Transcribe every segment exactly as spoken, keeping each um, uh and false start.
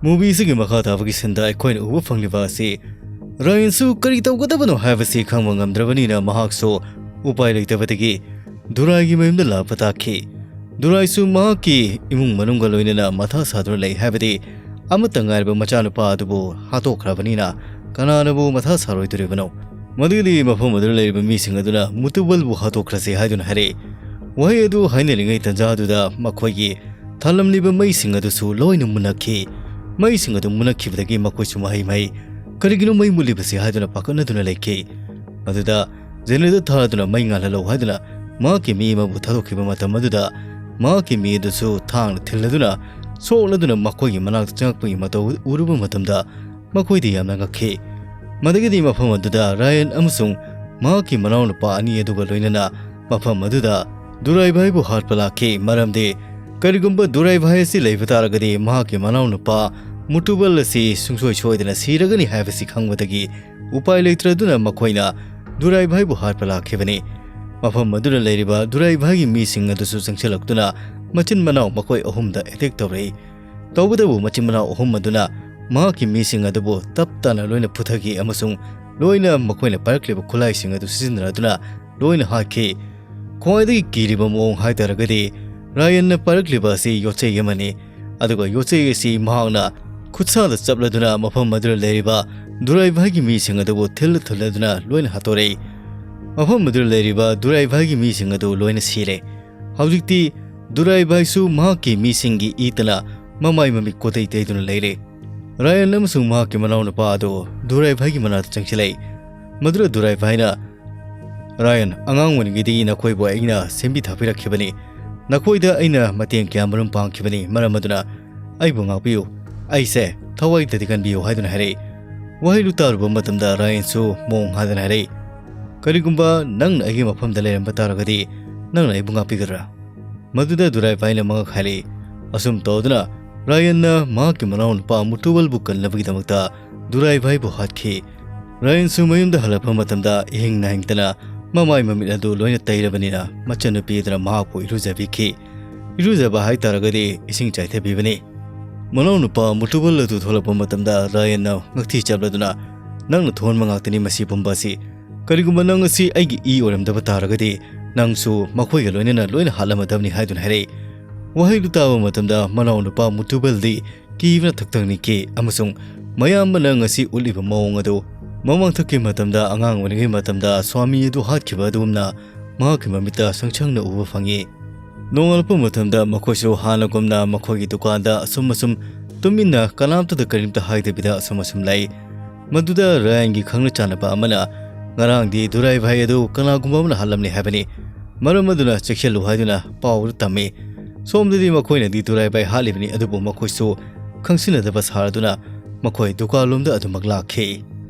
Movie ꯑꯁꯤꯒꯤ ꯃꯈꯥ ꯇꯥꯕꯒꯤ ꯁꯤꯟꯗ ꯑꯩꯈꯣꯏꯅ ꯎꯕ ꯐꯪꯂꯤꯕ ꯑꯁꯤ, ꯔꯥꯌꯟꯁꯨ ꯀꯔꯤ ꯇꯧꯒꯗꯕꯅꯣ ꯍꯥꯏꯕꯁꯤ ꯈꯪꯕ ꯉꯝꯗ꯭ꯔꯕꯅꯤꯅ, ꯃꯍꯥꯛꯁꯨ ꯎꯄꯥꯏ ꯂꯩꯇꯕꯗꯒꯤ ꯗꯨꯔꯥꯏꯒꯤ ꯃꯌꯨꯝꯗ ꯂꯥꯛꯄ ꯇꯥꯈꯤ꯫ ꯗꯨꯔꯥꯏꯁꯨ ꯃꯍꯥꯛꯀꯤ ꯏꯃꯨꯡ ꯃꯅꯨꯡꯒ ꯂꯣꯏꯅꯅ ꯃꯊꯥ ꯁꯥꯗꯨꯅ ꯂꯩ, ꯍꯥꯏꯕꯗꯤ ꯑꯃꯠꯇ ꯉꯥꯏꯔꯕ ꯃꯆꯥꯅꯨꯄꯥ ꯑꯗꯨꯕꯨ ꯍꯥꯠꯇꯣꯛꯈ꯭ꯔꯕꯅꯤꯅ ꯀꯅꯥꯅꯕꯨ ꯃꯊꯥ ꯁꯥꯔꯣꯏꯗꯣꯔꯤꯕꯅꯣ? ꯃꯗꯨꯒꯤꯗꯤ ꯃꯐꯝ ꯑꯗꯨꯗ ꯂꯩꯔꯤꯕ ꯃꯤꯁꯤꯡ ꯑꯗꯨꯅ ꯃꯨꯇꯨꯕꯜꯕꯨ ꯍꯥꯠꯇꯣꯛꯈ꯭ꯔꯁꯤ ꯍꯥꯏꯗꯨꯅ ꯍꯥꯏꯔꯛꯏ꯫ ꯋꯥꯍꯩ ꯑꯗꯨ ꯍꯥꯏꯅꯔꯤꯉꯩ ꯇꯟꯖꯥ ꯑꯗꯨꯗ ꯃꯈꯣꯏꯒꯤ ꯊꯥꯜꯂꯝꯂꯤꯕ ꯃꯩꯁꯤꯡ ꯑꯗꯨꯁꯨ ꯂꯣꯏꯅ ꯃꯨꯟꯅꯈꯤ꯫ ꯃꯩꯁꯤꯡ ꯑꯗꯨ ꯃꯨꯟꯅꯈꯤꯕꯗꯒꯤ ꯃꯈꯣꯏꯁꯨ ꯃꯍꯩ ꯃꯍꯩ, "ꯀꯔꯤꯒꯤꯅꯣ ꯃꯩ ꯃꯨꯠꯂꯤꯕꯁꯤ?" ꯍꯥꯏꯗꯨꯅ ꯄꯥꯈꯠꯅꯗꯨꯅ ꯂꯩꯈꯤ꯫ ꯃꯗꯨꯗ ꯖꯦꯅꯦꯔꯦꯇꯔ ꯊꯥꯗꯨꯅ ꯃꯩ ꯉꯥꯜꯍꯜꯂꯧ ꯍꯥꯏꯗꯨꯅ ꯃꯍꯥꯛꯀꯤ ꯃꯤ ꯑꯃꯕꯨ ꯊꯥꯗꯣꯛꯈꯤꯕ ꯃꯇꯝ ꯑꯗꯨꯗ, ꯃꯍꯥꯛꯀꯤ ꯃꯤ ꯑꯗꯨꯁꯨ ꯊꯥꯡꯅ ꯊꯤꯜꯂꯗꯨꯅ, ꯁꯣꯛꯂꯗꯨꯅ ꯃꯈꯣꯏꯒꯤ ꯃꯅꯥꯛꯇ ꯆꯪꯂꯛꯄꯒꯤ ꯃꯇꯧ ꯎꯔꯨꯕ ꯃꯇꯝꯗ, ꯃꯈꯣꯏꯗꯤ ꯌꯥꯝꯅ ꯉꯛꯈꯤ꯫ ꯃꯗꯨꯒꯤꯗꯤ ꯃꯐꯝ ꯑꯗꯨꯗ ꯔꯥꯌꯟ ꯑꯃꯁꯨꯡ ꯃꯍꯥꯛꯀꯤ ꯃꯅꯥꯎꯅꯨꯄꯥ ꯑꯅꯤ ꯑꯗꯨꯒ ꯂꯣꯏꯅꯅ ꯃꯐꯝ ꯑꯗꯨꯗ ꯗꯨꯔꯥꯏꯚꯥꯏꯕꯨ ꯍꯥꯠꯄ ꯂꯥꯛꯈꯤ, ꯃꯔꯝꯗꯤ ꯀꯔꯤꯒꯨꯝꯕ ꯗꯨꯔꯥꯏꯚꯥꯏ ꯑꯁꯤ ꯂꯩꯕ ꯇꯥꯔꯒꯗꯤ, ꯃꯍꯥꯛꯀꯤ ꯃꯅꯥꯎꯅꯨꯄꯥ ꯃꯨꯇꯨꯕꯜ ꯑꯁꯤ ꯁꯨꯡꯁꯣꯏ ꯁꯣꯏꯗꯅ ꯁꯤꯔꯒꯅꯤ ꯍꯥꯏꯕꯁꯤ ꯈꯪꯕꯗꯒꯤ ꯎꯄꯥꯏ ꯂꯩꯇ꯭ꯔꯗꯨꯅ ꯃꯈꯣꯏꯅ ꯗꯨꯔꯥꯏꯚꯥꯏꯕꯨ ꯍꯥꯠꯄ ꯂꯥꯛꯈꯤꯕꯅꯤ꯫ ꯃꯐꯝ ꯑꯗꯨꯗ ꯂꯩꯔꯤꯕ ꯗꯨꯔꯥꯏꯚꯥꯏꯒꯤ ꯃꯤꯁꯤꯡ ꯑꯗꯨꯁꯨ ꯆꯪꯁꯤꯜꯂꯛꯇꯨꯅ ꯃꯆꯤꯟ ꯃꯅꯥꯎ ꯃꯈꯣꯏ ꯑꯍꯨꯝꯗ ꯑꯦꯇꯦꯛ ꯇꯧꯔꯛꯏ꯫ ꯇꯧꯕꯇꯕꯨ ꯃꯆꯤꯟ ꯃꯅꯥꯎ ꯑꯍꯨꯝ ꯑꯗꯨꯅ ꯃꯍꯥꯛꯀꯤ ꯃꯤꯁꯤꯡ ꯑꯗꯨꯕꯨ ꯇꯞ ꯇꯥꯅ ꯂꯣꯏꯅ ꯐꯨꯊꯈꯤ ꯑꯃꯁꯨꯡ ꯂꯣꯏꯅ ꯃꯈꯣꯏꯅ ꯄꯥꯏꯔꯛꯂꯤꯕ ꯈꯨꯠꯂꯥꯏꯁꯤꯡ ꯑꯗꯨ ꯁꯤꯖꯤꯟꯅꯗꯨꯅ ꯂꯣꯏꯅ ꯍꯥꯠꯈꯤ꯫ ꯈ꯭ꯋꯥꯏꯗꯒꯤ ꯀꯤꯔꯤꯕ ꯃꯑꯣꯡ ꯍꯥꯏꯇꯥꯔꯒꯗꯤ, ꯔꯥꯌꯟꯅ ꯄꯥꯏꯔꯛꯂꯤꯕ ꯑꯁꯤ ꯌꯣꯠꯆꯩ ꯑꯃꯅꯤ, ꯑꯗꯨꯒ ꯌꯣꯠꯆꯩ ꯑꯁꯤ ꯃꯍꯥꯛꯅ ꯈꯨꯠꯁꯥꯗ ꯆꯞꯂꯗꯨꯅ ꯃꯐꯝ ꯑꯗꯨꯗ ꯂꯩꯔꯤꯕ ꯗꯨꯔꯥꯏꯚꯥꯏꯒꯤ ꯃꯤꯁꯤꯡ ꯑꯗꯨꯕꯨ ꯊꯤꯜꯂ ꯊꯤꯜꯂꯗꯨꯅ ꯂꯣꯏꯅ ꯍꯥꯠꯇꯣꯔꯛꯏ꯫ ꯃꯐꯝ ꯑꯗꯨꯗ ꯂꯩꯔꯤꯕ ꯗꯨꯔꯥꯏꯚꯥꯏꯒꯤ ꯃꯤꯁꯤꯡ ꯑꯗꯨ ꯂꯣꯏꯅ ꯁꯤꯔꯦ꯫ ꯍꯧꯖꯤꯛꯇꯤ ꯗꯨꯔꯥꯏꯚꯥꯏꯁꯨ ꯃꯍꯥꯛꯀꯤ ꯃꯤꯁꯤꯡꯒꯤ ꯏꯇꯅ ꯃꯃꯥꯏ ꯃꯃꯤꯠ ꯀꯣꯇꯩ ꯇꯩꯗꯨꯅ ꯂꯩꯔꯦ꯫ ꯔꯥꯌꯟ ꯑꯃꯁꯨꯡ ꯃꯍꯥꯛꯀꯤ ꯃꯅꯥꯎꯅꯨꯄꯥ ꯑꯗꯨ ꯗꯨꯔꯥꯏꯚꯥꯏꯒꯤ ꯃꯅꯥꯛꯇ ꯆꯪꯁꯤꯜꯂꯛꯏ꯫ ꯃꯗꯨꯗ ꯗꯨꯔꯥꯏꯚꯥꯏꯅ, "ꯔꯥꯌꯟ, ꯑꯉꯥꯡ ꯑꯣꯏꯔꯤꯉꯩꯗꯒꯤ ꯅꯈꯣꯏꯕꯨ ꯑꯩꯅ ꯁꯦꯝꯕꯤ ꯊꯥꯕꯤꯔꯛꯈꯤꯕꯅꯤ꯫ ꯅꯈꯣꯏꯗ ꯑꯩꯅ ꯃꯇꯦꯡ ꯀꯌꯥꯃꯔꯨꯝ ꯄꯥꯡꯈꯤꯕꯅꯤ꯫ ꯃꯔꯝ ꯑꯗꯨꯅ ꯑꯩꯕꯨ ꯉꯥꯛꯄꯤꯌꯨ꯫ ꯑꯩꯁꯦ ꯊꯋꯥꯏꯗꯗꯤ ꯀꯟꯕꯤꯌꯨ" ꯍꯥꯏꯗꯨꯅ ꯍꯥꯏꯔꯛꯏ꯫ ꯋꯥꯍꯩꯗꯨ ꯇꯥꯔꯨꯕ ꯃꯇꯝꯗ ꯔꯥꯌꯟꯁꯨ ꯃꯣꯡ ꯍꯥꯗꯅ ꯍꯥꯏꯔꯛꯏ, "ꯀꯔꯤꯒꯨꯝꯕ ꯅꯪꯅ ꯑꯩꯒꯤ ꯃꯐꯝꯗ ꯂꯩꯔꯝꯕ ꯇꯥꯔꯒꯗꯤ, ꯅꯪꯅ ꯑꯩꯕꯨ ꯉꯥꯛꯄꯤꯒꯗ꯭ꯔꯥ?" ꯃꯗꯨꯗ ꯗꯨꯔꯥꯏꯚꯥꯏꯅ ꯃꯉꯛ ꯍꯥꯏꯔꯛꯏ꯫ ꯑꯁꯨꯝ ꯇꯧꯗꯨꯅ ꯔꯥꯌꯟꯅ ꯃꯍꯥꯛꯀꯤ ꯃꯅꯥꯎꯅꯨꯄꯥ ꯃꯨꯇꯨꯕꯜꯕꯨ ꯀꯟꯅꯕꯒꯤꯗꯃꯛꯇ ꯗꯨꯔꯥꯏꯚꯥꯏꯕꯨ ꯍꯥꯠꯈꯤ꯫ ꯔꯥꯌꯟꯁꯨ ꯃꯌꯨꯝꯗ ꯍꯜꯂꯛꯄ ꯃꯇꯝꯗ ꯏꯍꯤꯡ ꯅꯥꯍꯤꯡꯗꯅ ꯃꯃꯥꯏ ꯃꯃꯤꯠ ꯑꯗꯨ ꯂꯣꯏꯅ ꯇꯩꯔꯕꯅꯤꯅ, ꯃꯆꯟꯅꯨꯄꯤ ꯑꯗꯨꯅ ꯃꯍꯥꯛꯄꯨ ꯏꯔꯨꯖꯕꯤꯈꯤ꯫ ꯏꯔꯨꯖꯕ ꯍꯥꯏꯇꯥꯔꯒꯗꯤ ꯏꯁꯤꯡ ꯆꯥꯏꯊꯕꯤꯕꯅꯤ꯫ ꯃꯅꯥꯎꯅꯨꯄꯥ ꯃꯨꯇꯨꯕꯜ ꯑꯗꯨ ꯊꯣꯛꯂꯛꯄ ꯃꯇꯝꯗ ꯔꯥꯌꯟꯅ ꯉꯛꯊꯤ ꯆꯞꯂꯗꯨꯅ, "ꯅꯪꯅ ꯊꯣꯛꯍꯟꯕ ꯉꯥꯛꯇꯅꯤ ꯃꯁꯤ ꯄꯨꯝꯕ ꯑꯁꯤ꯫ ꯀꯔꯤꯒꯨꯝꯕ ꯅꯪ ꯑꯁꯤ ꯑꯩꯒꯤ ꯏ ꯑꯣꯏꯔꯝꯗꯕ ꯇꯥꯔꯒꯗꯤ, ꯅꯪꯁꯨ ꯃꯈꯣꯏꯒ ꯂꯣꯏꯅꯅ ꯂꯣꯏꯅ ꯍꯥꯠꯂꯝꯃꯗꯕꯅꯤ" ꯍꯥꯏꯗꯨꯅ ꯍꯥꯏꯔꯛꯏ꯫ ꯋꯥꯍꯩꯗꯨ ꯇꯥꯕ ꯃꯇꯝꯗ ꯃꯅꯥꯎꯅꯨꯄꯥ ꯃꯨꯇꯨꯕꯜꯗꯤ ꯀꯤꯕꯅ ꯊꯛꯊꯛ ꯅꯤꯛꯈꯤ ꯑꯃꯁꯨꯡ ꯃꯌꯥꯝꯕꯅ ꯉꯁꯤ ꯎꯠꯂꯤꯕ ꯃꯑꯣꯡ ꯑꯗꯨ ꯃꯃꯥꯡꯊꯛꯀꯤ ꯃꯇꯝꯗ ꯑꯉꯥꯡ ꯑꯣꯏꯔꯤꯉꯩ ꯃꯇꯝꯗ ꯁ꯭ꯋꯥꯃꯤ ꯑꯗꯨ ꯍꯥꯠꯈꯤꯕ ꯑꯗꯨꯒꯨꯝꯅ ꯃꯍꯥꯛꯀꯤ ꯃꯃꯤꯠꯇ ꯁꯪꯁꯪꯅ ꯎꯕ ꯐꯪꯉꯤ꯫ ꯅꯣꯡꯉꯥꯜꯂꯛꯄ ꯃꯇꯝꯗ ꯃꯈꯣꯏꯁꯨ ꯍꯥꯟꯅꯒꯨꯝꯅ ꯃꯈꯣꯏꯒꯤ ꯗꯨꯀꯥꯟꯗ ꯑꯁꯨꯝ ꯑꯁꯨꯝ ꯇꯨꯃꯤꯟꯅ ꯀꯅꯥꯝꯇꯗ ꯀꯔꯤꯝꯇ ꯍꯥꯏꯗꯕꯤꯗ ꯑꯁꯨꯝ ꯑꯁꯨꯝ ꯂꯩ꯫ ꯃꯗꯨꯗ ꯔꯥꯌꯟꯒꯤ ꯈꯪꯅ ꯆꯥꯟꯅꯕ ꯑꯃꯅ ꯉꯔꯥꯡꯗꯤ ꯗꯨꯔꯥꯏ ꯚꯥꯏ ꯑꯗꯨ ꯀꯅꯥꯒꯨꯝꯕ ꯑꯃꯅ ꯍꯥꯠꯂꯝꯂꯦ ꯍꯥꯏꯕꯅꯤ, ꯃꯔꯝ ꯑꯗꯨꯅ ꯆꯦꯛꯁꯤꯜꯂꯨ ꯍꯥꯏꯗꯨꯅ ꯄꯥꯎ ꯑꯗꯨ ꯇꯝꯃꯤ꯫ ꯁꯣꯝꯗꯗꯤ ꯃꯈꯣꯏꯅꯗꯤ ꯗꯨꯔꯥꯏ ꯚꯥꯏ ꯍꯥꯠꯂꯤꯕꯅꯤ, ꯑꯗꯨꯕꯨ ꯃꯈꯣꯏꯁꯨ ꯈꯪꯁꯤꯟꯅꯗꯕ ꯁꯥꯔꯗꯨꯅ ꯃꯈꯣꯏ ꯗꯨꯀꯥꯟꯂꯣꯝꯗ ꯑꯗꯨꯃꯛ ꯂꯥꯛꯈꯤ꯫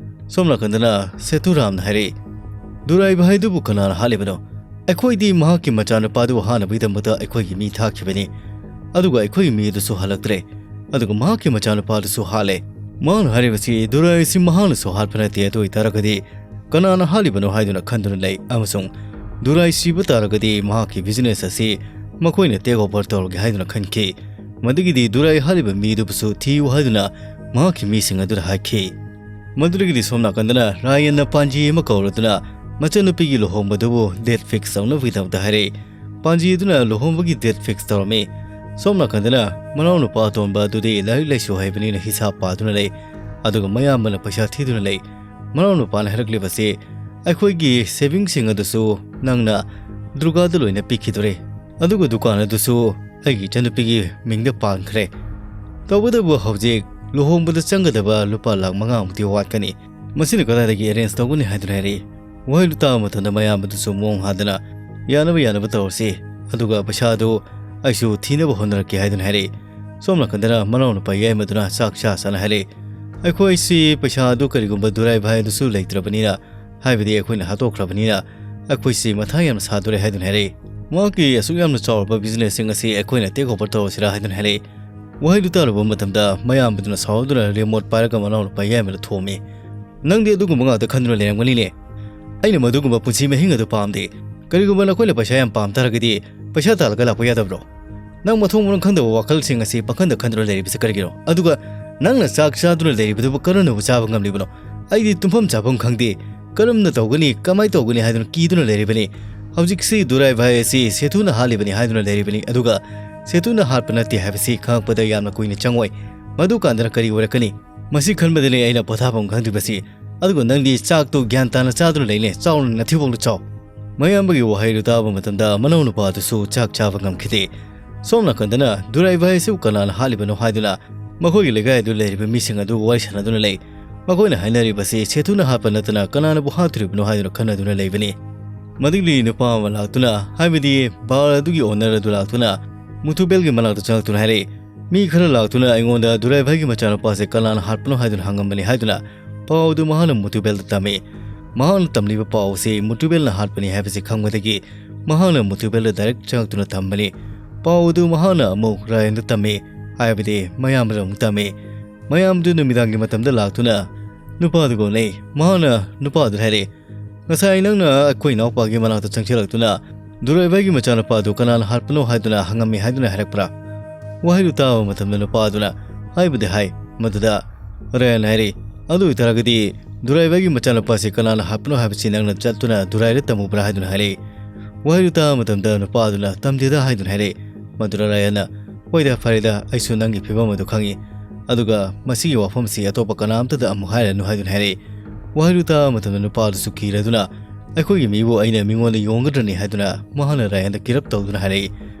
ꯁꯣꯝ ꯅꯥꯀꯟꯗꯅ ꯁꯦꯇꯨꯔꯥꯝꯅ ꯍꯥꯏꯔꯛꯏ, "ꯗꯨꯔꯥꯏ ꯚꯥꯏꯗꯨꯕꯨ ꯀꯅꯥꯅ ꯍꯥꯠꯂꯤꯕꯅꯣ? ꯑꯩꯈꯣꯏꯗꯤ ꯃꯍꯥꯛꯀꯤ ꯃꯆꯥꯅꯨꯄꯥꯗꯨ ꯍꯥꯠꯅꯕꯒꯤꯗꯃꯛꯇ ꯑꯩꯈꯣꯏꯒꯤ ꯃꯤ ꯊꯥꯈꯤꯕꯅꯤ, ꯑꯗꯨꯒ ꯑꯩꯈꯣꯏꯒꯤ ꯃꯤ ꯑꯗꯨꯁꯨ ꯍꯜꯂꯛꯇ꯭ꯔꯦ, ꯑꯗꯨꯒ ꯃꯍꯥꯛꯀꯤ ꯃꯆꯥꯅꯨꯄꯥꯗꯨꯁꯨ ꯍꯥꯠꯂꯦ꯫ ꯃꯍꯥꯛꯅ ꯍꯥꯏꯔꯤꯕꯁꯤ ꯗꯨꯔꯥꯏ ꯑꯁꯤ ꯃꯍꯥꯛꯅꯁꯨ ꯍꯥꯠꯄ ꯅꯠꯇꯦ, ꯑꯗꯨ ꯑꯣꯏꯇꯥꯔꯒꯗꯤ ꯀꯅꯥꯅ ꯍꯥꯠꯂꯤꯕꯅꯣ ꯍꯥꯏꯗꯨꯅ ꯈꯟꯗꯨꯅ ꯂꯩ, ꯑꯃꯁꯨꯡ ꯗꯨꯔꯥꯏ ꯁꯤꯕ ꯇꯥꯔꯒꯗꯤ ꯃꯍꯥꯛꯀꯤ ꯕꯤꯖꯤꯅꯦꯁ ꯑꯁꯤ ꯃꯈꯣꯏꯅ ꯇꯦꯛ ꯑꯣꯚꯔ ꯇꯧꯔꯒꯦ ꯍꯥꯏꯗꯨꯅ ꯈꯟꯈꯤ꯫ ꯃꯗꯨꯒꯤꯗꯤ ꯗꯨꯔꯥꯏ ꯍꯥꯠꯂꯤꯕ ꯃꯤꯗꯨꯕꯨꯁꯨ ꯊꯤꯌꯨ ꯍꯥꯏꯗꯨꯅ ꯃꯍꯥꯛꯀꯤ ꯃꯤꯁꯤꯡ ꯑꯗꯨꯗ ꯍꯥꯏꯈꯤ"꯫ ꯃꯗꯨꯗꯒꯤꯗꯤ ꯁꯣꯝ ꯅꯥꯀꯟꯗꯅ ꯔꯥꯌꯟꯅ ꯄꯥꯟꯖꯤ ꯑꯃ ꯀꯧꯔꯗꯨꯅ ꯃꯆꯟꯅꯨꯄꯤꯒꯤ ꯂꯨꯍꯣꯡꯕꯗꯨꯕꯨ ꯗꯦꯠ ꯐꯤꯛꯁ ꯇꯧꯅꯕꯒꯤꯗꯃꯛꯇ ꯍꯥꯏꯔꯛꯏ꯫ ꯄꯥꯟꯖꯤ ꯑꯗꯨꯅ ꯂꯨꯍꯣꯡꯕꯒꯤ ꯗꯦꯠ ꯐꯤꯛꯁ ꯇꯧꯔꯝꯃꯤ꯫ ꯁꯣꯝ ꯅꯥꯀꯟꯗꯅ ꯃꯅꯥꯎꯅꯨꯄꯥ ꯑꯇꯣꯟꯕ ꯑꯗꯨꯗꯤ ꯂꯥꯏꯔꯤꯛ ꯂꯥꯏꯁꯨ ꯍꯩꯕꯅꯤꯅ ꯍꯤꯁꯥꯞ ꯄꯥꯗꯨꯅ ꯂꯩ, ꯑꯗꯨꯒ ꯃꯌꯥꯝꯕꯅ ꯄꯩꯁꯥ ꯊꯤꯗꯨꯅ ꯂꯩ꯫ ꯃꯅꯥꯎꯅꯨꯄꯥꯅ ꯍꯥꯏꯔꯛꯂꯤꯕꯁꯤ, "ꯑꯩꯈꯣꯏꯒꯤ ꯁꯦꯚꯤꯡꯁꯤꯡ ꯑꯗꯨꯁꯨ ꯅꯪꯅ ꯗꯨꯔꯒꯥꯗ ꯂꯣꯏꯅ ꯄꯤꯈꯤꯗꯣꯔꯦ, ꯑꯗꯨꯒ ꯗꯨꯀꯥꯟ ꯑꯗꯨꯁꯨ ꯑꯩꯒꯤ ꯏꯆꯟꯅꯨꯄꯤꯒꯤ ꯃꯤꯡꯗ ꯄꯥꯟꯈ꯭ꯔꯦ꯫ ꯇꯧꯕꯇꯕꯨ ꯍꯧꯖꯤꯛ ꯂꯨꯍꯣꯡꯕꯗ ꯆꯪꯒꯗꯕ ꯂꯨꯄꯥ ꯂꯥꯈ ꯃꯉꯥꯃꯨꯛꯇꯤ ꯋꯥꯠꯀꯅꯤ꯫ ꯃꯁꯤꯅ ꯀꯗꯥꯏꯗꯒꯤ ꯑꯦꯔꯦꯟꯖ ꯇꯧꯒꯅꯤ?" ꯍꯥꯏꯗꯨꯅ ꯍꯥꯏꯔꯛꯏ꯫ ꯋꯥꯍꯩꯗꯨ ꯇꯥꯕ ꯃꯇꯝꯗ ꯃꯌꯥꯝꯕꯗꯨꯁꯨ ꯃꯑꯣꯡ ꯍꯥꯗꯅ, "ꯌꯥꯅꯕ ꯌꯥꯅꯕ ꯇꯧꯔꯁꯤ, ꯑꯗꯨꯒ ꯄꯩꯁꯥꯗꯨ ꯑꯩꯁꯨ ꯊꯤꯅꯕ ꯍꯣꯠꯅꯔꯛꯀꯦ" ꯍꯥꯏꯗꯨꯅ ꯍꯥꯏꯔꯛꯏ꯫ ꯁꯣꯝ ꯅꯥꯀꯟꯗꯅ ꯃꯅꯥꯎꯅꯨꯄꯥ ꯌꯥꯏꯃꯗꯨꯅ ꯆꯥꯛ ꯆꯥ ꯆꯥꯅ ꯍꯥꯏꯔꯛꯏ, "ꯑꯩꯈꯣꯏꯁꯤ ꯄꯩꯁꯥ ꯑꯗꯨ ꯀꯔꯤꯒꯨꯝꯕ ꯗꯨꯔꯥꯏ ꯚꯥꯏ ꯑꯗꯨꯁꯨ ꯂꯩꯇ꯭ꯔꯕꯅꯤꯅ, ꯍꯥꯏꯕꯗꯤ ꯑꯩꯈꯣꯏꯅ ꯍꯥꯠꯇꯣꯛꯈ꯭ꯔꯕꯅꯤꯅ, ꯑꯩꯈꯣꯏꯁꯤ ꯃꯊꯥ ꯌꯥꯝꯅ ꯁꯥꯗꯣꯔꯦ" ꯍꯥꯏꯗꯨꯅ ꯍꯥꯏꯔꯛꯏ꯫ "ꯃꯍꯥꯛꯀꯤ ꯑꯁꯨꯛ ꯌꯥꯝꯅ ꯆꯥꯎꯔꯕ ꯕꯤꯖꯤꯅꯦꯁꯁꯤꯡ ꯑꯁꯤ ꯑꯩꯈꯣꯏꯅ ꯇꯦꯛ ꯑꯣꯚꯔ ꯇꯧꯔꯁꯤꯔꯥ?" ꯍꯥꯏꯗꯨꯅ ꯍꯥꯏꯔꯛꯏ꯫ ꯋꯥꯍꯩꯗꯨ ꯇꯥꯔꯨꯕ ꯃꯇꯝꯗ ꯃꯌꯥꯝꯕꯗꯨꯅ ꯁꯥꯎꯗꯨꯅ ꯔꯤꯃꯣꯠ ꯄꯥꯏꯔꯒ ꯃꯅꯥꯎꯅꯨꯄꯥ ꯌꯥꯏꯃꯗ ꯊꯣꯝꯃꯤ꯫ "ꯅꯪꯗꯤ ꯑꯗꯨꯒꯨꯝꯕ ꯉꯥꯛꯇ ꯈꯟꯗꯨꯅ ꯂꯩꯔꯝꯒꯅꯤꯅꯦ꯫ ꯑꯩꯅ ꯃꯗꯨꯒꯨꯝꯕ ꯄꯨꯟꯁꯤ ꯃꯍꯤꯡ ꯑꯗꯨ ꯄꯥꯝꯗꯦ꯫ ꯀꯔꯤꯒꯨꯝꯕ ꯅꯈꯣꯏꯅ ꯄꯩꯁꯥ ꯌꯥꯝ ꯄꯥꯝ ꯇꯥꯔꯒꯗꯤ ꯄꯩꯁꯥ ꯇꯥꯜꯂꯒ ꯂꯥꯛꯄ ꯌꯥꯗꯕ꯭ꯔꯣ? "ꯅꯪ ꯃꯊꯣꯡ ꯃꯔꯝ ꯈꯪꯗꯕ ꯋꯥꯈꯜꯁꯤꯡ ꯑꯁꯤ ꯄꯥꯈꯟꯗ ꯈꯟꯗꯨꯅ ꯂꯩꯔꯤꯕꯁꯤ ꯀꯔꯤꯒꯤꯅꯣ? ꯑꯗꯨꯒ ꯅꯪꯅ ꯆꯥꯛ ꯆꯥꯗꯨꯅ ꯂꯩꯔꯤꯕꯗꯨꯕꯨ ꯀꯔꯝꯅꯕꯨ ꯆꯥꯕ ꯉꯝꯂꯤꯕꯅꯣ? ꯑꯩꯗꯤ ꯇꯨꯝꯐꯝ ꯆꯥꯐꯝ ꯈꯪꯗꯦ, ꯀꯔꯝꯅ ꯇꯧꯒꯅꯤ, ꯀꯃꯥꯏ ꯇꯧꯒꯅꯤ ꯍꯥꯏꯗꯨꯅ ꯀꯤꯗꯨꯅ ꯂꯩꯔꯤꯕꯅꯤ꯫ ꯍꯧꯖꯤꯛꯁꯤ ꯗꯨꯔꯥꯏ ꯚꯥꯏ ꯑꯁꯤ ꯁꯦꯊꯨꯅ ꯍꯥꯠꯂꯤꯕꯅꯤ ꯍꯥꯏꯗꯨꯅ ꯂꯩꯔꯤꯕꯅꯤ, ꯑꯗꯨꯒ ꯁꯦꯊꯨꯅ ꯍꯥꯠꯄ ꯅꯠꯇꯦ ꯍꯥꯏꯕꯁꯤ ꯈꯪꯂꯛꯄꯗ ꯌꯥꯝꯅ ꯀꯨꯏꯅ ꯆꯪꯉꯣꯏ꯫ ꯃꯗꯨꯀꯥꯟꯗꯅ ꯀꯔꯤ ꯑꯣꯏꯔꯛꯀꯅꯤ? ꯃꯁꯤ ꯈꯟꯕꯗꯅꯤ ꯑꯩꯅ ꯄꯣꯊꯥꯐꯝ ꯈꯪꯗ꯭ꯔꯤꯕꯁꯤ꯫ ꯑꯗꯨꯒ ꯅꯪꯗꯤ ꯆꯥꯛꯇꯨ ꯒ꯭ꯌꯥꯟ ꯇꯥꯅ ꯆꯥꯗꯨꯅ ꯂꯩꯅꯦ, ꯆꯥꯎꯅ ꯅꯊꯤꯕꯣꯡꯗꯣ ꯆꯥꯎ꯫" ꯃꯌꯥꯝꯕꯒꯤ ꯋꯥꯍꯩꯗꯨ ꯇꯥꯕ ꯃꯇꯝꯗ ꯃꯅꯥꯎꯅꯨꯄꯥ ꯑꯗꯨꯁꯨ ꯆꯥꯛ ꯆꯥꯕ ꯉꯝꯈꯤꯗꯦ꯫ ꯁꯣꯝ ꯅꯥꯀꯟꯗꯅ ꯗꯨꯔꯥꯏ ꯚꯥꯏ ꯑꯁꯤꯕꯨ ꯀꯅꯥꯅ ꯍꯥꯠꯂꯤꯕꯅꯣ ꯍꯥꯏꯗꯨꯅ ꯃꯈꯣꯏꯒꯤ ꯂꯩꯀꯥꯏ ꯑꯗꯨ ꯂꯩꯔꯤꯕ ꯃꯤꯁꯤꯡ ꯑꯗꯨ ꯋꯥꯔꯤ ꯁꯥꯟꯅꯗꯨꯅ ꯂꯩ꯫ ꯃꯈꯣꯏꯅ ꯍꯥꯏꯅꯔꯤꯕꯁꯤ ꯁꯦꯊꯨꯅ ꯍꯥꯠꯄ ꯅꯠꯇꯅ ꯀꯅꯥꯅꯕꯨ ꯍꯥꯠꯇꯣꯔꯤꯕꯅꯣ ꯍꯥꯏꯗꯨꯅ ꯈꯟꯅꯗꯨꯅ ꯂꯩꯕꯅꯤ꯫ ꯃꯗꯨꯒꯤ ꯅꯨꯄꯥ ꯑꯃ ꯂꯥꯛꯇꯨꯅ, ꯍꯥꯏꯕꯗꯤ ꯕꯥꯔ ꯑꯗꯨꯒꯤ owner ꯑꯗꯨ ꯂꯥꯛꯇꯨꯅ ꯃꯨꯊꯨꯕꯦꯜꯒꯤ ꯃꯅꯥꯛꯇ ꯆꯪꯂꯛꯇꯨꯅ ꯍꯥꯏꯔꯛꯏ, "ꯃꯤ ꯈꯔ ꯂꯥꯛꯇꯨꯅ ꯑꯩꯉꯣꯟꯗ ꯗꯨꯔꯥꯏ ꯚꯥꯏꯒꯤ ꯃꯆꯥꯅꯨꯄꯥꯁꯦ ꯀꯅꯥꯅ ꯍꯥꯠꯄꯅꯣ ꯍꯥꯏꯗꯨꯅ ꯍꯪꯉꯝꯕꯅꯤ" ꯍꯥꯏꯗꯨꯅ ꯄꯥꯎ ꯑꯗꯨ ꯃꯍꯥꯛꯅ ꯃꯨꯊꯨꯕꯦꯜꯗ ꯇꯝꯃꯤ꯫ ꯃꯍꯥꯛꯅ ꯇꯝꯂꯤꯕ ꯄꯥꯎ ꯑꯁꯤ ꯃꯨꯊꯨꯕꯦꯜꯅ ꯍꯥꯠꯄꯅꯤ ꯍꯥꯏꯕꯁꯤ ꯈꯪꯕꯗꯒꯤ ꯃꯍꯥꯛꯅ ꯃꯨꯊꯨꯕꯦꯜꯗ direct ꯆꯪꯂꯛꯇꯨꯅ ꯇꯝꯕꯅꯤ꯫ ꯄꯥꯎ ꯑꯗꯨ ꯃꯍꯥꯛꯅ ꯑꯃꯨꯛ ꯔꯥꯌꯟꯗ ꯇꯝꯃꯤ, ꯍꯥꯏꯕꯗꯤ ꯃꯌꯥꯝꯕꯗ ꯑꯃꯨꯛ ꯇꯝꯃꯤ꯫ ꯃꯌꯥꯝꯗꯨ ꯅꯨꯃꯤꯗꯥꯡꯒꯤ ꯃꯇꯝꯗ ꯂꯥꯛꯇꯨꯅ ꯅꯨꯄꯥꯗꯨꯒ ꯎꯅꯩ꯫ ꯃꯍꯥꯛꯅ ꯅꯨꯄꯥꯗꯨꯗ ꯍꯥꯏꯔꯛꯏ, "ꯉꯁꯥꯏ ꯅꯪꯅ ꯑꯩꯈꯣꯏ ꯏꯅꯥꯎꯄꯥꯒꯤ ꯃꯅꯥꯛꯇ ꯆꯪꯁꯤꯜꯂꯛꯇꯨꯅ ꯗꯨꯔꯥꯏꯚꯥꯏꯒꯤ ꯃꯆꯥꯅꯨꯄꯥꯗꯨ ꯀꯅꯥꯅ ꯍꯥꯠꯄꯅꯣ ꯍꯥꯏꯗꯨꯅ ꯍꯪꯉꯝꯃꯤ ꯍꯥꯏꯗꯨꯅ ꯍꯥꯏꯔꯛꯄ꯭ꯔꯥ?" ꯋꯥꯍꯩꯗꯨ ꯇꯥꯕ ꯃꯇꯝꯗ ꯅꯨꯄꯥꯗꯨꯅ ꯍꯥꯏꯕꯗꯤ ꯍꯥꯏ꯫ ꯃꯗꯨꯗ ꯔꯥꯌꯟ ꯍꯥꯏꯔꯛꯏ, "ꯑꯗꯨ ꯑꯣꯏꯇꯥꯔꯒꯗꯤ ꯗꯨꯔꯥꯏꯚꯥꯏꯒꯤ ꯃꯆꯥꯅꯨꯄꯥꯁꯤ ꯀꯅꯥꯅ ꯍꯥꯠꯄꯅꯣ ꯍꯥꯏꯕꯁꯤ ꯅꯪꯅ ꯆꯠꯇꯨꯅ ꯗꯨꯔꯥꯏꯗ ꯇꯝꯃꯨꯕ꯭ꯔꯥ?" ꯍꯥꯏꯗꯨꯅ ꯍꯥꯏꯔꯛꯏ꯫ ꯋꯥꯍꯩꯗꯨ ꯇꯥꯕ ꯃꯇꯝꯗ ꯅꯨꯄꯥꯗꯨꯅ "ꯇꯝꯗꯦꯗ" ꯍꯥꯏꯗꯨꯅ ꯍꯥꯏꯔꯛꯏ꯫ ꯃꯗꯨꯗ ꯔꯥꯌꯟꯅ, "ꯍꯣꯏꯗ, ꯐꯔꯦꯗ, ꯑꯩꯁꯨ ꯅꯪꯒꯤ ꯐꯤꯕꯝ ꯑꯗꯨ ꯈꯪꯏ꯫ ꯑꯗꯨꯒ ꯃꯁꯤꯒꯤ ꯋꯥꯐꯝꯁꯤ ꯑꯇꯣꯞꯄ ꯀꯅꯥꯝꯇꯗ ꯑꯃꯨꯛ ꯍꯥꯏꯔꯅꯨ" ꯍꯥꯏꯗꯨꯅ ꯍꯥꯏꯔꯛꯏ꯫ ꯋꯥꯍꯩꯗꯨ ꯇꯥꯕ ꯃꯇꯝꯗ ꯅꯨꯄꯥꯗꯨꯁꯨ ꯀꯤꯔꯗꯨꯅ, "ꯑꯩꯈꯣꯏꯒꯤ ꯃꯤꯕꯨ ꯑꯩꯅ ꯃꯤꯉꯣꯟꯗ ꯌꯣꯟꯒꯗ꯭ꯔꯅꯤ" ꯍꯥꯏꯗꯨꯅ ꯃꯍꯥꯛꯅ ꯔꯥꯌꯟꯗ ꯀꯤꯔꯞ ꯇꯧꯗꯨꯅ ꯍꯥꯏꯔꯛꯏ꯫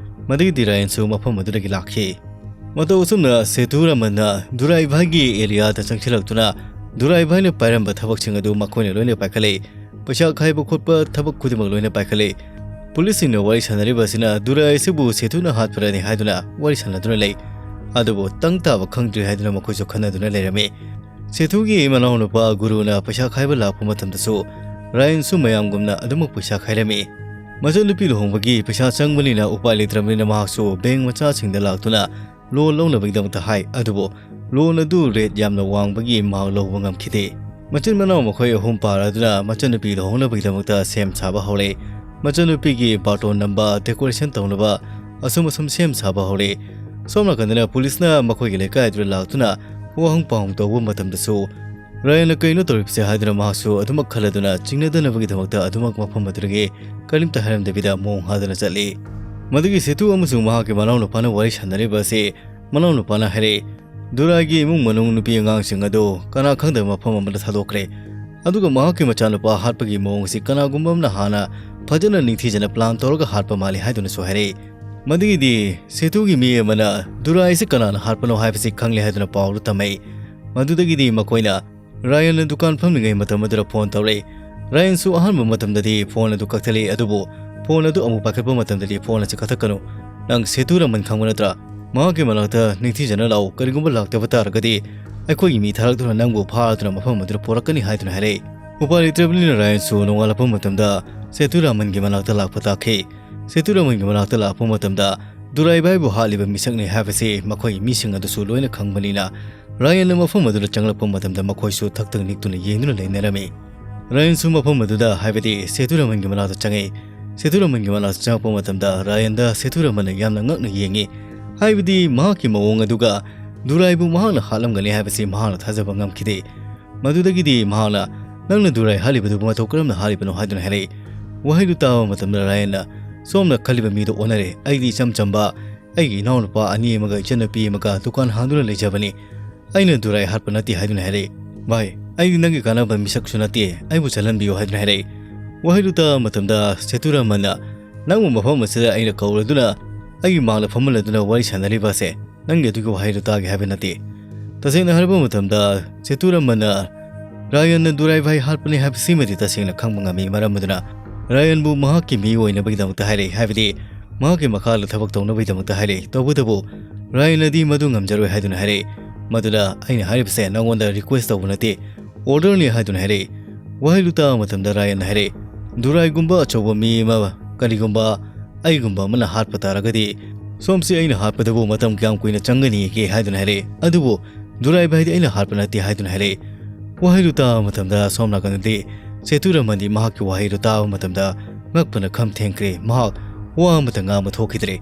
ꯃꯗꯨꯒꯤꯗꯤ ꯔꯥꯌꯟꯁꯨ ꯃꯐꯝ ꯑꯗꯨꯗꯒꯤ ꯂꯥꯛꯈꯤ꯫ ꯃꯇꯧ ꯑꯁꯨꯝꯅ ꯁꯦꯊꯨ ꯔꯥꯃꯟꯅ ꯗꯨꯔꯥꯏꯚꯥꯏꯒꯤ area ꯗ ꯆꯪꯁꯤꯜꯂꯛꯇꯨꯅ ꯗꯨꯔꯥꯏꯚꯥꯏꯅ ꯄꯥꯏꯔꯝꯕ ꯊꯕꯛꯁꯤꯡ ꯑꯗꯨ ꯃꯈꯣꯏꯅ ꯂꯣꯏꯅ ꯄꯥꯏꯈꯠꯂꯛꯏ꯫ ꯄꯩꯁꯥ ꯈꯥꯏꯕ ꯈꯣꯠꯄ ꯊꯕꯛ ꯈꯨꯗꯤꯡꯃꯛ ꯂꯣꯏꯅ ꯄꯥꯏꯈꯠꯂꯛꯏ꯫ ꯄꯨꯂꯤꯁꯁꯤꯡꯅ ꯋꯥꯔꯤ ꯁꯥꯟꯅꯔꯤꯕ ꯑꯁꯤꯅ ꯗꯨꯔꯥꯏ ꯑꯁꯤꯕꯨ ꯁꯦꯊꯨꯅ ꯍꯥꯠꯄ꯭ꯔꯅꯤ ꯍꯥꯏꯗꯨꯅ ꯋꯥꯔꯤ ꯁꯥꯟꯅꯗꯨꯅ ꯂꯩ꯫ ꯑꯗꯨꯕꯨ ꯇꯪ ꯇꯥꯕ ꯈꯪꯗ꯭ꯔꯤ ꯍꯥꯏꯗꯨꯅ ꯃꯈꯣꯏꯁꯨ ꯈꯟꯅꯗꯨꯅ ꯂꯩꯔꯝꯃꯤ꯫ ꯁꯦꯊꯨꯒꯤ ꯃꯅꯥꯎꯅꯨꯄꯥ ꯒꯨꯔꯨꯅ ꯄꯩꯁꯥ ꯈꯥꯏꯕ ꯂꯥꯛꯄ ꯃꯇꯝꯗꯁꯨ ꯔꯥꯌꯟꯁꯨ ꯃꯌꯥꯝꯒꯨꯝꯅ ꯑꯗꯨꯃꯛ ꯄꯩꯁꯥ ꯈꯥꯏꯔꯝꯃꯤ꯫ ꯃꯆꯟꯅꯨꯄꯤ ꯂꯨꯍꯣꯡꯕꯒꯤ ꯄꯩꯁꯥ ꯆꯪꯕꯅꯤꯅ ꯎꯄꯥꯏ ꯂꯩꯇ꯭ꯔꯕꯅꯤꯅ ꯃꯍꯥꯛꯁꯨ ꯕꯦꯡ ꯃꯆꯥꯁꯤꯡꯗ ꯂꯥꯛꯇꯨꯅ ꯂꯣꯟ ꯂꯧꯅꯕꯒꯤꯗꯃꯛꯇ ꯍꯥꯏ꯫ ꯑꯗꯨꯕꯨ ꯂꯣꯟ ꯑꯗꯨ rate ꯌꯥꯝꯅ ꯋꯥꯡꯕꯒꯤ ꯃꯍꯥꯛ ꯂꯧꯕ ꯉꯝꯈꯤꯗꯦ꯫ ꯃꯆꯤꯟ ꯃꯅꯥꯎ ꯃꯈꯣꯏ ꯑꯍꯨꯝ ꯄꯥꯔꯗꯨꯅ ꯃꯆꯟꯅꯨꯄꯤ ꯂꯨꯍꯣꯡꯅꯕꯒꯤꯗꯃꯛꯇ ꯁꯦꯝ ꯁꯥꯕ ꯍꯧꯔꯦ꯫ ꯃꯆꯟꯅꯨꯄꯤꯒꯤ ꯕꯥꯔꯇꯣꯟ ꯅꯝꯕ decoration ꯇꯧꯅꯕ ꯑꯁꯨꯝ ꯑꯁꯨꯝ ꯁꯦꯝ ꯁꯥꯕ ꯍꯧꯔꯦ꯫ ꯁꯣꯝ ꯅꯥꯀꯟꯗꯅ ꯄꯨꯂꯤꯁꯅ ꯃꯈꯣꯏꯒꯤ ꯂꯩꯀꯥꯏ ꯑꯗꯨꯗ ꯂꯥꯛꯇꯨꯅ ꯋꯥꯍꯪ ꯄꯥꯎꯍꯪ ꯇꯧꯕ ꯃꯇꯝꯗꯁꯨ ꯔꯥꯌꯟꯅ ꯀꯩꯅꯣ ꯇꯧꯔꯤꯕꯁꯦ ꯍꯥꯏꯗꯨꯅ ꯃꯍꯥꯛꯁꯨ ꯑꯗꯨꯃꯛ ꯈꯜꯂꯗꯨꯅ ꯆꯤꯡꯅꯗꯅꯕꯒꯤꯗꯃꯛꯇ ꯑꯗꯨꯃꯛ ꯃꯐꯝ ꯑꯗꯨꯗꯒꯤ ꯀꯔꯤꯝꯇ ꯍꯥꯏꯔꯝꯗꯕꯤꯗ ꯃꯣꯡ ꯍꯥꯗꯨꯅ ꯆꯠꯂꯤ꯫ ꯃꯗꯨꯒꯤ ꯁꯦꯇꯨ ꯑꯃꯁꯨꯡ ꯃꯍꯥꯛꯀꯤ ꯃꯅꯥꯎꯅꯨꯄꯥꯅ ꯋꯥꯔꯤ ꯁꯥꯟꯅꯔꯤꯕ ꯑꯁꯤ ꯃꯅꯥꯎꯅꯨꯄꯥꯅ ꯍꯥꯏꯔꯛꯏ, "ꯗꯨꯔꯥꯏꯒꯤ ꯏꯃꯨꯡ ꯃꯅꯨꯡ ꯅꯨꯄꯤ ꯑꯉꯥꯡꯁꯤꯡ ꯑꯗꯨ ꯀꯅꯥ ꯈꯪꯗꯕ ꯃꯐꯝ ꯑꯃꯗ ꯊꯥꯗꯣꯛꯈ꯭ꯔꯦ꯫ ꯑꯗꯨꯒ ꯃꯍꯥꯛꯀꯤ ꯃꯆꯥꯅꯨꯄꯥ ꯍꯥꯠꯄꯒꯤ ꯃꯑꯣꯡ ꯑꯁꯤ ꯀꯅꯥꯒꯨꯝꯕ ꯑꯃꯅ ꯍꯥꯟꯅ ꯐꯖꯅ ꯅꯤꯡꯊꯤꯖꯅ ꯄ꯭ꯂꯥꯟ ꯇꯧꯔꯒ ꯍꯥꯠꯄ ꯃꯥꯜꯂꯤ" ꯍꯥꯏꯗꯨꯅꯁꯨ ꯍꯥꯏꯔꯛꯏ꯫ ꯃꯗꯨꯒꯤꯗꯤ ꯁꯦꯇꯨꯒꯤ ꯃꯤ ꯑꯃꯅ ꯗꯨꯔꯥꯏꯁꯤ ꯀꯅꯥꯅ ꯍꯥꯠꯄꯅꯣ ꯍꯥꯏꯕꯁꯤ ꯈꯪꯂꯦ ꯍꯥꯏꯗꯨꯅ ꯄꯥꯎꯗꯨ ꯇꯝꯃꯛꯏ꯫ ꯃꯗꯨꯗꯒꯤꯗꯤ ꯃꯈꯣꯏꯅ ꯔꯥꯌꯟꯅ ꯗꯨꯀꯥꯟ ꯐꯝꯂꯤꯉꯩ ꯃꯇꯝ ꯑꯗꯨꯗ ꯐꯣꯟ ꯇꯧꯔꯛꯏ꯫ ꯔꯥꯌꯟꯁꯨ ꯑꯍꯥꯟꯕ ꯃꯇꯝꯗꯗꯤ ꯐꯣꯟ ꯑꯗꯨ ꯀꯛꯊꯠꯂꯤ, ꯑꯗꯨꯕꯨ ꯐꯣꯟ ꯑꯗꯨ ꯑꯃꯨꯛ ꯄꯥꯏꯈꯠꯄ ꯃꯇꯝꯗꯗꯤ ꯐꯣꯟ ꯑꯁꯤ ꯀꯛꯊꯠꯀꯅꯨ꯫ "ꯅꯪ ꯁꯦꯇꯨ ꯔꯥꯃꯟ ꯈꯪꯕ ꯅꯠꯇ꯭ꯔꯥ? ꯃꯍꯥꯛꯀꯤ ꯃꯅꯥꯛꯇ ꯅꯤꯡꯊꯤꯖꯅ ꯂꯥꯛꯎ꯫ ꯀꯔꯤꯒꯨꯝꯕ ꯂꯥꯛꯇꯕ ꯇꯥꯔꯒꯗꯤ ꯑꯩꯈꯣꯏꯒꯤ ꯃꯤ ꯊꯥꯔꯛꯇꯨꯅ ꯅꯪꯕꯨ ꯐꯥꯗꯨꯅ ꯃꯐꯝ ꯑꯗꯨꯗ ꯄꯨꯔꯛꯀꯅꯤ" ꯍꯥꯏꯗꯨꯅ ꯍꯥꯏꯔꯛꯏ꯫ ꯎꯄꯥꯏ ꯂꯩꯇ꯭ꯔꯕꯅꯤꯅ ꯔꯥꯌꯟꯁꯨ ꯅꯣꯡꯉꯥꯜꯂꯛꯄ ꯃꯇꯝꯗ ꯁꯦꯇꯨ ꯔꯥꯃꯟꯒꯤ ꯃꯅꯥꯛꯇ ꯂꯥꯛꯄ ꯇꯥꯈꯤ꯫ ꯁꯦꯇꯨ ꯔꯥꯃꯟꯒꯤ ꯃꯅꯥꯛꯇ ꯂꯥꯛꯄ ꯃꯇꯝꯗ ꯗꯨꯔꯥꯏ ꯚꯥꯏꯕꯨ ꯍꯥꯠꯂꯤꯕ ꯃꯤꯁꯛꯅꯤ ꯍꯥꯏꯕꯁꯤ ꯃꯈꯣꯏꯒꯤ ꯃꯤꯁꯤꯡ ꯑꯗꯨꯁꯨ ꯂꯣꯏꯅ ꯈꯪꯕꯅꯤꯅ ꯔꯥꯌꯟꯅ ꯃꯐꯝ ꯑꯗꯨꯗ ꯆꯪꯂꯛꯄ ꯃꯇꯝꯗ ꯃꯈꯣꯏꯁꯨ ꯊꯛꯇ ꯅꯤꯛꯇꯨꯅ ꯌꯦꯡꯗꯨꯅ ꯂꯩꯅꯔꯝꯃꯤ꯫ ꯔꯥꯌꯟꯁꯨ ꯃꯐꯝ ꯑꯗꯨꯗ, ꯍꯥꯏꯕꯗꯤ ꯁꯦꯇꯨ ꯔꯥꯃꯟꯒꯤ ꯃꯅꯥꯛꯇ ꯆꯪꯉꯛꯏ꯫ ꯁꯦꯇꯨ ꯔꯥꯃꯟꯒꯤ ꯃꯅꯥꯛꯇ ꯆꯪꯉꯛꯄ ꯃꯇꯝꯗ ꯔꯥꯌꯟꯗ ꯁꯦꯇꯨ ꯔꯥꯃꯟꯅ ꯌꯥꯝꯅ ꯉꯛꯅ ꯌꯦꯡꯉꯤ, ꯍꯥꯏꯕꯗꯤ ꯃꯍꯥꯛꯀꯤ ꯃꯑꯣꯡ ꯑꯗꯨꯒ ꯗꯨꯔꯥꯏꯕꯨ ꯃꯍꯥꯛꯅ ꯍꯥꯠꯂꯝꯒꯅꯤ ꯍꯥꯏꯕꯁꯤ ꯃꯍꯥꯛꯅ ꯊꯥꯖꯕ ꯉꯝꯈꯤꯗꯦ꯫ ꯃꯗꯨꯗꯒꯤꯗꯤ ꯃꯍꯥꯛꯅ, "ꯅꯪꯅ ꯗꯨꯔꯥꯏ ꯍꯥꯠꯂꯤꯕꯗꯨꯕꯨ ꯃꯇꯧ ꯀꯔꯝꯅ ꯍꯥꯠꯂꯤꯕꯅꯣ?" ꯍꯥꯏꯗꯨꯅ ꯍꯥꯏꯔꯛꯏ꯫ ꯋꯥꯍꯩꯗꯨ ꯇꯥꯕ ꯃꯇꯝꯗ ꯔꯥꯌꯟꯅ, "ꯁꯣꯝꯅ ꯈꯜꯂꯤꯕ ꯃꯤꯗꯣ ꯑꯣꯟꯅꯔꯦ꯫ ꯑꯩꯗꯤ ꯏꯆꯝ ꯆꯝꯕ ꯑꯩꯒꯤ ꯏꯅꯥꯎꯅꯨꯄꯥ ꯑꯅꯤ ꯑꯃꯒ ꯏꯆꯟꯅꯨꯄꯤ ꯑꯃꯒ ꯗꯨꯀꯥꯟ ꯍꯥꯡꯗꯨꯅ ꯂꯩꯖꯕꯅꯤ꯫ ꯑꯩꯅ ꯗꯨꯔꯥꯏ ꯍꯥꯠꯄ ꯅꯠꯇꯦ" ꯍꯥꯏꯗꯨꯅ ꯍꯥꯏꯔꯛꯏ꯫ "ꯚꯥꯏ, ꯑꯩꯗꯤ ꯅꯪꯒꯤ ꯀꯥꯟꯅꯕ ꯃꯤꯁꯛꯁꯨ ꯅꯠꯇꯦ, ꯑꯩꯕꯨ ꯆꯠꯍꯟꯕꯤꯌꯨ" ꯍꯥꯏꯗꯨꯅ ꯍꯥꯏꯔꯛꯏ꯫ ꯋꯥꯍꯩꯗꯨ ꯇꯥꯕ ꯃꯇꯝꯗ ꯁꯦꯇꯨ ꯔꯥꯃꯟꯅ, "ꯅꯪꯕꯨ ꯃꯐꯝ ꯑꯁꯤꯗ ꯑꯩꯅ ꯀꯧꯔꯗꯨꯅ ꯑꯩꯒꯤ ꯃꯥꯡꯗ ꯐꯝꯍꯜꯂꯗꯨꯅ ꯋꯥꯔꯤ ꯁꯥꯟꯅꯔꯤꯕ ꯑꯁꯦ ꯅꯪꯒꯤ ꯑꯗꯨꯒꯤ ꯋꯥꯍꯩꯗꯨ ꯇꯥꯒꯦ ꯍꯥꯏꯕ ꯅꯠꯇꯦ꯫ ꯇꯁꯦꯡꯅ ꯍꯥꯏꯔꯕ ꯃꯇꯝꯗ ꯁꯦꯇꯨ ꯔꯥꯃꯟꯅ ꯔꯥꯌꯟꯅ ꯗꯨꯔꯥꯏ ꯚꯥꯏ ꯍꯥꯠꯄꯅꯤ ꯍꯥꯏꯕꯁꯤꯃꯗꯤ ꯇꯁꯦꯡꯅ ꯈꯪꯕ ꯉꯝꯃꯤ, ꯃꯔꯝ ꯑꯗꯨꯅ ꯔꯥꯌꯟꯕꯨ ꯃꯍꯥꯛꯀꯤ ꯃꯤ ꯑꯣꯏꯅꯕꯒꯤꯗꯃꯛꯇ ꯍꯥꯏꯔꯛꯏ, ꯍꯥꯏꯕꯗꯤ ꯃꯍꯥꯛꯀꯤ ꯃꯈꯥꯗ ꯊꯕꯛ ꯇꯧꯅꯕꯒꯤꯗꯃꯛꯇ ꯍꯥꯏꯔꯛꯏ꯫ ꯇꯧꯕꯇꯕꯨ ꯔꯥꯌꯟꯅꯗꯤ ꯃꯗꯨ ꯉꯝꯖꯔꯣꯏ ꯍꯥꯏꯗꯨꯅ ꯍꯥꯏꯔꯛꯏ꯫ ꯃꯗꯨꯗ ꯑꯩꯅ ꯍꯥꯏꯔꯤꯕꯁꯦ ꯅꯉꯣꯟꯗ ꯔꯤꯀ꯭ꯋꯦꯁ ꯇꯧꯕ ꯅꯠꯇꯦ, ꯑꯣꯔꯗꯔꯅꯤ" ꯍꯥꯏꯗꯨꯅ ꯍꯥꯏꯔꯛꯏ꯫ ꯋꯥꯍꯩꯗꯨ ꯇꯥꯕ ꯃꯇꯝꯗ ꯔꯥꯌꯟꯅ ꯍꯥꯏꯔꯛꯏ, "ꯗꯨꯔꯥꯏꯒꯨꯝꯕ ꯑꯆꯧꯕ ꯃꯤ ꯑꯃ ꯀꯔꯤꯒꯨꯝꯕ ꯑꯩꯒꯨꯝꯕ ꯑꯃꯅ ꯍꯥꯠꯄ ꯇꯥꯔꯒꯗꯤ ꯁꯣꯝꯁꯤ ꯑꯩꯅ ꯍꯥꯠꯄꯗꯕꯨ ꯃꯇꯝ ꯀꯌꯥꯝ ꯀꯨꯏꯅ ꯆꯪꯒꯅꯤꯒꯦ?" ꯍꯥꯏꯗꯨꯅ ꯍꯥꯏꯔꯛꯏ꯫ "ꯑꯗꯨꯕꯨ ꯗꯨꯔꯥꯏ ꯚꯥꯏꯗꯤ ꯑꯩꯅ ꯍꯥꯠꯄ ꯅꯠꯇꯦ" ꯍꯥꯏꯗꯨꯅ ꯍꯥꯏꯔꯛꯏ꯫ ꯋꯥꯍꯩꯗꯨ ꯇꯥꯕ ꯃꯇꯝꯗ ꯁꯣꯝ ꯅꯥꯀꯟꯗꯗꯤ ꯁꯦꯇꯨ ꯔꯥꯃꯟꯗꯤ ꯃꯍꯥꯛꯀꯤ ꯋꯥꯍꯩꯗꯨ ꯇꯥꯕ ꯃꯇꯝꯗ ꯉꯛꯄꯅ ꯈꯝ ꯊꯦꯡꯈ꯭ꯔꯦ꯫ ꯃꯍꯥꯛ ꯋꯥ ꯑꯃꯇ ꯉꯥꯡꯕ ꯊꯣꯛꯈꯤꯗ꯭ꯔꯦ꯫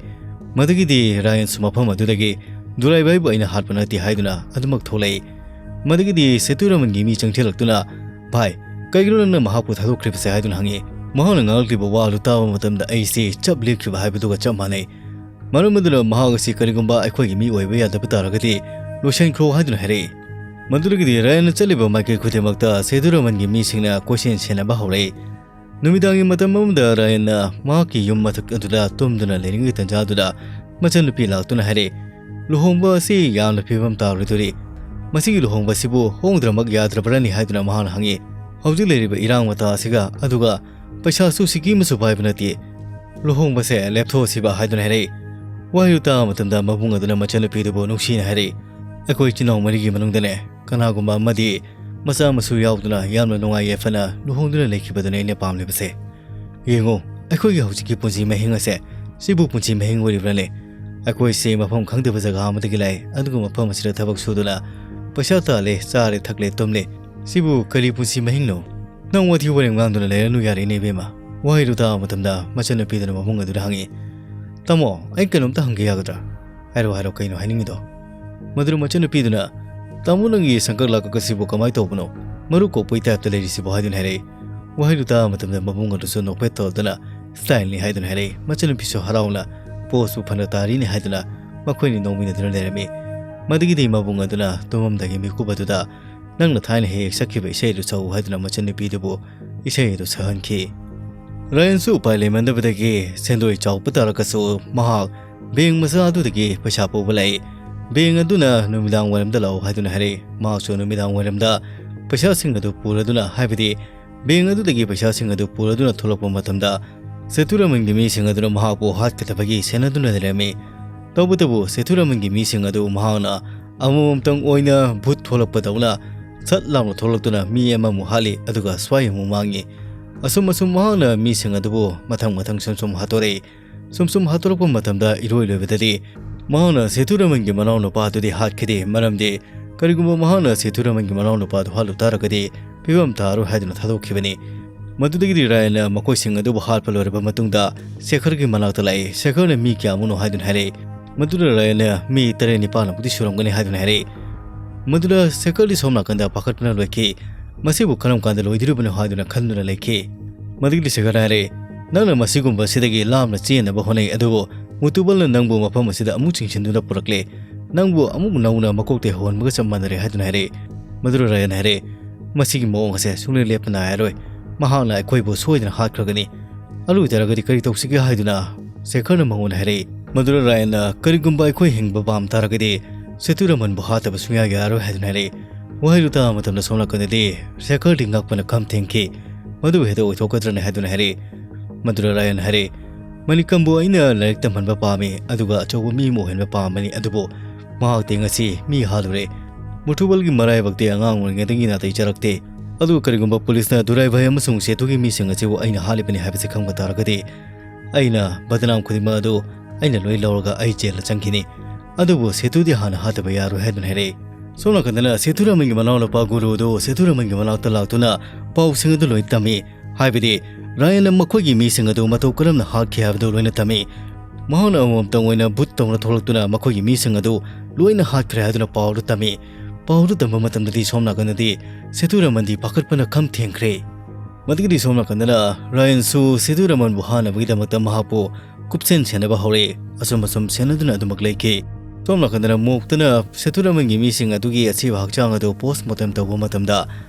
ꯃꯗꯨꯒꯤꯗꯤ ꯔꯥꯌꯟꯁꯨ ꯃꯐꯝ ꯑꯗꯨꯗꯒꯤ ꯗꯨꯔꯥꯏꯕꯥꯏꯕꯨ ꯑꯩꯅ ꯍꯥꯠꯄ ꯅꯠꯇꯦ ꯍꯥꯏꯗꯨꯅ ꯑꯗꯨꯃꯛ ꯊꯣꯛꯂꯛꯏ꯫ ꯃꯗꯨꯒꯤꯗꯤ ꯁꯦꯇꯨꯔꯥꯃꯟꯒꯤ ꯃꯤ ꯆꯪꯁꯤꯜꯂꯛꯇꯨꯅ, "ꯚꯥꯏ, ꯀꯩꯒꯤꯅꯣ ꯅꯪꯅ ꯃꯍꯥꯛꯄꯨ ꯊꯥꯗꯣꯛꯈ꯭ꯔꯤꯕꯁꯦ?" ꯍꯥꯏꯗꯨꯅ ꯍꯪꯉꯤ꯫ ꯃꯍꯥꯛꯅ ꯉꯥꯡꯂꯛꯂꯤꯕ ꯋꯥ ꯑꯗꯨ ꯇꯥꯕ ꯃꯇꯝꯗ ꯑꯩꯁꯤ ꯆꯞ ꯂꯦꯞꯈꯤꯕ ꯍꯥꯏꯕꯗꯨꯒ ꯆꯞ ꯃꯥꯟꯅꯩ꯫ ꯃꯔꯝ ꯑꯗꯨꯅ ꯃꯍꯥꯛ ꯑꯁꯤ ꯀꯔꯤꯒꯨꯝꯕ ꯑꯩꯈꯣꯏꯒꯤ ꯃꯤ ꯑꯣꯏꯕ ꯌꯥꯗꯕ ꯇꯥꯔꯒꯗꯤ ꯂꯣꯏꯁꯤꯟꯈ꯭ꯔꯣ ꯍꯥꯏꯗꯨꯅ ꯍꯥꯏꯔꯛꯏ꯫ ꯃꯗꯨꯗꯒꯤꯗꯤ ꯔꯥꯌꯟꯅ ꯆꯠꯂꯤꯕ ꯃꯥꯏꯀꯩ ꯈꯨꯗꯤꯡꯃꯛꯇ ꯁꯦꯇꯨꯔꯥꯃꯟꯒꯤ ꯃꯤꯁꯤꯡꯅ ꯀꯣꯏꯁꯦꯟ ꯁꯦꯟꯅꯕ ꯍꯧꯔꯛꯏ꯫ ꯅꯨꯃꯤꯗꯥꯡꯒꯤ ꯃꯇꯝ ꯑꯃꯗ ꯔꯥꯌꯟꯅ ꯃꯍꯥꯛꯀꯤ ꯌꯨꯝ ꯃꯊꯛ ꯑꯗꯨꯗ ꯇꯨꯝꯗꯨꯅ ꯂꯩꯔꯤꯉꯩ ꯇꯟꯖꯥꯗꯨꯗ ꯃꯆꯟꯅꯨꯄꯤ ꯂꯥꯛꯇꯨꯅ ꯍꯥꯏꯔꯛꯏ, "ꯂꯨꯍꯣꯡꯕ ꯑꯁꯤ ꯌꯥꯝꯅ ꯐꯤꯕꯝ ꯇꯥꯔꯣꯏꯗꯣꯔꯤ꯫ ꯃꯁꯤꯒꯤ ꯂꯨꯍꯣꯡꯕ ꯑꯁꯤꯕꯨ ꯍꯣꯡꯗ꯭ꯔꯃꯛ ꯌꯥꯗ꯭ꯔꯕ꯭ꯔꯅꯤ?" ꯍꯥꯏꯗꯨꯅ ꯃꯍꯥꯛꯅ ꯍꯪꯉꯤ꯫ "ꯍꯧꯖꯤꯛ ꯂꯩꯔꯤꯕ ꯏꯔꯥꯡ ꯃꯇꯥ ꯑꯁꯤꯒ, ꯑꯗꯨꯒ ꯄꯩꯁꯥꯁꯨ ꯁꯤꯀꯤ ꯑꯃꯁꯨ ꯄꯥꯏꯕ ꯅꯠꯇꯦ꯫ ꯂꯨꯍꯣꯡꯕꯁꯦ ꯂꯦꯞꯊꯣꯛꯑꯁꯤꯕ?" ꯍꯥꯏꯗꯨꯅ ꯍꯥꯏꯔꯛꯏ꯫ ꯋꯥꯍꯩꯗꯨ ꯇꯥꯕ ꯃꯇꯝꯗ ꯃꯕꯨꯡ ꯑꯗꯨꯅ ꯃꯆꯟꯅꯨꯄꯤꯗꯨꯕꯨ ꯅꯨꯡꯁꯤꯅ ꯍꯥꯏꯔꯛꯏ, "ꯑꯩꯈꯣꯏ ꯏꯆꯤꯟ ꯏꯅꯥꯎ ꯃꯔꯤꯒꯤ ꯃꯅꯨꯡꯗꯅꯦ, ꯀꯅꯥꯒꯨꯝꯕ ꯑꯃꯗꯤ ꯃꯆꯥ ꯃꯁꯨ ꯌꯥꯎꯗꯨꯅ ꯌꯥꯝꯅ ꯅꯨꯡꯉꯥꯏ ꯌꯥꯏꯐꯅ ꯂꯨꯍꯣꯡꯗꯨꯅ ꯂꯩꯈꯤꯕꯗꯨꯅꯦ ꯑꯩꯅ ꯄꯥꯝꯂꯤꯕꯁꯦ꯫ ꯌꯦꯡꯉꯨ, ꯑꯩꯈꯣꯏꯒꯤ ꯍꯧꯖꯤꯛꯀꯤ ꯄꯨꯟꯁꯤ ꯃꯍꯤꯡ ꯑꯁꯦ, ꯁꯤꯕꯨ ꯄꯨꯟꯁꯤ ꯃꯍꯤꯡ ꯑꯣꯏꯔꯤꯕ꯭ꯔꯥꯅꯦ? ꯑꯩꯈꯣꯏꯁꯦ ꯃꯐꯝ ꯈꯪꯗꯕ ꯖꯒꯥ ꯑꯃꯗꯒꯤ ꯂꯥꯛꯑꯦ, ꯑꯗꯨꯒ ꯃꯐꯝ ꯑꯁꯤꯗ ꯊꯕꯛ ꯁꯨꯗꯨꯅ ꯄꯩꯁꯥ ꯇꯥꯜꯂꯦ, ꯆꯥꯔꯦ, ꯊꯛꯂꯦ, ꯇꯨꯝꯂꯦ꯫ ꯁꯤꯕꯨ ꯀꯔꯤ ꯄꯨꯟꯁꯤ ꯃꯍꯤꯡꯅꯣ? ꯅꯪ ꯋꯥꯊꯤ ꯋꯥꯔꯦꯝ ꯉꯥꯡꯗꯨꯅ ꯂꯩꯔꯅꯨ ꯌꯥꯔꯦꯅꯦ, ꯏꯕꯦꯝꯃ?" ꯋꯥꯍꯩꯗꯨ ꯇꯥꯕ ꯃꯇꯝꯗ ꯃꯆꯟꯅꯨꯄꯤꯗꯨꯅ ꯃꯕꯨꯡ ꯑꯗꯨꯗ ꯍꯪꯉꯤ, "ꯇꯥꯃꯣ, ꯑꯩ ꯀꯩꯅꯣꯝꯇ ꯍꯪꯒꯦ ꯌꯥꯒꯗ꯭ꯔꯥ?" "ꯍꯥꯏꯔꯣ, ꯍꯥꯏꯔꯣ, ꯀꯩꯅꯣ ꯍꯥꯏꯅꯤꯡꯉꯤꯗꯣ?" ꯃꯗꯨꯗ ꯃꯆꯟꯅꯨꯄꯤꯗꯨꯅ, "ꯇꯥꯃꯣ, ꯅꯪꯒꯤ ꯁꯪꯀꯛ ꯂꯥꯀꯛ ꯑꯁꯤꯕꯨ ꯀꯃꯥꯏꯅ ꯇꯧꯕꯅꯣ? ꯃꯔꯨ ꯀꯣꯛꯄꯒꯤ ꯇꯥꯏꯞꯇ ꯂꯩꯔꯤꯁꯤꯕꯨ?" ꯍꯥꯏꯗꯨꯅ ꯍꯥꯏꯔꯛꯏ꯫ ꯋꯥꯍꯩꯗꯨ ꯇꯥꯕ ꯃꯇꯝꯗ ꯃꯕꯨꯡ ꯑꯗꯨꯁꯨ ꯅꯣꯛꯐꯦꯠ ꯇꯧꯗꯨꯅ, "ꯁ꯭ꯇꯥꯏꯜꯅꯤ" ꯍꯥꯏꯗꯨꯅ ꯍꯥꯏꯔꯛꯏ꯫ ꯃꯆꯟꯅꯨꯄꯤꯁꯨ ꯍꯔꯥꯎꯅ ꯄꯣꯁꯄꯨ ꯐꯅ ꯇꯥꯔꯤꯅꯤ ꯍꯥꯏꯗꯨꯅ ꯃꯈꯣꯏꯅꯤ ꯅꯣꯡꯃꯤꯟꯅꯗꯨꯅ ꯂꯩꯔꯝꯃꯤ꯫ ꯃꯗꯨꯒꯤꯗꯤ ꯃꯕꯨꯡ ꯑꯗꯨꯅ ꯇꯨꯝꯃꯝꯗꯥꯏꯒꯤ ꯃꯤꯀꯨꯞ ꯑꯗꯨꯗ, "ꯅꯪꯅ ꯊꯥꯏꯅ ꯍꯦꯛ ꯍꯦꯛ ꯁꯛꯈꯤꯕ ꯏꯁꯩ ꯑꯗꯨ ꯁꯛꯎ" ꯍꯥꯏꯗꯨꯅ ꯃꯆꯟꯅꯨꯄꯤꯗꯨꯕꯨ ꯏꯁꯩ ꯑꯗꯨ ꯁꯛꯍꯟꯈꯤ꯫ ꯔꯥꯌꯟꯁꯨ ꯎꯄꯥꯏ ꯂꯩꯃꯟꯗꯕꯗꯒꯤ ꯁꯦꯟꯗꯣꯏ ꯆꯥꯎꯕ ꯇꯥꯔꯒꯁꯨ ꯃꯍꯥꯛ ꯕꯦꯡ ꯃꯆꯥ ꯑꯗꯨꯗꯒꯤ ꯄꯩꯁꯥ ꯄꯨꯕ ꯂꯥꯛꯏ꯫ ꯕꯦꯡ ꯑꯗꯨꯅ ꯅꯨꯃꯤꯗꯥꯡ ꯋꯥꯏꯔꯝꯗ ꯂꯥꯛꯎ ꯍꯥꯏꯗꯨꯅ ꯍꯥꯏꯔꯛꯏ꯫ ꯃꯍꯥꯛꯁꯨ ꯅꯨꯃꯤꯗꯥꯡ ꯋꯥꯏꯔꯝꯗ ꯄꯩꯁꯥꯁꯤꯡ ꯑꯗꯨ ꯄꯨꯔꯗꯨꯅ, ꯍꯥꯏꯕꯗꯤ ꯕꯦꯡ ꯑꯗꯨꯗꯒꯤ ꯄꯩꯁꯥꯁꯤꯡ ꯑꯗꯨ ꯄꯨꯔꯗꯨꯅ ꯊꯣꯛꯂꯛꯄ ꯃꯇꯝꯗ, ꯁꯦꯇꯨꯔꯥꯃꯟꯒꯤ ꯃꯤꯁꯤꯡ ꯑꯗꯨꯅ ꯃꯍꯥꯛꯄꯨ ꯍꯥꯠꯀꯗꯕꯒꯤ ꯁꯦꯟꯅꯗꯨꯅ ꯂꯩꯔꯝꯃꯤ꯫ ꯇꯧꯕꯇꯕꯨ ꯁꯦꯇꯨꯔꯥꯃꯟꯒꯤ ꯃꯤꯁꯤꯡ ꯑꯗꯨ ꯃꯍꯥꯛꯅ ꯑꯃꯃꯝꯇꯪ ꯑꯣꯏꯅ ꯚꯨꯠ ꯊꯣꯛꯂꯛꯄꯗꯧꯅ ꯁꯠ ꯂꯥꯎꯅ ꯊꯣꯛꯂꯛꯇꯨꯅ ꯃꯤ ꯑꯃꯃꯨꯛ ꯍꯥꯠꯂꯤ, ꯑꯗꯨꯒ ꯁ꯭ꯋꯥꯏ ꯑꯃꯨꯛ ꯃꯥꯡꯉꯤ꯫ ꯑꯁꯨꯝ ꯑꯁꯨꯝ ꯃꯍꯥꯛꯅ ꯃꯤꯁꯤꯡ ꯑꯗꯨꯕꯨ ꯃꯊꯪ ꯃꯊꯪ ꯁꯨꯝ ꯁꯨꯝ ꯍꯥꯠꯇꯣꯔꯛꯏ꯫ ꯁꯨꯝ ꯁꯨꯝ ꯍꯥꯠꯇꯣꯔꯛꯄ ꯃꯇꯝꯗ ꯏꯔꯣꯏ ꯂꯣꯏꯕꯗꯗꯤ ꯃꯍꯥꯛꯅ ꯁꯦꯇꯨꯔꯥꯃꯟꯒꯤ ꯃꯅꯥꯎ ꯅꯨꯄꯥ ꯑꯗꯨꯗꯤ ꯍꯥꯠꯈꯤꯗꯦ, ꯃꯔꯝꯗꯤ ꯀꯔꯤꯒꯨꯝꯕ ꯃꯍꯥꯛꯅ ꯁꯦꯇꯨꯔꯥꯃꯟꯒꯤ ꯃꯅꯥꯎ ꯅꯨꯄꯥ ꯑꯗꯨ ꯍꯥꯠꯂꯨ ꯇꯥꯔꯒꯗꯤ ꯐꯤꯕꯝ ꯇꯥꯔꯣꯏ ꯍꯥꯏꯗꯨꯅ ꯊꯥꯗꯣꯛꯈꯤꯕꯅꯤ꯫ ꯃꯗꯨꯗꯒꯤꯗꯤ ꯔꯥꯌꯟꯅ ꯃꯈꯣꯏꯁꯤꯡ ꯑꯗꯨꯕꯨ ꯍꯥꯠꯄ ꯂꯣꯏꯔꯕ ꯃꯇꯨꯡꯗ ꯁꯦꯈꯔꯒꯤ ꯃꯅꯥꯛꯇ ꯂꯥꯛꯏ꯫ ꯁꯦꯈꯔꯅ ꯃꯤ ꯀꯌꯥꯃꯨꯛꯅꯣ ꯍꯥꯏꯗꯨꯅ ꯍꯥꯏꯔꯛꯏ꯫ ꯃꯗꯨꯗ ꯔꯥꯌꯟꯅ ꯃꯤ ꯇꯔꯦꯠ ꯅꯤꯄꯥꯜꯃꯨꯛꯇꯤ ꯁꯨꯔꯝꯒꯅꯤ ꯍꯥꯏꯗꯨꯅ ꯍꯥꯏꯔꯛꯏ꯫ ꯃꯗꯨꯗ ꯁꯦꯈꯔꯗꯤ ꯁꯣꯝ ꯅꯥꯀꯟꯗ ꯄꯥꯈꯠꯄꯅ ꯂꯣꯏꯈꯤ꯫ ꯃꯁꯤꯕꯨ ꯀꯔꯝ ꯀꯥꯟꯗ ꯂꯣꯏꯗꯣꯔꯤꯕꯅꯣ ꯍꯥꯏꯗꯨꯅ ꯈꯟꯗꯨꯅ ꯂꯩꯈꯤ꯫ ꯃꯗꯨꯒꯤꯗꯤ ꯁꯦꯈꯔꯅ ꯍꯥꯏꯔꯛꯏ, "ꯅꯪꯅ ꯃꯁꯤꯒꯨꯝꯕꯁꯤꯗꯒꯤ ꯂꯥꯞꯅ ꯆꯦꯟꯅꯕ ꯍꯣꯠꯅꯩ, ꯑꯗꯨꯕꯨ ꯃꯨꯇꯨꯕꯜꯅ ꯅꯪꯕꯨ ꯃꯐꯝ ꯑꯁꯤꯗ ꯑꯃꯨꯛ ꯆꯤꯡꯁꯤꯟꯗꯨꯅ ꯄꯨꯔꯛꯂꯦ꯫ ꯅꯪꯕꯨ ꯑꯃꯨꯛ ꯅꯧꯅ ꯃꯀꯣꯛꯇꯩ ꯍꯧꯍꯟꯕꯒ ꯆꯞ ꯃꯥꯟꯅꯔꯦ" ꯍꯥꯏꯗꯨꯅ ꯍꯥꯏꯔꯛꯏ꯫ ꯃꯗꯨꯗ ꯔꯥꯌꯟ ꯍꯥꯏꯔꯛꯏ, "ꯃꯁꯤꯒꯤ ꯃꯑꯣꯡ ꯑꯁꯦ ꯁꯨꯡꯂꯦꯞ ꯂꯦꯞꯄ ꯅꯥꯏꯔꯔꯣꯏ꯫ ꯃꯍꯥꯛꯅ ꯑꯩꯈꯣꯏꯕꯨ ꯁꯣꯏꯗꯅ ꯍꯥꯠꯈ꯭ꯔꯒꯅꯤ꯫ ꯑꯗꯨ ꯑꯣꯏꯇꯥꯔꯒꯗꯤ ꯀꯔꯤ ꯇꯧꯁꯤꯒꯦ?" ꯍꯥꯏꯗꯨꯅ ꯁꯦꯈꯔꯅ ꯃꯉꯣꯟꯗ ꯍꯥꯏꯔꯛꯏ꯫ ꯃꯗꯨꯗ ꯔꯥꯌꯟꯅ, "ꯀꯔꯤꯒꯨꯝꯕ ꯑꯩꯈꯣꯏ ꯍꯤꯡꯕ ꯄꯥꯝ ꯇꯥꯔꯒꯗꯤ ꯁꯦꯇꯨꯔꯥꯃꯟꯕꯨ ꯍꯥꯠꯇꯕ ꯁꯨꯡꯌꯥ ꯌꯥꯔꯣꯏ" ꯍꯥꯏꯗꯨꯅ ꯍꯥꯏꯔꯛꯏ꯫ ꯋꯥꯍꯩꯗꯨ ꯇꯥꯕ ꯃꯇꯝꯗ ꯁꯣꯝ ꯅꯥꯀꯟꯗꯗꯤ ꯁꯦꯈꯔꯗꯤ ꯉꯛꯄꯅ ꯈꯝ ꯊꯦꯡꯈꯤ꯫ ꯃꯗꯨꯕꯨ ꯍꯦꯛꯇ ꯑꯣꯏꯊꯣꯛꯀꯗ꯭ꯔꯅꯦ ꯍꯥꯏꯗꯨꯅ ꯍꯥꯏꯔꯛꯏ꯫ ꯃꯗꯨꯗ ꯔꯥꯌꯟ ꯍꯥꯏꯔꯛꯏ, "ꯃꯅꯤꯀꯝꯕꯨ ꯑꯩꯅ ꯂꯥꯏꯔꯤꯛ ꯇꯝꯍꯟꯕ ꯄꯥꯝꯃꯤ, ꯑꯗꯨꯒ ꯑꯆꯧꯕ ꯃꯤ ꯑꯃ ꯑꯣꯏꯍꯟꯕ ꯄꯥꯝꯕꯅꯤ, ꯑꯗꯨꯕꯨ ꯃꯍꯥꯛꯇꯤ ꯉꯁꯤ ꯃꯤ ꯍꯥꯠꯂꯨꯔꯦ꯫ ꯃꯨꯊꯨꯕꯜꯒꯤ ꯃꯔꯥꯏꯕꯛꯇꯤ ꯑꯉꯥꯡ ꯑꯣꯏꯔꯤꯉꯩꯗꯒꯤ ꯅꯥꯇꯩ ꯆꯥꯔꯛꯇꯦ꯫ ꯑꯗꯨꯒ ꯀꯔꯤꯒꯨꯝꯕ ꯄꯨꯂꯤꯁꯅ ꯗꯨꯔꯥꯏꯚꯥꯏ ꯑꯃꯁꯨꯡ ꯁꯦꯇꯨꯒꯤ ꯃꯤꯁꯤꯡ ꯑꯁꯤꯕꯨ ꯑꯩꯅ ꯍꯥꯠꯂꯤꯕꯅꯤ ꯍꯥꯏꯕꯁꯤ ꯈꯪꯕ ꯇꯥꯔꯒꯗꯤ, ꯑꯩꯅ ꯕꯗꯅꯥꯝ ꯈꯨꯗꯤꯡꯃꯛ ꯑꯗꯨ ꯑꯩꯅ ꯂꯣꯏ ꯂꯧꯔꯒ ꯑꯩ ꯖꯦꯜꯗ ꯆꯪꯈꯤꯅꯤ꯫ ꯑꯗꯨꯕꯨ ꯁꯦꯇꯨꯗꯤ ꯍꯥꯟꯅ ꯍꯥꯠꯇꯕ ꯌꯥꯔꯣꯏ" ꯍꯥꯏꯗꯨꯅ ꯍꯥꯏꯔꯛꯏ꯫ ꯁꯣꯝ ꯅꯥꯀꯟꯗꯅ ꯁꯦꯇꯨꯔꯥꯃꯟꯒꯤ ꯃꯅꯥꯎꯅꯨꯄꯥ ꯒꯨꯔꯨ ꯑꯗꯨ ꯁꯦꯇꯨꯔꯥꯃꯟꯒꯤ ꯃꯅꯥꯛꯇ ꯂꯥꯛꯇꯨꯅ ꯄꯥꯎꯁꯤꯡ ꯑꯗꯨ ꯂꯣꯏ ꯇꯝꯃꯤ꯫ ꯍꯥꯏꯕꯗꯤ ꯔꯥꯌꯟꯅ ꯃꯈꯣꯏꯒꯤ ꯃꯤꯁꯤꯡ ꯑꯗꯨ ꯃꯇꯧ ꯀꯔꯝꯅ ꯍꯥꯠꯈꯤ ꯍꯥꯏꯕꯗꯨ ꯂꯣꯏꯅ ꯇꯝꯃꯤ꯫ ꯃꯍꯥꯛꯅ ꯑꯃꯃꯝꯇꯪ ꯑꯣꯏꯅ ꯚꯨꯠ ꯇꯧꯅ ꯊꯣꯛꯂꯛꯇꯨꯅ ꯃꯈꯣꯏꯒꯤ ꯃꯤꯁꯤꯡ ꯑꯗꯨ ꯂꯣꯏꯅ ꯍꯥꯠꯈ꯭ꯔꯦ ꯍꯥꯏꯗꯨꯅ ꯄꯥꯎ ꯑꯗꯨ ꯇꯝꯃꯤ꯫ ꯄꯥꯎ ꯑꯗꯨ ꯇꯝꯕ ꯃꯇꯝꯗꯗꯤ ꯁꯣꯝ ꯅꯥꯀꯟꯗꯗꯤ ꯁꯦꯇꯨꯔꯥꯃꯟꯗꯤ ꯄꯥꯈꯠꯄꯅ ꯈꯝ ꯊꯦꯡꯈ꯭ꯔꯦ꯫ ꯃꯗꯨꯒꯤꯗꯤ ꯁꯣꯝ ꯅꯥꯀꯟꯗꯅ ꯔꯥꯌꯟꯁꯨ ꯁꯦꯇꯨꯔꯥꯃꯟꯕꯨ ꯍꯥꯠꯅꯕꯒꯤꯗꯃꯛꯇ ꯃꯍꯥꯛꯄꯨ ꯀꯨꯞꯁꯦꯟ ꯁꯦꯟꯅꯕ ꯍꯧꯔꯛꯏ꯫ ꯑꯁꯨꯝ ꯑꯁꯨꯝ ꯁꯦꯟꯅꯗꯨꯅ ꯑꯗꯨꯃꯛ ꯂꯩꯈꯤ꯫ ꯁꯣꯝ ꯅꯥꯀꯟꯗꯅ ꯃꯣꯛꯇꯅ ꯁꯦꯇꯨꯔꯥꯃꯟꯒꯤ ꯃꯤꯁꯤꯡ ꯑꯗꯨꯒꯤ ꯑꯁꯤꯕ ꯍꯛꯆꯥꯡ ꯑꯗꯨ ꯄꯣꯁꯃꯣꯔꯇꯦꯝ ꯇꯧꯕ ꯃꯇꯝꯗ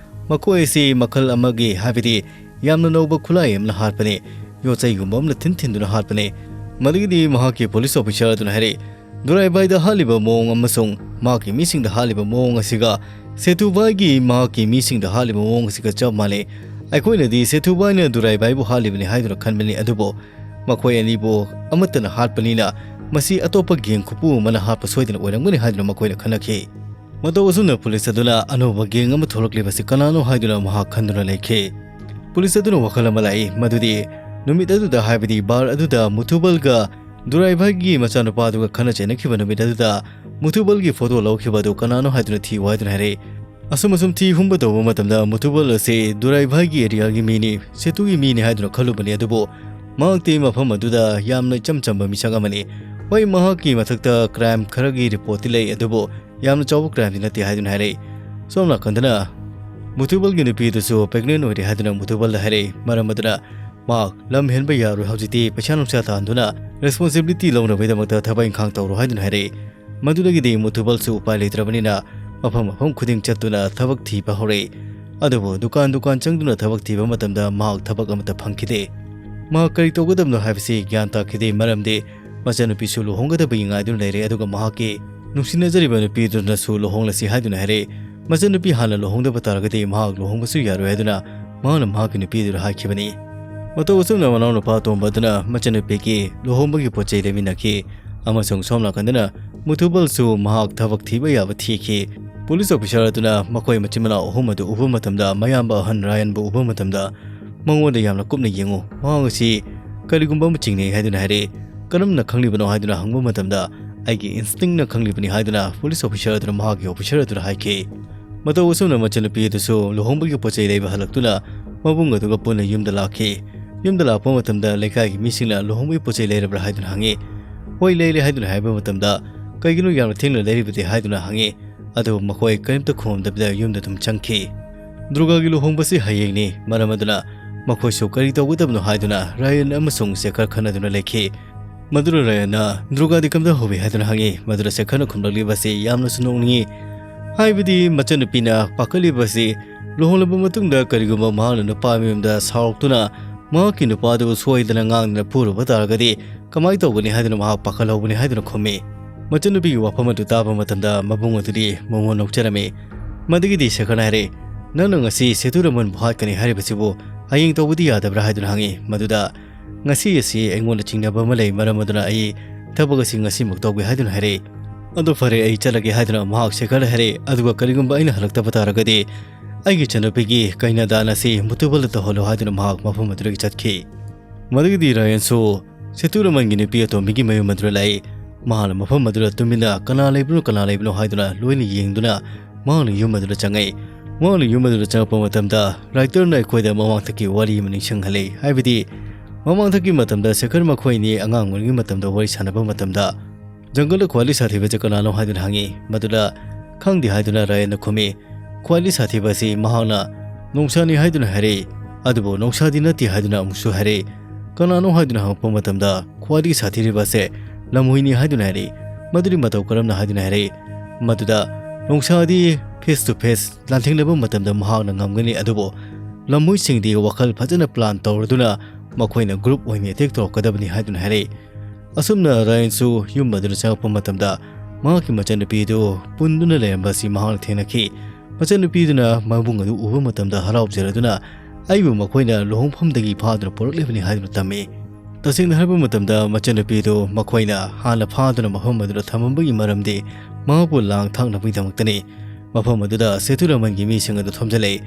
ꯃꯈꯣꯏ ꯑꯁꯤ ꯃꯈꯜ ꯑꯃꯒꯤ, ꯍꯥꯏꯕꯗꯤ ꯌꯥꯝꯅ ꯅꯧꯕ ꯈꯨꯠꯂꯥꯏ ꯑꯃꯅ ꯍꯥꯠꯄꯅꯤ, ꯌꯣꯠꯆꯩꯒꯨꯝꯕ ꯑꯃꯅ ꯊꯤꯟ ꯊꯤꯟꯗꯨꯅ ꯍꯥꯠꯄꯅꯤ꯫ ꯃꯗꯨꯒꯤꯗꯤ ꯃꯍꯥꯛꯀꯤ ꯄꯨꯂꯤꯁ ꯑꯣꯐꯤꯁꯥꯔ ꯑꯗꯨꯅ ꯍꯥꯏꯔꯛꯏ, "ꯗꯨꯔꯥꯏꯕꯥꯏꯗ ꯍꯥꯠꯂꯤꯕ ꯃꯑꯣꯡ ꯑꯃꯁꯨꯡ ꯃꯍꯥꯛꯀꯤ ꯃꯤꯁꯤꯡꯗ ꯍꯥꯠꯂꯤꯕ ꯃꯑꯣꯡ ꯑꯁꯤꯒ ꯁꯦꯇꯨꯕꯥꯏꯒꯤ ꯃꯍꯥꯛꯀꯤ ꯃꯤꯁꯤꯡꯗ ꯍꯥꯠꯂꯤꯕ ꯃꯑꯣꯡ ꯑꯁꯤꯒ ꯆꯞ ꯃꯥꯟꯅꯩ꯫ ꯑꯩꯈꯣꯏꯅꯗꯤ ꯁꯦꯇꯨꯕꯥꯏꯅ ꯗꯨꯔꯥꯏꯕꯥꯏꯕꯨ ꯍꯥꯠꯂꯤꯕꯅꯤ ꯍꯥꯏꯗꯨꯅ ꯈꯟꯕꯅꯤ, ꯑꯗꯨꯕꯨ ꯃꯈꯣꯏ ꯑꯅꯤꯕꯨ ꯑꯃꯠꯇꯅ ꯍꯥꯠꯄꯅꯤꯅ ꯃꯁꯤ ꯑꯇꯣꯞꯄ ꯒꯦꯡ ꯈꯨꯄꯨ ꯑꯃꯅ ꯍꯥꯠꯄ ꯁꯣꯏꯗꯅ ꯑꯣꯏꯔꯝꯒꯅꯤ" ꯍꯥꯏꯗꯨꯅ ꯃꯈꯣꯏꯅ ꯈꯟꯅꯈꯤ꯫ ꯃꯇꯧ ꯑꯁꯨꯝꯅ ꯄꯨꯂꯤꯁ ꯑꯗꯨꯅ ꯑꯅꯧꯕ ꯒꯦꯡ ꯑꯃ ꯊꯣꯛꯂꯛꯂꯤꯕꯁꯤ ꯀꯅꯥꯅꯣ ꯍꯥꯏꯗꯨꯅ ꯃꯍꯥꯛ ꯈꯟꯗꯨꯅ ꯂꯩꯈꯤ꯫ ꯄꯨꯂꯤꯁ ꯑꯗꯨꯅ ꯋꯥꯈꯜ ꯑꯃ ꯂꯥꯛꯏ, ꯃꯗꯨꯗꯤ ꯅꯨꯃꯤꯠ ꯑꯗꯨꯗ, ꯍꯥꯏꯕꯗꯤ ꯕꯥꯔ ꯑꯗꯨꯗ ꯃꯨꯊꯨꯕꯜꯒ ꯗꯨꯔꯥꯏꯚꯥꯏꯒꯤ ꯃꯆꯥꯅꯨꯄꯥꯗꯨꯒ ꯈꯠꯅ ꯆꯩꯅꯈꯤꯕ ꯅꯨꯃꯤꯠ ꯑꯗꯨꯗ ꯃꯨꯊꯨꯕꯜꯒꯤ ꯐꯣꯇꯣ ꯂꯧꯈꯤꯕ ꯑꯗꯨ ꯀꯅꯥꯅꯣ ꯍꯥꯏꯗꯨꯅ ꯊꯤꯌꯨ ꯍꯥꯏꯗꯨꯅ ꯍꯥꯏꯔꯛꯏ꯫ ꯑꯁꯨꯝ ꯑꯁꯨꯝ ꯊꯤ ꯍꯨꯝꯕ ꯇꯧꯕ ꯃꯇꯝꯗ ꯃꯨꯊꯨꯕꯜ ꯑꯁꯤ ꯗꯨꯔꯥꯏꯚꯥꯏꯒꯤ ꯑꯦꯔꯤꯌꯥꯒꯤ ꯃꯤꯅꯤ, ꯁꯦꯇꯨꯒꯤ ꯃꯤꯅꯤ ꯍꯥꯏꯗꯨꯅ ꯈꯜꯂꯨꯕꯅꯤ꯫ ꯑꯗꯨꯕꯨ ꯃꯍꯥꯛꯇꯤ ꯃꯐꯝ ꯑꯗꯨꯗ ꯌꯥꯝꯅ ꯏꯆꯝ ꯆꯝꯕ ꯃꯤꯁꯛ ꯑꯃꯅꯤ꯫ ꯍꯣꯏ, ꯃꯍꯥꯛꯀꯤ ꯃꯊꯛꯇ ꯀ꯭ꯔꯥꯏꯝ ꯈꯔꯒꯤ ꯔꯤꯄꯣꯔꯠꯇꯤ ꯂꯩ, ꯑꯗꯨꯕꯨ ꯌꯥꯝꯅ ꯆꯥꯎꯕ ꯀ꯭ꯔꯥꯏꯝꯗꯤ ꯅꯠꯇꯦ ꯍꯥꯏꯗꯨꯅ ꯍꯥꯏꯔꯛꯏ꯫ ꯁꯣꯝ ꯅꯥꯀꯟꯗꯅ ꯃꯨꯊꯨꯕꯜꯒꯤ ꯅꯨꯄꯤ ꯑꯗꯨꯁꯨ ꯄ꯭ꯔꯦꯒꯅꯦꯟ ꯑꯣꯏꯔꯦ ꯍꯥꯏꯗꯨꯅ ꯃꯨꯊꯨꯕꯜꯗ ꯍꯥꯏꯔꯛꯏ꯫ ꯃꯔꯝ ꯑꯗꯨꯅ ꯃꯍꯥꯛ ꯂꯝ ꯍꯦꯟꯕ ꯌꯥꯔꯣꯏ, ꯍꯧꯖꯤꯛꯇꯤ ꯄꯩꯁꯥ ꯅꯨꯡꯁꯥ ꯇꯥꯟꯗꯨꯅ ꯔꯦꯁꯄꯣꯟꯁꯤꯕꯤꯂꯤꯇꯤ ꯂꯧꯅꯕꯒꯤꯗꯃꯛꯇ ꯊꯕꯛ ꯏꯪꯈꯥꯡ ꯇꯧꯔꯣ ꯍꯥꯏꯗꯨꯅ ꯍꯥꯏꯔꯛꯏ꯫ ꯃꯗꯨꯗꯒꯤꯗꯤ ꯃꯨꯊꯨꯕꯜꯁꯨ ꯎꯄꯥꯏ ꯂꯩꯇ꯭ꯔꯕꯅꯤꯅ ꯃꯐꯝ ꯃꯐꯝ ꯈꯨꯗꯤꯡ ꯆꯠꯇꯨꯅ ꯊꯕꯛ ꯊꯤꯕ ꯍꯧꯔꯛꯏ꯫ ꯑꯗꯨꯕꯨ ꯗꯨꯀꯥꯟ ꯗꯨꯀꯥꯟ ꯆꯪꯗꯨꯅ ꯊꯕꯛ ꯊꯤꯕ ꯃꯇꯝꯗ ꯃꯍꯥꯛ ꯊꯕꯛ ꯑꯃꯠꯇ ꯐꯪꯈꯤꯗꯦ꯫ ꯃꯍꯥꯛ ꯀꯔꯤ ꯇꯧꯒꯗꯕꯅꯣ ꯍꯥꯏꯕꯁꯤ ꯒ꯭ꯌꯥꯟ ꯇꯥꯈꯤꯗꯦ, ꯃꯔꯝꯗꯤ ꯃꯆꯟꯅꯨꯄꯤꯁꯨ ꯂꯨꯍꯣꯡꯒꯗꯕꯒꯤ ꯉꯥꯏꯗꯨꯅ ꯂꯩꯔꯦ, ꯑꯗꯨꯒ ꯃꯍꯥꯛꯀꯤ ꯅꯨꯡꯁꯤꯅꯖꯔꯤꯕ ꯅꯨꯄꯤꯗꯨꯅꯁꯨ ꯂꯨꯍꯣꯡꯂꯁꯤ ꯍꯥꯏꯗꯨꯅ ꯍꯥꯏꯔꯛꯏ꯫ ꯃꯆꯟꯅꯨꯄꯤ ꯍꯥꯟꯅ ꯂꯨꯍꯣꯡꯗꯕ ꯇꯥꯔꯒꯗꯤ ꯃꯍꯥꯛ ꯂꯨꯍꯣꯡꯕꯁꯨ ꯌꯥꯔꯣꯏ ꯍꯥꯏꯗꯨꯅ ꯃꯍꯥꯛꯅ ꯃꯍꯥꯛꯀꯤ ꯅꯨꯄꯤꯗꯨꯗ ꯍꯥꯏꯈꯤꯕꯅꯤ꯫ ꯃꯇꯧ ꯑꯁꯨꯝꯅ ꯃꯅꯥꯎꯅꯨꯄꯥ ꯑꯇꯣꯝꯕ ꯑꯗꯨꯅ ꯃꯆꯟꯅꯨꯄꯤꯒꯤ ꯂꯨꯍꯣꯡꯕꯒꯤ ꯄꯣꯠ ꯆꯩ ꯂꯩꯃꯤꯟꯅꯈꯤ, ꯑꯃꯁꯨꯡ ꯁꯣꯝ ꯅꯥꯀꯟꯗꯅ ꯃꯨꯊꯨꯕꯜꯁꯨ ꯃꯍꯥꯛ ꯊꯕꯛ ꯊꯤꯕ ꯌꯥꯕ ꯊꯤꯈꯤ꯫ ꯄꯨꯂꯤꯁ ꯑꯣꯐꯤꯁꯥꯔ ꯑꯗꯨꯅ ꯃꯈꯣꯏ ꯃꯆꯤꯟ ꯃꯅꯥꯎ ꯑꯍꯨꯝ ꯑꯗꯨ ꯎꯕ ꯃꯇꯝꯗ, ꯃꯌꯥꯝꯕ ꯑꯍꯟ ꯔꯥꯌꯟꯕꯨ ꯎꯕ ꯃꯇꯝꯗ, ꯃꯉꯣꯟꯗ ꯌꯥꯝꯅ ꯀꯨꯞꯅ ꯌꯦꯡꯉꯨ, ꯃꯍꯥꯛ ꯑꯁꯤ ꯀꯔꯤꯒꯨꯝꯕ ꯑꯃ ꯆꯤꯡꯅꯩ ꯍꯥꯏꯗꯨꯅ ꯍꯥꯏꯔꯛꯏ꯫ "ꯀꯔꯝꯅ ꯈꯪꯂꯤꯕꯅꯣ?" ꯍꯥꯏꯗꯨꯅ ꯍꯪꯕ ꯃꯇꯝꯗ, "ꯑꯩꯒꯤ ꯏꯟꯁꯇꯤꯡꯅ ꯈꯪꯂꯤꯕꯅꯤ" ꯍꯥꯏꯗꯨꯅ ꯄꯨꯂꯤꯁ ꯑꯣꯐꯤꯁꯥꯔ ꯑꯗꯨꯅ ꯃꯍꯥꯛꯀꯤ ꯑꯣꯐꯤꯁꯥꯔ ꯑꯗꯨꯗ ꯍꯥꯏꯈꯤ꯫ ꯃꯇꯧ ꯑꯁꯨꯝꯅ ꯃꯆꯟꯅꯨꯄꯤ ꯑꯗꯨꯁꯨ ꯂꯨꯍꯣꯡꯕꯒꯤ ꯄꯣꯠ ꯆꯩ ꯂꯩꯕ ꯍꯜꯂꯛꯇꯨꯅ ꯃꯕꯨꯡ ꯑꯗꯨꯒ ꯄꯨꯟꯅ ꯌꯨꯝꯗ ꯂꯥꯛꯈꯤ꯫ ꯌꯨꯝꯗ ꯂꯥꯛꯄ ꯃꯇꯝꯗ ꯂꯩꯀꯥꯏꯒꯤ ꯃꯤꯁꯤꯡꯅ ꯂꯨꯍꯣꯡꯕꯒꯤ ꯄꯣꯠ ꯆꯩ ꯂꯩꯔꯕ꯭ꯔꯥ ꯍꯥꯏꯗꯨꯅ ꯍꯪꯉꯤ꯫ "ꯍꯣꯏ, ꯂꯩꯔꯦ" ꯍꯥꯏꯗꯨꯅ ꯍꯥꯏꯕ ꯃꯇꯝꯗ, "ꯀꯩꯒꯤꯅꯣ ꯌꯥꯝꯅ ꯊꯦꯡꯅ ꯂꯩꯔꯤꯕꯗꯤ?" ꯍꯥꯏꯗꯨꯅ ꯍꯪꯉꯤ꯫ ꯑꯗꯨꯕꯨ ꯃꯈꯣꯏ ꯀꯔꯤꯝꯇ ꯈꯨꯝꯃꯝꯗꯕꯤꯗ ꯌꯨꯝꯗ ꯑꯗꯨꯝ ꯆꯪꯈꯤ꯫ ꯗꯨꯔꯒꯥꯒꯤ ꯂꯨꯍꯣꯡꯕꯁꯤ ꯍꯌꯦꯡꯅꯤ, ꯃꯔꯝ ꯑꯗꯨꯅ ꯃꯈꯣꯏꯁꯨ ꯀꯔꯤ ꯇꯧꯒꯗꯕꯅꯣ ꯍꯥꯏꯗꯨꯅ ꯔꯥꯌꯟ ꯑꯃꯁꯨꯡ ꯁꯦꯈꯔ ꯈꯟꯅꯗꯨꯅ ꯂꯩꯈꯤ꯫ ꯃꯗꯨꯅ ꯔꯥꯌꯟꯅ, "ꯗꯨꯔꯒꯥꯗꯤ ꯀꯝꯗꯧꯍꯧꯏ?" ꯍꯥꯏꯗꯨꯅ ꯍꯪꯉꯤ꯫ ꯃꯗꯨꯗ ꯁꯦꯈꯔꯅ ꯈꯨꯝꯂꯛꯂꯤꯕ ꯑꯁꯤ ꯌꯥꯝꯅꯁꯨ ꯅꯣꯛꯅꯤꯡꯉꯤ꯫ ꯍꯥꯏꯕꯗꯤ ꯃꯆꯟꯅꯨꯄꯤꯅ ꯄꯥꯈꯠꯂꯤꯕ ꯑꯁꯤ ꯂꯨꯍꯣꯡꯂꯕ ꯃꯇꯨꯡꯗ ꯀꯔꯤꯒꯨꯝꯕ ꯃꯍꯥꯛꯅ ꯅꯨꯄꯥ ꯃꯌꯨꯝꯗ ꯁꯥꯎꯔꯛꯇꯨꯅ ꯃꯍꯥꯛꯀꯤ ꯅꯨꯄꯥꯗꯨꯕꯨ ꯁꯣꯏꯗꯅ ꯉꯥꯡꯗꯨꯅ ꯐꯨꯔꯨꯕ ꯇꯥꯔꯒꯗꯤ ꯀꯃꯥꯏ ꯇꯧꯒꯅꯤ ꯍꯥꯏꯗꯨꯅ ꯃꯍꯥꯛ ꯄꯥꯈꯠꯍꯧꯕꯅꯤ ꯍꯥꯏꯗꯨꯅ ꯈꯨꯝꯃꯤ꯫ ꯃꯆꯟꯅꯨꯄꯤꯒꯤ ꯋꯥꯐꯝ ꯑꯗꯨ ꯇꯥꯕ ꯃꯇꯝꯗ ꯃꯕꯨꯡ ꯑꯗꯨꯗꯤ ꯃꯉꯣꯟ ꯅꯣꯛꯆꯔꯝꯃꯤ꯫ ꯃꯗꯨꯒꯤꯗꯤ ꯁꯦꯈꯔꯅ ꯍꯥꯏꯔꯛꯏ, "ꯅꯪꯅ ꯉꯁꯤ ꯁꯦꯇꯨꯔꯃꯟꯕꯨ ꯍꯥꯠꯀꯅꯤ ꯍꯥꯏꯔꯤꯕꯁꯤꯕꯨ ꯍꯌꯦꯡ ꯇꯧꯕꯗꯤ ꯌꯥꯗꯕ꯭ꯔꯥ?" ꯍꯥꯏꯗꯨꯅ ꯍꯪꯉꯤ꯫ ꯃꯗꯨꯗ, "ꯉꯁꯤ ꯑꯁꯤ ꯑꯩꯉꯣꯟꯗ ꯆꯤꯡꯅꯕ ꯑꯃ ꯂꯩ, ꯃꯔꯝ ꯑꯗꯨꯅ ꯑꯩ ꯊꯕꯛ ꯑꯁꯤ ꯉꯁꯤꯃꯛ ꯇꯧꯒꯦ" ꯍꯥꯏꯗꯨꯅ ꯍꯥꯏꯔꯛꯏ꯫ "ꯑꯗꯨ ꯐꯔꯦ, ꯑꯩ ꯆꯠꯂꯒꯦ" ꯍꯥꯏꯗꯨꯅ ꯃꯍꯥꯛ ꯁꯦꯈꯔꯗ ꯍꯥꯏꯔꯛꯏ꯫ "ꯑꯗꯨꯒ ꯀꯔꯤꯒꯨꯝꯕ ꯑꯩꯅ ꯍꯜꯂꯛꯇꯕ ꯇꯥꯔꯒꯗꯤ ꯑꯩꯒꯤ ꯏꯆꯟꯅꯨꯄꯤꯒꯤ ꯀꯩꯅꯥꯗꯥꯟ ꯑꯁꯤ ꯃꯨꯊꯨꯕꯜꯗ ꯇꯧꯍꯜꯂꯨ" ꯍꯥꯏꯗꯨꯅ ꯃꯍꯥꯛ ꯃꯐꯝ ꯑꯗꯨꯗꯒꯤ ꯆꯠꯈꯤ꯫ ꯃꯗꯨꯒꯤꯗꯤ ꯔꯥꯌꯟꯁꯨ ꯁꯦꯇꯨꯔꯃꯟꯒꯤ ꯅꯨꯄꯤ ꯑꯇꯣꯝꯕꯤꯒꯤ ꯃꯌꯨꯝ ꯑꯗꯨꯗ ꯂꯥꯛꯏ꯫ ꯃꯍꯥꯛꯅ ꯃꯐꯝ ꯑꯗꯨꯗ ꯇꯨꯃꯤꯟꯅ "ꯀꯅꯥ ꯂꯩꯕꯅꯣ, ꯀꯅꯥ ꯂꯩꯕꯅꯣ?" ꯍꯥꯏꯗꯨꯅ ꯂꯣꯏꯅ ꯌꯦꯡꯗꯨꯅ ꯃꯍꯥꯛꯅ ꯌꯨꯝ ꯑꯗꯨꯗ ꯆꯪꯉꯛꯏ꯫ ꯃꯍꯥꯛꯅ ꯌꯨꯝ ꯑꯗꯨꯗ ꯆꯪꯉꯛꯄ ꯃꯇꯝꯗ writerꯅ ꯑꯩꯈꯣꯏꯗ ꯃꯃꯥꯡꯊꯛꯀꯤ ꯋꯥꯔꯤ ꯑꯃ ꯅꯤꯡꯁꯤꯡꯍꯜꯂꯤ꯫ ꯍꯥꯏꯕꯗꯤ ꯃꯃꯥꯡꯊꯛꯀꯤ ꯃꯇꯝꯗ ꯁꯦꯈꯔ ꯃꯈꯣꯏ ꯑꯅꯤ ꯑꯉꯥꯡ ꯑꯣꯏꯔꯤꯉꯩ ꯃꯇꯝꯗ ꯋꯥꯔꯤ ꯁꯥꯟꯅꯕ ꯃꯇꯝꯗ ꯖꯪꯒꯜꯗ ꯈ꯭ꯋꯥꯏꯗꯒꯤ ꯁꯥꯊꯤꯕꯁꯤ ꯀꯅꯥꯅꯣ ꯍꯥꯏꯗꯨꯅ ꯍꯪꯉꯤ꯫ ꯃꯗꯨꯗ ꯈꯪꯗꯦ ꯍꯥꯏꯗꯨꯅ ꯔꯥꯌꯟꯅ ꯈꯨꯝꯃꯤ꯫ ꯈ꯭ꯋꯥꯏꯗꯒꯤ ꯁꯥꯊꯤꯕ ꯑꯁꯤ ꯃꯍꯥꯛꯅ ꯅꯣꯡꯁꯥꯅꯤ ꯍꯥꯏꯗꯨꯅ ꯍꯥꯏꯔꯛꯏ꯫ ꯑꯗꯨꯕꯨ ꯅꯣꯡꯁꯥꯗꯤ ꯅꯠꯇꯦ ꯍꯥꯏꯗꯨꯅ ꯑꯃꯨꯛꯁꯨ ꯍꯥꯏꯔꯛꯏ꯫ ꯀꯅꯥꯅꯣ ꯍꯥꯏꯗꯨꯅ ꯍꯪꯉꯛꯄ ꯃꯇꯝꯗ ꯈ꯭ꯋꯥꯏꯗꯒꯤ ꯁꯥꯊꯤꯔꯤꯕ ꯑꯁꯦ ꯂꯝꯍꯨꯏꯅꯤ ꯍꯥꯏꯗꯨꯅ ꯍꯥꯏꯔꯛꯏ꯫ ꯃꯗꯨꯗꯤ ꯃꯇꯧ ꯀꯔꯝꯅ ꯍꯥꯏꯗꯨꯅ ꯍꯥꯏꯔꯛꯏ? ꯃꯗꯨꯗ ꯅꯣꯡꯁꯥꯗꯤ face to face ꯂꯥꯟꯊꯦꯡꯅꯕ ꯃꯇꯝꯗ ꯃꯍꯥꯛꯅ ꯉꯝꯒꯅꯤ, ꯑꯗꯨꯕꯨ ꯂꯝꯍꯨꯏꯁꯤꯡꯗꯤ ꯋꯥꯈꯜ ꯐꯖꯅ plan ꯇꯧꯔꯗꯨꯅ ꯃꯈꯣꯏꯅ group ꯑꯣꯏꯅ attack ꯇꯧꯔꯛꯀꯗꯕꯅꯤ ꯍꯥꯏꯗꯨꯅ ꯍꯥꯏꯔꯛꯏ꯫ ꯑꯁꯨꯝꯅ ꯔꯥꯌꯟꯁꯨ ꯌꯨꯝ ꯑꯗꯨꯗ ꯆꯪꯉꯛꯄ ꯃꯇꯝꯗ ꯃꯍꯥꯛꯀꯤ ꯃꯆꯟꯅꯨꯄꯤ ꯑꯗꯨ ꯄꯨꯟꯗꯨꯅ ꯂꯩꯔꯝꯕ ꯑꯁꯤ ꯃꯍꯥꯛꯅ ꯊꯦꯡꯅꯈꯤ꯫ ꯃꯆꯟꯅꯨꯄꯤꯗꯨꯅ ꯃꯕꯨꯡ ꯑꯗꯨ ꯎꯕ ꯃꯇꯝꯗ ꯍꯔꯥꯎꯖꯔꯗꯨꯅ ꯑꯩꯕꯨ ꯃꯈꯣꯏꯅ ꯂꯨꯍꯣꯡꯐꯝꯗꯒꯤ ꯐꯥꯗꯨꯅ ꯄꯨꯔꯛꯂꯤꯕꯅꯤ ꯍꯥꯏꯗꯨꯅ ꯇꯝꯃꯤ꯫ ꯇꯁꯦꯡꯅ ꯍꯥꯏꯔꯕ ꯃꯇꯝꯗ ꯃꯆꯟꯅꯨꯄꯤ ꯑꯗꯨ ꯃꯈꯣꯏꯅ ꯍꯥꯟꯅ ꯐꯥꯗꯨꯅ ꯃꯐꯝ ꯑꯗꯨꯗ ꯊꯝꯃꯝꯕꯒꯤ ꯃꯔꯝꯗꯤ ꯃꯍꯥꯛꯄꯨ ꯂꯥꯡ ꯊꯥꯛꯅꯕꯒꯤꯗꯃꯛꯇꯅꯤ꯫ ꯃꯐꯝ ꯑꯗꯨꯗ ꯁꯦꯇꯨꯔꯥꯃꯟꯒꯤ ꯃꯤꯁꯤꯡ ꯑꯗꯨ ꯊꯣꯝꯖꯤꯜꯂꯛꯏ꯫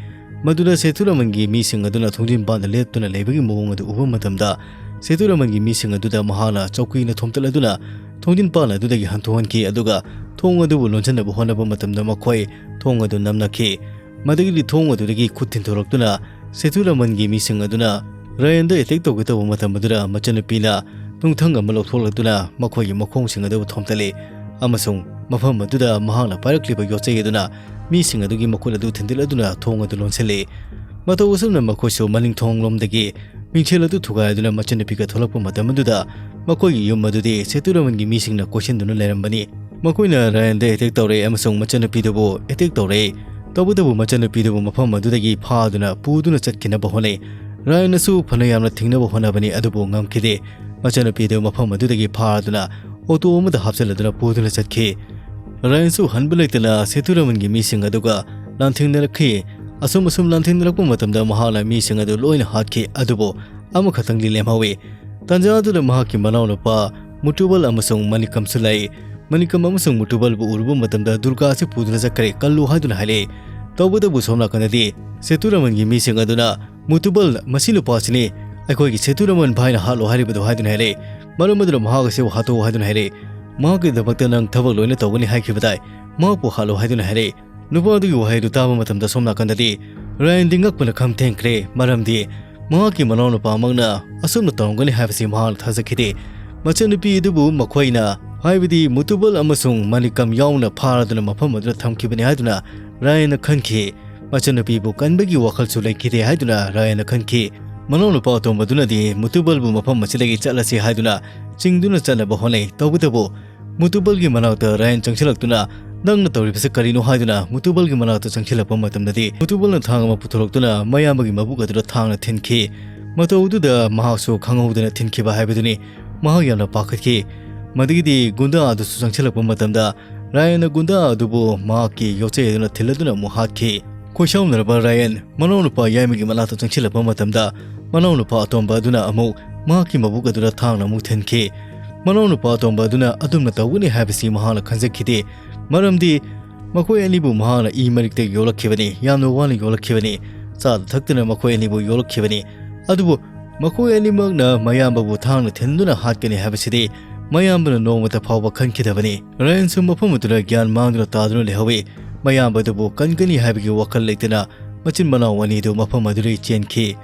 ꯃꯗꯨꯗ ꯁꯦꯇꯨꯔꯥꯃꯟꯒꯤ ꯃꯤꯁꯤꯡ ꯑꯗꯨꯅ ꯊꯣꯡꯖꯤꯟ ꯃꯄꯥꯟꯗ ꯂꯦꯞꯇꯨꯅ ꯂꯩꯕꯒꯤ ꯃꯑꯣꯡ ꯑꯗꯨ ꯎꯕ ꯃꯇꯝꯗ ꯁꯦꯇꯨꯔꯥꯃꯟꯒꯤ ꯃꯤꯁꯤꯡ ꯑꯗꯨꯗ ꯃꯍꯥꯛꯅ ꯆꯧꯀꯤꯅ ꯊꯣꯝꯇꯠꯂꯗꯨꯅ ꯊꯣꯡꯖꯤꯟ ꯃꯄꯥꯟ ꯑꯗꯨꯗꯒꯤ ꯍꯟꯊꯣꯛꯍꯟꯈꯤ, ꯑꯗꯨꯒ ꯊꯣꯡ ꯑꯗꯨꯕꯨ ꯂꯣꯟꯁꯤꯟꯅꯕ ꯍꯣꯠꯅꯕ ꯃꯇꯝꯗ ꯃꯈꯣꯏ ꯊꯣꯡ ꯑꯗꯨ ꯅꯝꯅꯈꯤ꯫ ꯃꯗꯨꯗꯒꯤꯗꯤ ꯊꯣꯡ ꯑꯗꯨꯗꯒꯤ ꯈꯨꯠ ꯊꯤꯟꯗꯣꯔꯛꯇꯨꯅ ꯁꯦꯇꯨꯔꯥꯃꯟꯒꯤ ꯃꯤꯁꯤꯡ ꯑꯗꯨꯅ ꯔꯥꯌꯟꯗ attack ꯇꯧꯒꯦ ꯇꯧꯕ ꯃꯇꯝ ꯑꯗꯨꯗ ꯃꯆꯟꯅꯨꯄꯤꯅ ꯅꯨꯡꯊꯪ ꯑꯃ ꯂꯧꯊꯣꯛꯂꯛꯇꯨꯅ ꯃꯈꯣꯏꯒꯤ ꯃꯈꯣꯡꯁꯤꯡ ꯑꯗꯨꯕꯨ ꯊꯣꯝꯇꯠꯂꯤ, ꯑꯃꯁꯨꯡ ꯃꯐꯝ ꯑꯗꯨꯗ ꯃꯍꯥꯛꯅ ꯄꯥꯏꯔꯛꯂꯤꯕ ꯌꯣꯠꯆꯩ ꯑꯗꯨꯅ ꯃꯤꯁꯤꯡ ꯑꯗꯨꯒꯤ ꯃꯈꯨꯠ ꯑꯗꯨ ꯊꯤꯟꯗꯤꯜꯂꯗꯨꯅ ꯊꯣꯡ ꯑꯗꯨ ꯂꯣꯟꯁꯤꯜꯂꯤ꯫ ꯃꯇꯧ ꯑꯁꯨꯝꯅ ꯃꯈꯣꯏꯁꯨ ꯃꯅꯤꯡ ꯊꯣꯡꯂꯣꯝꯗꯒꯤ ꯃꯤꯡꯁꯦꯜ ꯑꯗꯨ ꯊꯨꯒꯥꯏꯗꯨꯅ ꯃꯆꯟꯅꯨꯄꯤꯒ ꯊꯣꯛꯂꯛꯄ ꯃꯇꯝ ꯑꯗꯨꯗ ꯃꯈꯣꯏꯒꯤ ꯌꯨꯝ ꯑꯗꯨꯗꯤ ꯁꯦꯇꯨꯔꯥꯃꯟꯒꯤ ꯃꯤꯁꯤꯡꯅ ꯀꯣꯏꯁꯤꯟꯗꯨꯅ ꯂꯩꯔꯝꯕꯅꯤ꯫ ꯃꯈꯣꯏꯅ ꯔꯥꯌꯟꯗ attack ꯇꯧꯔꯛꯏ ꯑꯃꯁꯨꯡ ꯃꯆꯟꯅꯨꯄꯤꯗꯨꯕꯨ attack ꯇꯧꯔꯛꯏ꯫ ꯇꯧꯕꯇꯕꯨ ꯃꯆꯟꯅꯨꯄꯤꯗꯨꯕꯨ ꯃꯐꯝ ꯑꯗꯨꯗꯒꯤ ꯐꯥꯗꯨꯅ ꯄꯨꯗꯨꯅ ꯆꯠꯈꯤꯅꯕ ꯍꯣꯠꯅꯩ꯫ ꯔꯥꯌꯟꯅꯁꯨ ꯐꯅ ꯌꯥꯝꯅ ꯊꯤꯡꯅꯕ ꯍꯣꯠꯅꯕꯅꯤ, ꯑꯗꯨꯕꯨ ꯉꯝꯈꯤꯗꯦ꯫ ꯃꯆꯟꯅꯨꯄꯤꯗꯨ ꯃꯐꯝ ꯑꯗꯨꯗꯒꯤ ꯐꯥꯗꯨꯅ ꯑꯣꯇꯣ ꯑꯃꯗ ꯍꯥꯞꯆꯤꯜꯂꯗꯨꯅ ꯄꯨꯗꯨꯅ ꯆꯠꯈꯤ꯫ ꯔꯥꯌꯟꯁꯨ ꯍꯟꯕ ꯂꯩꯇꯅ ꯁꯦꯇꯨꯔꯥꯃꯟꯒꯤ ꯃꯤꯁꯤꯡ ꯑꯗꯨꯒ ꯂꯥꯟꯊꯦꯡꯅꯔꯛꯈꯤ꯫ ꯑꯁꯨꯝ ꯑꯁꯨꯝ ꯂꯥꯟꯊꯦꯡꯅꯔꯛꯄ ꯃꯇꯝꯗ ꯃꯍꯥꯛꯅ ꯃꯤꯁꯤꯡ ꯑꯗꯨ ꯂꯣꯏꯅ ꯍꯥꯠꯈꯤ, ꯑꯗꯨꯕꯨ ꯑꯃꯈꯛꯇꯪꯗꯤ ꯂꯦꯝꯍꯧꯏ꯫ ꯇꯥꯟꯖꯥ ꯑꯗꯨꯗ ꯃꯍꯥꯛꯀꯤ ꯃꯅꯥꯎꯅꯨꯄꯥ ꯃꯨꯇꯨꯕꯜ ꯑꯃꯁꯨꯡ ꯃꯅꯤꯀꯝꯁꯨ ꯂꯥꯛꯏ꯫ ꯃꯅꯤꯀꯝ ꯑꯃꯁꯨꯡ ꯃꯨꯇꯨꯕꯜꯕꯨ ꯎꯔꯨꯕ ꯃꯇꯝꯗ ꯗꯨꯔꯒꯥ ꯑꯁꯤ ꯄꯨꯗꯨꯅ ꯆꯠꯈ꯭ꯔꯦ, ꯀꯜꯂꯨ ꯍꯥꯏꯗꯨꯅ ꯍꯥꯏꯔꯛꯏ꯫ ꯇꯧꯕꯇꯕꯨ ꯁꯣꯝ ꯅꯥꯀꯟꯗꯗꯤ ꯁꯦꯇꯨꯔꯥꯃꯟꯒꯤ ꯃꯤꯁꯤꯡ ꯑꯗꯨꯅ, "ꯃꯨꯇꯨꯕꯜ, ꯃꯁꯤ ꯅꯨꯄꯥꯁꯤꯅꯤ ꯑꯩꯈꯣꯏꯒꯤ ꯁꯦꯇꯨꯔꯥꯃꯟ ꯚꯥꯏꯅ ꯍꯥꯠꯂꯣ ꯍꯥꯏꯔꯤꯕꯗꯨ" ꯍꯥꯏꯗꯨꯅ ꯍꯥꯏꯔꯛꯏ꯫ ꯃꯔꯝ ꯑꯗꯨꯅ ꯃꯍꯥꯛ ꯑꯁꯤꯕꯨ ꯍꯥꯠꯇꯣꯛꯎ ꯍꯥꯏꯗꯨꯅ ꯍꯥꯏꯔꯛꯏ꯫ "ꯃꯍꯥꯛꯀꯤꯗꯃꯛꯇ ꯅꯪ ꯊꯕꯛ ꯂꯣꯏꯅ ꯇꯧꯒꯅꯤ ꯍꯥꯏꯈꯤꯕꯗꯥꯏ? ꯃꯍꯥꯛꯄꯨ ꯍꯥꯠꯂꯣ" ꯍꯥꯏꯗꯨꯅ ꯍꯥꯏꯔꯛꯏ꯫ ꯅꯨꯄꯥꯗꯨꯒꯤ ꯋꯥꯍꯩꯗꯨ ꯇꯥꯕ ꯃꯇꯝꯗ ꯁꯣꯝ ꯅꯥꯀꯟꯗꯗꯤ ꯔꯥꯌꯟꯗꯤ ꯉꯛꯄꯅ ꯈꯝ ꯊꯦꯡꯈ꯭ꯔꯦ, ꯃꯔꯝꯗꯤ ꯃꯍꯥꯛꯀꯤ ꯃꯅꯥꯎꯅꯨꯄꯥꯃꯛꯅ ꯑꯁꯨꯝꯅ ꯇꯧꯔꯝꯒꯅꯤ ꯍꯥꯏꯕꯁꯤ ꯃꯍꯥꯛꯅ ꯊꯥꯖꯈꯤꯗꯦ꯫ ꯃꯆꯟꯅꯨꯄꯤ ꯑꯗꯨꯕꯨ ꯃꯈꯣꯏꯅ, ꯍꯥꯏꯕꯗꯤ ꯃꯨꯇꯨꯕꯜ ꯑꯃꯁꯨꯡ ꯃꯅꯤꯀꯝ ꯌꯥꯎꯅ ꯐꯥꯔꯗꯨꯅ ꯃꯐꯝ ꯑꯗꯨꯗ ꯊꯝꯈꯤꯕꯅꯤ ꯍꯥꯏꯗꯨꯅ ꯔꯥꯌꯟꯅ ꯈꯟꯈꯤ꯫ ꯃꯆꯟꯅꯨꯄꯤꯕꯨ ꯀꯟꯕꯒꯤ ꯋꯥꯈꯜꯁꯨ ꯂꯩꯈꯤꯗꯦ ꯍꯥꯏꯗꯨꯅ ꯔꯥꯌꯟꯅ ꯈꯟꯈꯤ꯫ ꯃꯅꯥꯎꯅꯨꯄꯥ ꯑꯇꯣꯝꯕꯗꯨꯅꯗꯤ ꯃꯨꯇꯨꯕꯜꯕꯨ ꯃꯐꯝ ꯑꯁꯤꯗꯒꯤ ꯆꯠꯂꯁꯤ ꯍꯥꯏꯗꯨꯅ ꯆꯤꯡꯗꯨꯅ ꯆꯠꯅꯕ ꯍꯣꯠꯅꯩ꯫ ꯇꯧꯕꯇꯕꯨ ꯃꯨꯇꯨꯕꯜꯒꯤ ꯃꯅꯥꯛꯇ ꯔꯥꯌꯟ ꯆꯪꯁꯤꯜꯂꯛꯇꯨꯅ, "ꯅꯪꯅ ꯇꯧꯔꯤꯕꯁꯤ ꯀꯔꯤꯅꯣ?" ꯍꯥꯏꯗꯨꯅ ꯃꯨꯇꯨꯕꯜꯒꯤ ꯃꯅꯥꯛꯇ ꯆꯪꯁꯤꯜꯂꯛꯄ ꯃꯇꯝꯗꯗꯤ, ꯃꯨꯇꯨꯕꯜꯅ ꯊꯥꯡ ꯑꯃ ꯄꯨꯊꯣꯔꯛꯇꯨꯅ ꯃꯌꯥꯝꯕꯒꯤ ꯃꯕꯨꯛ ꯑꯗꯨꯗ ꯊꯥꯡꯅ ꯊꯤꯟꯈꯤ꯫ ꯃꯇꯧ ꯑꯗꯨꯗ ꯃꯍꯥꯛꯁꯨ ꯈꯪꯍꯧꯗꯅ ꯊꯤꯟꯈꯤꯕ ꯍꯥꯏꯕꯗꯨꯅꯤ꯫ ꯃꯍꯥꯛ ꯌꯥꯝꯅ ꯄꯥꯈꯠꯈꯤ꯫ ꯃꯗꯨꯒꯤꯗꯤ ꯒꯨꯟꯗꯥ ꯑꯗꯨꯁꯨ ꯆꯪꯁꯤꯜꯂꯛꯄ ꯃꯇꯝꯗ, ꯔꯥꯌꯟꯅ ꯒꯨꯟꯗꯥ ꯑꯗꯨꯕꯨ ꯃꯍꯥꯛꯀꯤ ꯌꯣꯠꯆꯩ ꯑꯗꯨꯅ ꯊꯤꯜꯂꯗꯨꯅ ꯑꯃꯨꯛ ꯍꯥꯠꯈꯤ꯫ ꯈꯣꯏꯁꯥꯎꯅꯔꯕ ꯔꯥꯌꯟ ꯃꯅꯥꯎꯅꯨꯄꯥ ꯌꯥꯏꯃꯒꯤ ꯃꯅꯥꯛꯇ ꯆꯪꯁꯤꯜꯂꯛꯄ ꯃꯇꯝꯗ, ꯃꯅꯥꯎꯅꯨꯄꯥ ꯑꯇꯣꯝꯕ ꯑꯗꯨꯅ ꯑꯃꯨꯛ ꯃꯍꯥꯛꯀꯤ ꯃꯕꯨꯛ ꯑꯗꯨꯗ ꯊꯥꯡꯅ ꯑꯃꯨꯛ ꯊꯤꯟꯈꯤ꯫ ꯃꯅꯥꯎꯅꯨꯄꯥ ꯑꯇꯣꯝꯕ ꯑꯗꯨꯅ ꯑꯗꯨꯝꯅ ꯇꯧꯒꯅꯤ ꯍꯥꯏꯕꯁꯤ ꯃꯍꯥꯛꯅ ꯈꯟꯖꯈꯤꯗꯦ, ꯃꯔꯝꯗꯤ ꯃꯈꯣꯏ ꯑꯅꯤꯕꯨ ꯃꯍꯥꯛꯅ ꯏ ꯃꯔꯤꯛꯇ ꯌꯣꯛꯂꯛꯈꯤꯕꯅꯤ, ꯌꯥꯝꯅ ꯋꯥꯅ ꯌꯣꯛꯂꯛꯈꯤꯕꯅꯤ, ꯆꯥꯗ ꯊꯛꯇꯅ ꯃꯈꯣꯏ ꯑꯅꯤꯕꯨ ꯌꯣꯛꯂꯛꯈꯤꯕꯅꯤ꯫ ꯑꯗꯨꯕꯨ ꯃꯈꯣꯏ ꯑꯅꯤꯃꯛꯅ ꯃꯌꯥꯝꯕꯕꯨ ꯊꯥꯡꯅ ꯊꯤꯟꯗꯨꯅ ꯍꯥꯠꯀꯅꯤ ꯍꯥꯏꯕꯁꯤꯗꯤ ꯃꯌꯥꯝꯕꯅ ꯅꯣꯡꯃꯇ ꯐꯥꯎꯕ ꯈꯟꯈꯤꯗꯕꯅꯤ꯫ ꯔꯥꯌꯟꯁꯨ ꯃꯐꯝ ꯑꯗꯨꯗ ꯒ꯭ꯌꯥꯟ ꯃꯥꯡꯗꯨꯅ ꯇꯥꯗꯨꯅ ꯂꯩꯍꯧꯏ꯫ ꯃꯌꯥꯝꯕꯗꯨꯕꯨ ꯀꯟꯒꯅꯤ ꯍꯥꯏꯕꯒꯤ ꯋꯥꯈꯜ ꯂꯩꯇꯅ ꯃꯆꯤꯟ ꯃꯅꯥꯎ ꯑꯅꯤꯗꯨ ꯃꯐꯝ ꯑꯗꯨꯗꯒꯤ ꯆꯦꯟꯈꯤ꯫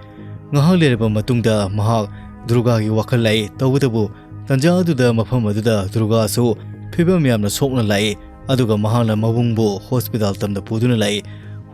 ꯉꯥꯏꯍꯥꯛ ꯂꯩꯔꯕ ꯃꯇꯨꯡꯗ ꯃꯍꯥꯛ ꯗꯨꯔꯒꯥꯒꯤ ꯋꯥꯈꯜ ꯂꯥꯛꯏ꯫ ꯇꯧꯕꯇꯕꯨ ꯇꯟꯖꯥ ꯑꯗꯨꯗ ꯃꯐꯝ ꯑꯗꯨꯗ ꯗꯨꯔꯒꯥꯁꯨ ꯐꯤꯕꯝ ꯌꯥꯝꯅ ꯁꯣꯛꯅ ꯂꯥꯛꯏ꯫ ꯑꯗꯨꯒ ꯃꯍꯥꯛꯅ ꯃꯕꯨꯡꯕꯨ ꯍꯣꯁꯄꯤꯇꯥꯜ ꯇꯝꯅ ꯄꯨꯗꯨꯅ ꯂꯥꯛꯏ꯫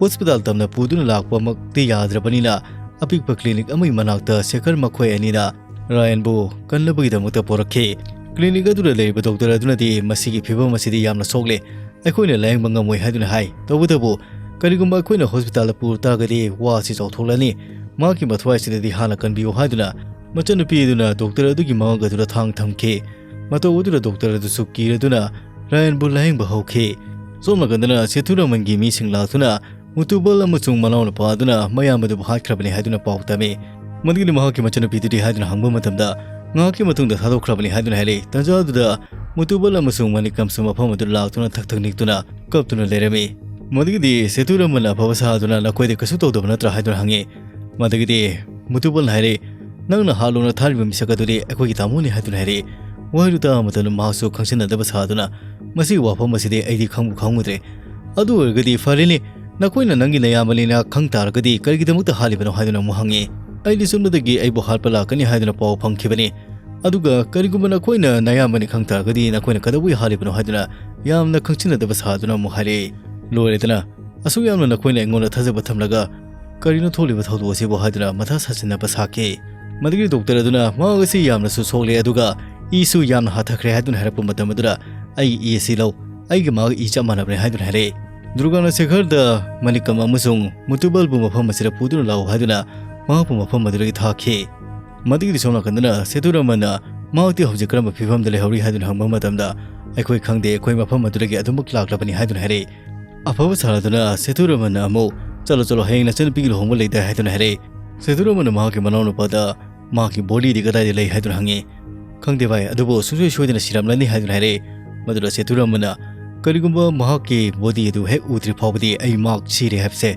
ꯍꯣꯁꯄꯤꯇꯥꯜ ꯇꯝꯅ ꯄꯨꯗꯨꯅ ꯂꯥꯛꯄꯃꯛꯇꯤ ꯌꯥꯗ꯭ꯔꯕꯅꯤꯅ, ꯑꯄꯤꯛꯄ ꯀ꯭ꯂꯤꯅꯤꯛ ꯑꯃꯒꯤ ꯃꯅꯥꯛꯇ ꯁꯦꯈꯔ ꯃꯈꯣꯏ ꯑꯅꯤꯅ ꯔꯥꯌꯟꯕꯨ ꯀꯟꯅꯕꯒꯤꯗꯃꯛꯇ ꯄꯨꯔꯛꯈꯤ꯫ ꯀ꯭ꯂꯤꯅꯤꯛ ꯑꯗꯨꯗ ꯂꯩꯔꯤꯕ ꯗꯣꯛꯇꯔ ꯑꯗꯨꯅꯗꯤ ꯃꯁꯤꯒꯤ ꯐꯤꯕꯝ ꯑꯁꯤꯗꯤ ꯌꯥꯝꯅ ꯁꯣꯛꯂꯦ, ꯑꯩꯈꯣꯏꯅ ꯂꯥꯌꯦꯡꯕ ꯉꯝꯃꯣꯏ ꯍꯥꯏꯗꯨꯅ ꯍꯥꯏ꯫ ꯇꯧꯕꯇꯕꯨ ꯀꯔꯤꯒꯨꯝꯕ ꯑꯩꯈꯣꯏꯅ ꯍꯣꯁꯄꯤꯇꯥꯜꯗ ꯄꯨꯔ ꯇꯥꯔꯒꯗꯤ ꯋꯥꯁꯤ ꯆꯥꯎꯊꯣꯛꯂꯅꯤ, ꯃꯍꯥꯛꯀꯤ ꯃꯊ꯭ꯋꯥꯏꯁꯤꯗꯗꯤ ꯍꯥꯟꯅ ꯀꯟꯕꯤꯌꯨ ꯍꯥꯏꯗꯨꯅ ꯃꯆꯟꯅꯨꯄꯤ ꯑꯗꯨꯅ ꯗꯣꯛꯇꯔ ꯑꯗꯨꯒꯤ ꯃꯉꯛ ꯑꯗꯨꯗ ꯊꯥꯡ ꯊꯝꯈꯤ꯫ ꯃꯇꯧ ꯑꯗꯨꯗ ꯗꯣꯛꯇꯔ ꯑꯗꯨꯁꯨ ꯀꯤꯔꯗꯨꯅ ꯔꯥꯌꯟꯕꯨ ꯂꯥꯌꯦꯡꯕ ꯍꯧꯈꯤ꯫ ꯁꯣꯝ ꯅꯥꯀꯟꯗꯅ ꯁꯦꯊꯨꯔꯥꯃꯟꯒꯤ ꯃꯤꯁꯤꯡ ꯂꯥꯛꯇꯨꯅ ꯃꯨꯇꯨꯕꯜ ꯑꯃꯁꯨꯡ ꯃꯅꯥꯎꯅꯨꯄꯥ ꯑꯗꯨꯅ ꯃꯌꯥꯝꯕꯗꯨꯕꯨ ꯍꯥꯠꯈ꯭ꯔꯕꯅꯤ ꯍꯥꯏꯗꯨꯅ ꯄꯥꯎ ꯇꯝꯃꯤ꯫ ꯃꯗꯨꯒꯤꯗꯤ ꯃꯍꯥꯛꯀꯤ ꯃꯆꯟꯅꯨꯄꯤꯗꯨꯗꯤ ꯍꯥꯏꯗꯨꯅ ꯍꯪꯕ ꯃꯇꯝꯗ, "ꯉꯥꯏꯍꯥꯛꯀꯤ ꯃꯇꯨꯡꯗ ꯊꯥꯗꯣꯛꯈ꯭ꯔꯕꯅꯤ" ꯍꯥꯏꯗꯨꯅ ꯍꯥꯏꯔꯛꯏ꯫ ꯇꯟꯖꯥ ꯑꯗꯨꯗ ꯃꯨꯇꯨꯕꯜ ꯑꯃꯁꯨꯡ ꯃꯅꯤꯀꯝꯁꯨ ꯃꯐꯝ ꯑꯗꯨ ꯂꯥꯛꯇꯨꯅ ꯊꯛ ꯊꯛ ꯅꯤꯛꯇꯨꯅ ꯀꯞꯇꯨꯅ ꯂꯩꯔꯝꯃꯤ꯫ ꯃꯗꯨꯒꯤꯗꯤ ꯁꯦꯊꯨꯔꯥꯃꯟꯅ ꯑꯐꯕ ꯁꯥꯗꯨꯅ, "ꯅꯈꯣꯏꯗꯤ ꯀꯩꯁꯨ ꯇꯧꯗꯕ ꯅꯠꯇ꯭ꯔꯥ?" ꯍꯥꯏꯗꯨꯅ ꯍꯪꯉꯤ꯫ ꯃꯗꯨꯒꯤꯗꯤ ꯃꯨꯇꯨꯕꯜꯅ ꯍꯥꯏꯔꯛꯏ, "ꯅꯪꯅ ꯍꯥꯠꯂꯣꯅ ꯊꯥꯔꯤꯕ ꯃꯤꯁꯛ ꯑꯗꯨꯗꯤ ꯑꯩꯈꯣꯏꯒꯤ ꯇꯥꯃꯣꯅꯤ" ꯍꯥꯏꯗꯨꯅ ꯍꯥꯏꯔꯛꯏ꯫ ꯋꯥꯍꯩꯗꯨ ꯇꯥꯕ ꯃꯇꯝꯗ ꯃꯍꯥꯛꯁꯨ ꯈꯪꯁꯤꯟꯅꯗꯕ ꯁꯥꯗꯨꯅ, "ꯃꯁꯤꯒꯤ ꯋꯥꯐꯝ ꯑꯁꯤꯗꯤ ꯑꯩꯗꯤ ꯈꯪꯕꯨ ꯈꯪꯉꯨꯗ꯭ꯔꯦ꯫ "ꯑꯗꯨ ꯑꯣꯏꯔꯒꯗꯤ ꯐꯔꯦꯅꯦ, ꯅꯈꯣꯏꯅ ꯅꯪꯒꯤ ꯅꯌꯥꯝꯕꯅꯤꯅ ꯈꯪ ꯇꯥꯔꯒꯗꯤ ꯀꯔꯤꯒꯤꯗꯃꯛꯇ ꯍꯥꯠꯂꯤꯕꯅꯣ?" ꯍꯥꯏꯗꯨꯅ ꯑꯃꯨꯛ ꯍꯪꯉꯤ꯫ "ꯑꯩꯗꯤ ꯁꯣꯝꯗꯒꯤ ꯑꯩꯕꯨ ꯍꯥꯠꯄ ꯂꯥꯛꯀꯅꯤ ꯍꯥꯏꯗꯨꯅ ꯄꯥꯎ ꯐꯪꯈꯤꯕꯅꯤ꯫ ꯑꯗꯨꯒ ꯀꯔꯤꯒꯨꯝꯕ ꯅꯈꯣꯏꯅ ꯅꯌꯥꯝꯕꯅꯤ ꯈꯪ ꯇꯥꯔꯒꯗꯤ ꯅꯈꯣꯏꯅ ꯀꯩꯗꯧꯕꯩ ꯍꯥꯠꯂꯤꯕꯅꯣ?" ꯍꯥꯏꯗꯨꯅ ꯌꯥꯝꯅ ꯈꯪꯖꯤꯟꯅꯗꯕ ꯁꯥꯗꯨꯅ ꯑꯃꯨꯛ ꯍꯥꯏꯔꯛꯏ꯫ "ꯂꯣꯏꯔꯦꯗꯅ, ꯑꯁꯨꯛ ꯌꯥꯝꯅ ꯅꯈꯣꯏꯅ ꯑꯩꯉꯣꯟꯗ ꯊꯥꯖꯕ ꯊꯝꯂꯒ ꯀꯔꯤꯅꯣ ꯊꯣꯛꯂꯤꯕ ꯊꯧꯗꯣꯛ ꯑꯁꯤꯕꯨ?" ꯍꯥꯏꯗꯨꯅ ꯃꯊꯥ ꯁꯥꯖꯤꯟꯅꯕ ꯁꯥꯈꯤ꯫ ꯃꯗꯨꯒꯤ ꯗꯣꯛꯇꯔ ꯑꯗꯨꯅ ꯃꯍꯥꯛ ꯑꯁꯤ ꯌꯥꯝꯅꯁꯨ ꯁꯣꯛꯂꯦ, ꯑꯗꯨꯒ ꯏꯁꯨ ꯌꯥꯝꯅ ꯍꯟꯊꯈ꯭ꯔꯦ ꯍꯥꯏꯗꯨꯅ ꯍꯥꯏꯔꯛꯄ ꯃꯇꯝ ꯑꯗꯨꯗ, "ꯑꯩꯒꯤ ꯏ ꯑꯁꯤ ꯂꯧ, ꯑꯩꯒ ꯃꯥꯒ ꯏ ꯆꯞ ꯃꯥꯟꯅꯕꯅꯤ" ꯍꯥꯏꯗꯨꯅ ꯍꯥꯏꯔꯛꯏ꯫ ꯗꯨꯔꯒꯥꯅ ꯁꯦꯈꯔꯗ ꯃꯅꯤꯀꯝ ꯑꯃꯁꯨꯡ ꯃꯨꯇꯨꯕꯜꯕꯨ ꯃꯐꯝ ꯑꯁꯤꯗ ꯄꯨꯗꯨꯅ ꯂꯥꯛꯎ ꯍꯥꯏꯗꯨꯅ ꯃꯍꯥꯛꯄꯨ ꯃꯐꯝ ꯑꯗꯨꯗꯒꯤ ꯊꯥꯈꯤ꯫ ꯃꯗꯨꯒꯤꯗꯤ ꯁꯣꯝ ꯅꯥꯀꯟꯗꯅ ꯁꯦꯊꯨꯔꯥꯃꯟꯅ ꯃꯍꯥꯛꯇꯤ ꯍꯧꯖꯤꯛ ꯀꯔꯝꯕ ꯐꯤꯕꯝꯗ ꯂꯩꯍꯧꯔꯤ ꯍꯥꯏꯗꯨꯅ ꯍꯪꯕ ꯃꯇꯝꯗ, "ꯑꯩꯈꯣꯏ ꯈꯪꯗꯦ, ꯑꯩꯈꯣꯏ ꯃꯐꯝ ꯑꯗꯨꯗꯒꯤ ꯑꯗꯨꯃꯛ ꯂꯥꯛꯂꯕꯅꯤ" ꯍꯥꯏꯗꯨꯅ ꯍꯥꯏꯔꯛꯏ꯫ ꯑꯐꯕ ꯁꯥꯔꯗꯨꯅ ꯁꯦꯊꯨꯔꯥꯃꯟꯅ ꯑꯃꯨꯛ, "ꯆꯠꯂꯣ, ꯆꯠꯂꯣ, ꯍꯌꯦꯡ ꯅꯆꯟꯅꯨꯄꯤꯒꯤ ꯂꯨꯍꯣꯡꯕ ꯂꯩꯗꯥꯏ" ꯍꯥꯏꯗꯨꯅ ꯍꯥꯏꯔꯛꯏ꯫ ꯁꯦꯊꯨꯔꯥꯃꯟꯅ ꯃꯍꯥꯛꯀꯤ ꯃꯅꯥꯎꯅꯨꯄꯥꯗ, "ꯃꯍꯥꯛꯀꯤ ꯕꯣꯗꯤꯗꯤ ꯀꯗꯥꯏꯗ ꯂꯩ?" ꯍꯥꯏꯗꯨꯅ ꯍꯪꯉꯤ꯫ "ꯈꯪꯗꯦ ꯚꯥꯏ, ꯑꯗꯨꯕꯨ ꯁꯨꯡꯁꯣꯏ ꯁꯣꯏꯗꯅ ꯁꯤꯔꯝꯂꯅꯤ" ꯍꯥꯏꯗꯨꯅ ꯍꯥꯏꯔꯛꯏ꯫ ꯃꯗꯨꯗ ꯁꯦꯊꯨꯔꯥꯃꯟꯅ, "ꯀꯔꯤꯒꯨꯝꯕ ꯃꯍꯥꯛꯀꯤ ꯕꯣꯗꯤ ꯑꯗꯨ ꯍꯦꯛ ꯎꯗ꯭ꯔꯤ ꯐꯥꯎꯕꯗꯤ ꯑꯩ ꯃꯍꯥꯛ ꯁꯤꯔꯦ ꯍꯥꯏꯕꯁꯦ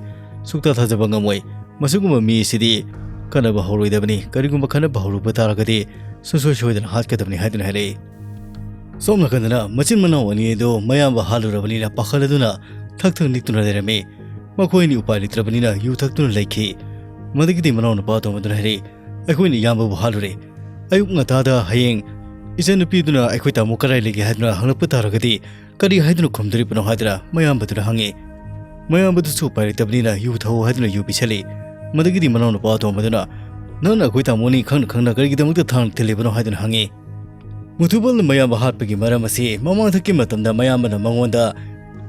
ꯁꯨꯛꯊꯥ ꯊꯥꯖꯕ ꯉꯝꯃꯣꯏ꯫ ꯃꯁꯤꯒꯨꯝꯕ ꯃꯤ ꯑꯁꯤꯗꯤ ꯈꯠꯅꯕ ꯍꯧꯔꯣꯏꯗꯕꯅꯤ꯫ ꯀꯔꯤꯒꯨꯝꯕ ꯈꯠꯅꯕ ꯍꯧꯔꯨꯕ ꯇꯥꯔꯒꯗꯤ ꯁꯨꯡꯁꯣꯏ ꯁꯣꯏꯗꯅ ꯍꯥꯠꯀꯗꯕꯅꯤ" ꯍꯥꯏꯗꯨꯅ ꯍꯥꯏꯔꯛꯏ꯫ ꯁꯣꯝ ꯅꯥꯀꯟꯗꯅ ꯃꯆꯤꯟ ꯃꯅꯥꯎ ꯑꯅꯤ ꯑꯗꯨ ꯃꯌꯥꯝꯕ ꯍꯥꯠꯂꯨꯔꯕꯅꯤꯅ ꯄꯥꯈꯠꯂꯗꯨꯅ ꯊꯛ ꯊꯛ ꯅꯤꯛꯇꯨꯅ ꯂꯩꯔꯝꯃꯤ꯫ ꯃꯈꯣꯏ ꯑꯅꯤ ꯎꯄꯥꯏ ꯂꯩꯇ꯭ꯔꯕꯅꯤꯅ ꯌꯨ ꯊꯛꯇꯨꯅ ꯂꯩꯈꯤ꯫ ꯃꯗꯨꯒꯤꯗꯤ ꯃꯅꯥꯎꯅꯨꯄꯥ ꯑꯇꯣꯝꯕꯗꯨꯅ ꯍꯥꯏꯔꯛꯏ, "ꯑꯩꯈꯣꯏꯅ ꯏꯌꯥꯝꯕꯕꯨ ꯍꯥꯠꯂꯨꯔꯦ꯫ ꯑꯌꯨꯛ ꯉꯟꯇꯥꯗ ꯍꯌꯦꯡ ꯏꯆꯟꯅꯨꯄꯤꯗꯨꯅ ꯑꯩꯈꯣꯏ ꯇꯥꯃꯣ ꯀꯗꯥꯏ ꯂꯩꯒꯦ ꯍꯥꯏꯗꯨꯅ ꯍꯪꯂꯛꯄ ꯇꯥꯔꯒꯗꯤ ꯀꯔꯤ ꯍꯥꯏꯗꯨꯅ ꯈꯨꯝꯗꯣꯔꯤꯕꯅꯣ?" ꯍꯥꯏꯗꯨꯅ ꯃꯌꯥꯝꯕꯗꯨꯅ ꯍꯪꯉꯤ꯫ ꯃꯌꯥꯝꯕꯗꯨꯁꯨ ꯎꯄꯥꯏ ꯂꯩꯇꯕꯅꯤꯅ ꯌꯨ ꯊꯛꯎ ꯍꯥꯏꯗꯨꯅ ꯌꯨ ꯄꯤꯁꯜꯂꯤ꯫ ꯃꯗꯨꯒꯤꯗꯤ ꯃꯅꯥꯎꯅꯨꯄꯥ ꯑꯇꯣꯝꯕꯗꯨꯅ, "ꯅꯪꯅ ꯑꯩꯈꯣꯏ ꯇꯥꯃꯣꯅꯤ ꯈꯪꯅ ꯈꯪꯅ ꯀꯔꯤꯒꯤꯗꯃꯛꯇ ꯊꯥꯡꯅ ꯊꯤꯜꯂꯤꯕꯅꯣ?" ꯍꯥꯏꯗꯨꯅ ꯍꯪꯉꯤ꯫ ꯃꯨꯊꯨꯕꯜꯅ ꯃꯌꯥꯝꯕ ꯍꯥꯠꯄꯒꯤ ꯃꯔꯝ ꯑꯁꯤ ꯃꯃꯥꯡꯊꯛꯀꯤ ꯃꯇꯝꯗ ꯃꯌꯥꯝꯕꯅ ꯃꯉꯣꯟꯗ